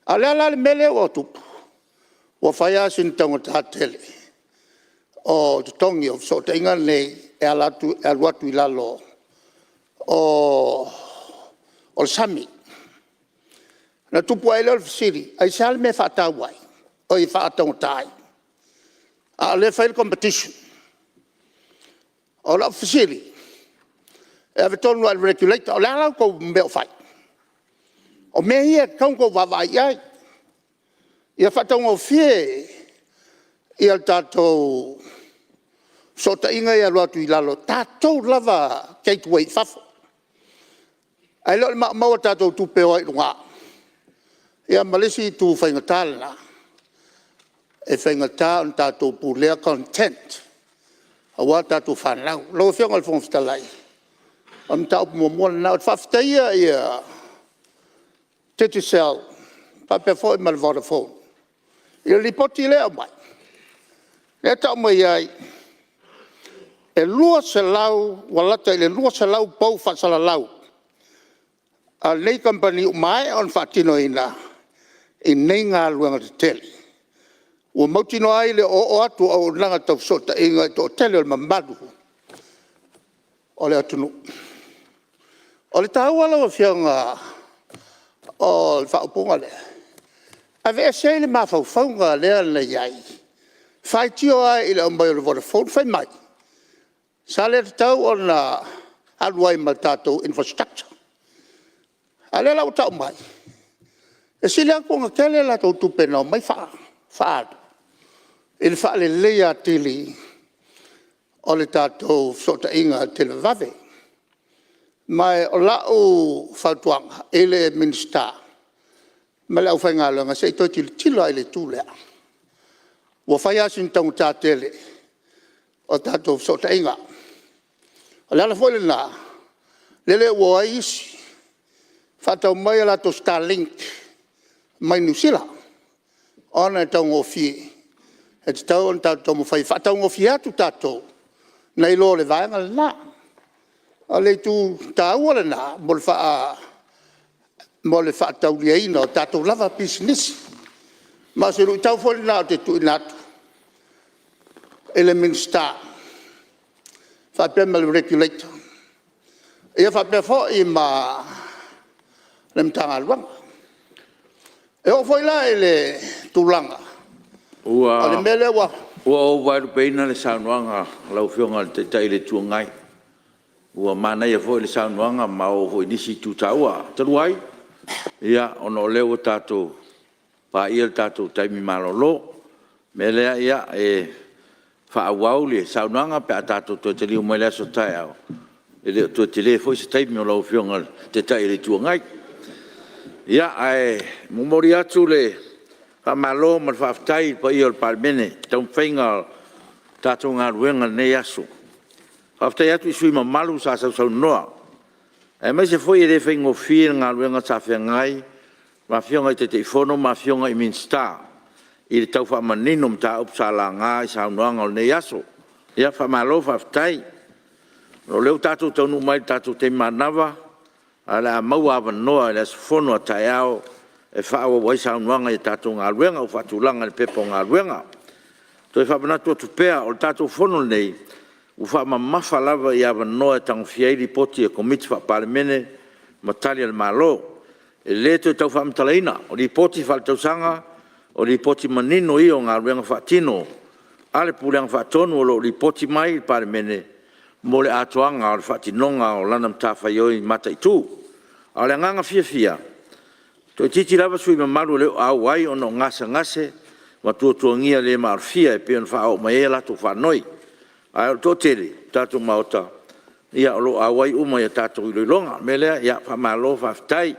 Speaker 4: A o le a la le mea lea ua tupu? Ua fai lava sina taugata tele o totogi o fesootaiga nei e alu atu i lalo o le sami. Ona tupu ae ai lea o le fesili, aisea le mea e faataugata ai a o lea e fai le competition? O lau fesili e ave tonu lava i le Regulator. O le a la outou mea o fai? O mea ia e tatau ona outou vaavaai i ai, ia faataugofie le tatou fesootaiga ia e alu atu i lalo o tatou lava gateway i fafo, ae le o le maumau o tatou tupe e o ai i luga. Ia ma le isi itu faigata lena, e faigata ona tatou pulea content aua tatou fanau. Lau Afioga i le Fofoga Fetalai, o le mataupu muamua lena. Ou te faafetaia le Digicel faapea foi ma le Vodafone i le lipoti lea e aumai, lea e tau mai ai e 200, ua lata i le 200 pou faasalalau a nei kamupani ua maea ona faatinoina i nei galuega tetele, ua mautinoa ai le oooo atu o auaunaga tau fesootaiga i le toatele o le mamalu o le atunuu. O le taua lau Afioga o le faaupuga lea, aveese ai le mafaufauga lea na i ai, faitio ai i le aumai o le Vodafone fai mai sa le tatau ona alu ai ma le tatou infrastructure. A o lea la ua tau mai, e sili atu ona tele a latou tupe na omai faaalu i le faaleleia atili o le tatou fesootaiga televavave. Ma o lau fautuaga i le Minisita ma le aufaigaluega, se i toe tilotilo lava i le itu lea, ua fai lava sina taugata tele o tatou fesootaiga. O le ala foi lena lele ua o ai isi faatau mai a latou starlink mai Niu Sila ona e taugofie. E tatau ona tatou taumafai e faataugofie atu tatou nai lo le vaega lena. O le itu taua lena mo le faatauliaina o tatou lava pisinisi. Ma o se luitau foi lena ou te tuuina atu i le Minisita faapea ma le Regulator ia faapea foi ma le Matagaluega. E oo foi la i le tulaga o le mea lea ua…
Speaker 1: Ua ou vaelupeina le saunoaga a lau Afioga i le Taitai o le Itu Agai, ua manaia foi le saunoaga ma ua oo foi i nisi itu taua. Talu ai ona o lea ua tatou paia le tatou taimi malolo, o le mea lea e faaauau le saunoaga pe a tatou toe taliu mai i le aso a taeao, e le o toe tele foi se taimi o lau Afioga i le Taitai o le Itu Agai. Ae momoli atu le faamalo ma le faafetai i le paia o le Palemene i le taumafaiga o le tatou galuega i lenei aso. Faafetai atu i sui usufono mamalu sa sausaunoa aemaise foi e le faigofie le galuega sa feagai ma Afioga i Taitaifono ma Afioga i Minisita i le tau faamanino o mataupu sa laga i saunoaga o lenei aso. Ia faamalo faafetai. O lea ua tatou taunuu mai i le tatou taimi manava, ae o le a maua avanoa i le aso fono a taeao e faaauau ai saunoaga i a tatou galuega ua faatulaga i le Pepa o Galuega. E toe faamanatu atu pea, o le tatou fono lenei ua faamamafa lava i avanoa e tagofia ai Lipoti a Komiti Faa-Palemene ma Tali a le Malo. E le toe tau faamatalaina. O Lipoti Faaletausaga o Lipoti manino ia o galuega faatino a le Pulega Faatonu o lo o lipoti mai i le Palemene mo le atoaga o le faatinoga o lana matafaioi mataitu. A o le agaga fiafia, toeitiiti lava sui usufono mamalu e le o auai ona o gasegase ma tuatuagia le maalofia e pei ona faaoo mai ai a latou faanoi. Ae o le toatele o le tatou Maota o lo o auai uma i a tatou iloiloga. O le mea lea, faamalo faafetai.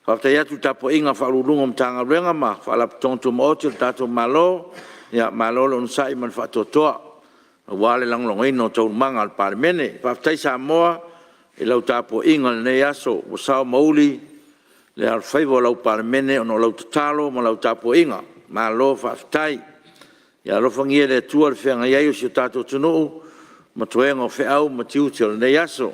Speaker 1: Faafetai atu i le tapuaiga a Ofisa Sili o Pulega o Matagaluega ma Faalapotopotoga Tumaoti a le tatou Malo, malo le onosai ma le faatoatoa. aua le lagolagoina o Taualumaga a le Palemene. Faafetai Samoa i lau tapuaiga i lenei aso ua sao ma uli le alofaiva o lau Palemene ona o lau tatalo ma lau tapuaiga, malo faafetai. Ia alofagia e le Atua le feagai ai o si o tatou atunuu ma toega o feau ma tiute o lenei aso.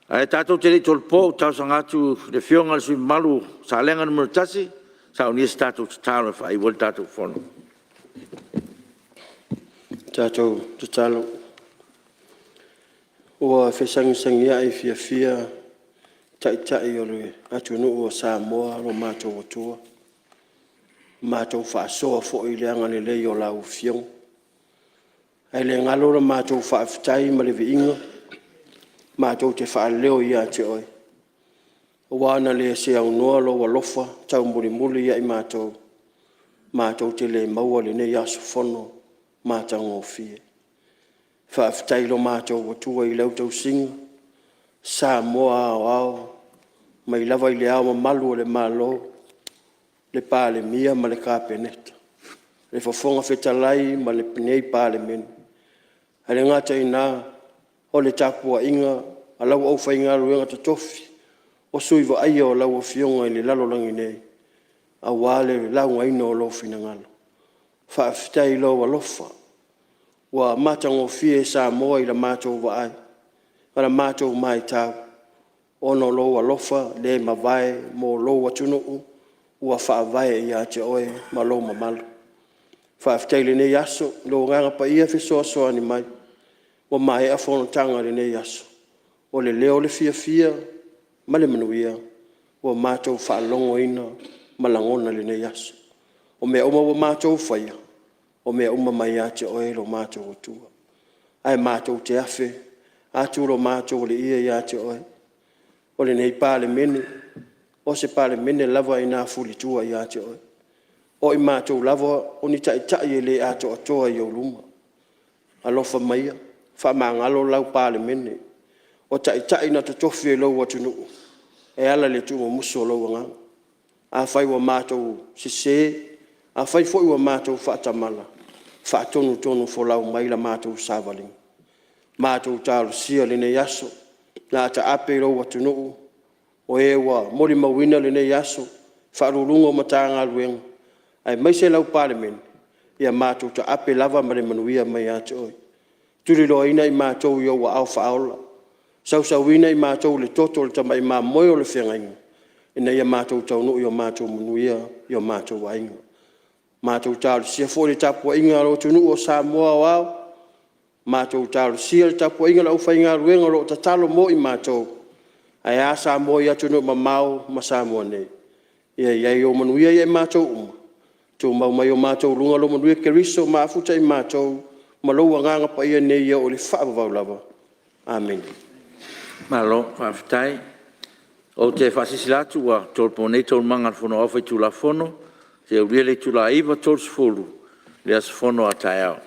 Speaker 1: Ae tatou te le i tolopo ou te talosaga atu i le Afioga i le sui usufono mamalu mo Salega 1 e saunia se tatou tatalo e faaiu ai le tatou Fono.
Speaker 5: Ua fesagisagiai fiafia Taitai o le atunuu o Samoa lo matou Atua, ua matou faasoa foi i le agalelei o lau Afioga. Ae le galo la matou faafetai ma le viiga matou te faaleo ia te Oe, aua ana le seaunoa lou alofa taumulimuli ia i matou, matou te le maua lenei aso fono matagofie. Faafetai i lo matou Atua i lau tausiga, Samoa aoao mai lava i Le Ao Mamalu o le Malo, le Palemia ma le Kapeneta, le Fofoga Fetalai ma lenei Palemene. Ae le gata i lena o le tapuaiga a lau aufaigaluega totofi o sui vaaia o lau Afioga i le lalolagi nei aua le laugaina o lou finagalo. Faafetai i lou alofa ua matagofie Samoa i la matou vaai ma la matou matau ona o lou alofa le mavae mo lou atunuu ua faavae ia te Oe ma lou mamalu. Faafetai i lenei aso i lou Agaga Paia fesoasoani mai ua maea fonotaga i lenei aso, ua leleo le fiafia ma le manuia ua matou faalogoina ma lagona i lenei aso. O mea uma ua matou faia o mea uma mai ia te Oe lo matou Atua, ae matou te afe atu lo matou Alii ia te Oe. O lenei Palemene o se Palemene lava ina fulitua ia te Oe, o i matou lava o ni Taitai e le atoatoa i ou luma, alofa maia faamagalo lau Palemene. O Taitai na totofi e lou atunuu e ala i le tuumumusu o lou Agaga. Afai ua matou sese, afai foi ua matou faatamala, faatonutonufolau mai la matou savaliga. Matou talosia lenei aso, o le a taape lou atunuu o e ua molimauina lenei aso, Ofisa Sili o Pulega o Matagaluega aemaise lau Palemene, ia matou taape lava ma le manuia mai ia te Oe. Tuliloaina i matou i ou aao faaola, sausuina i matou i le toto o le Tamai Mamoe o le Feagaiga ina ia matou taunuu i o matou manuia i o matou aiga. Matou talosia foi le tapuaiga a lou atunuu o Samoa aoao, matou talosia le tapuaiga a le aufaigaluega o lo o tatalo mo i matou ae a Samoa i atunuu e mamao ma Samoa nei. Ia i ai ou manuia ia i matou uma, tumau mai i o matou luga lou manuia Keriso ma afuta i matou ma lou Agaga Paia nei ia oo i le faavavau lava. Amene. Malo faafetai. Ou te faasilasila atu ua tolopo nei Taualumaga a le Fono Aoao Faitulafono seia aulia le itula e 9:30 i le aso Fono a taeao.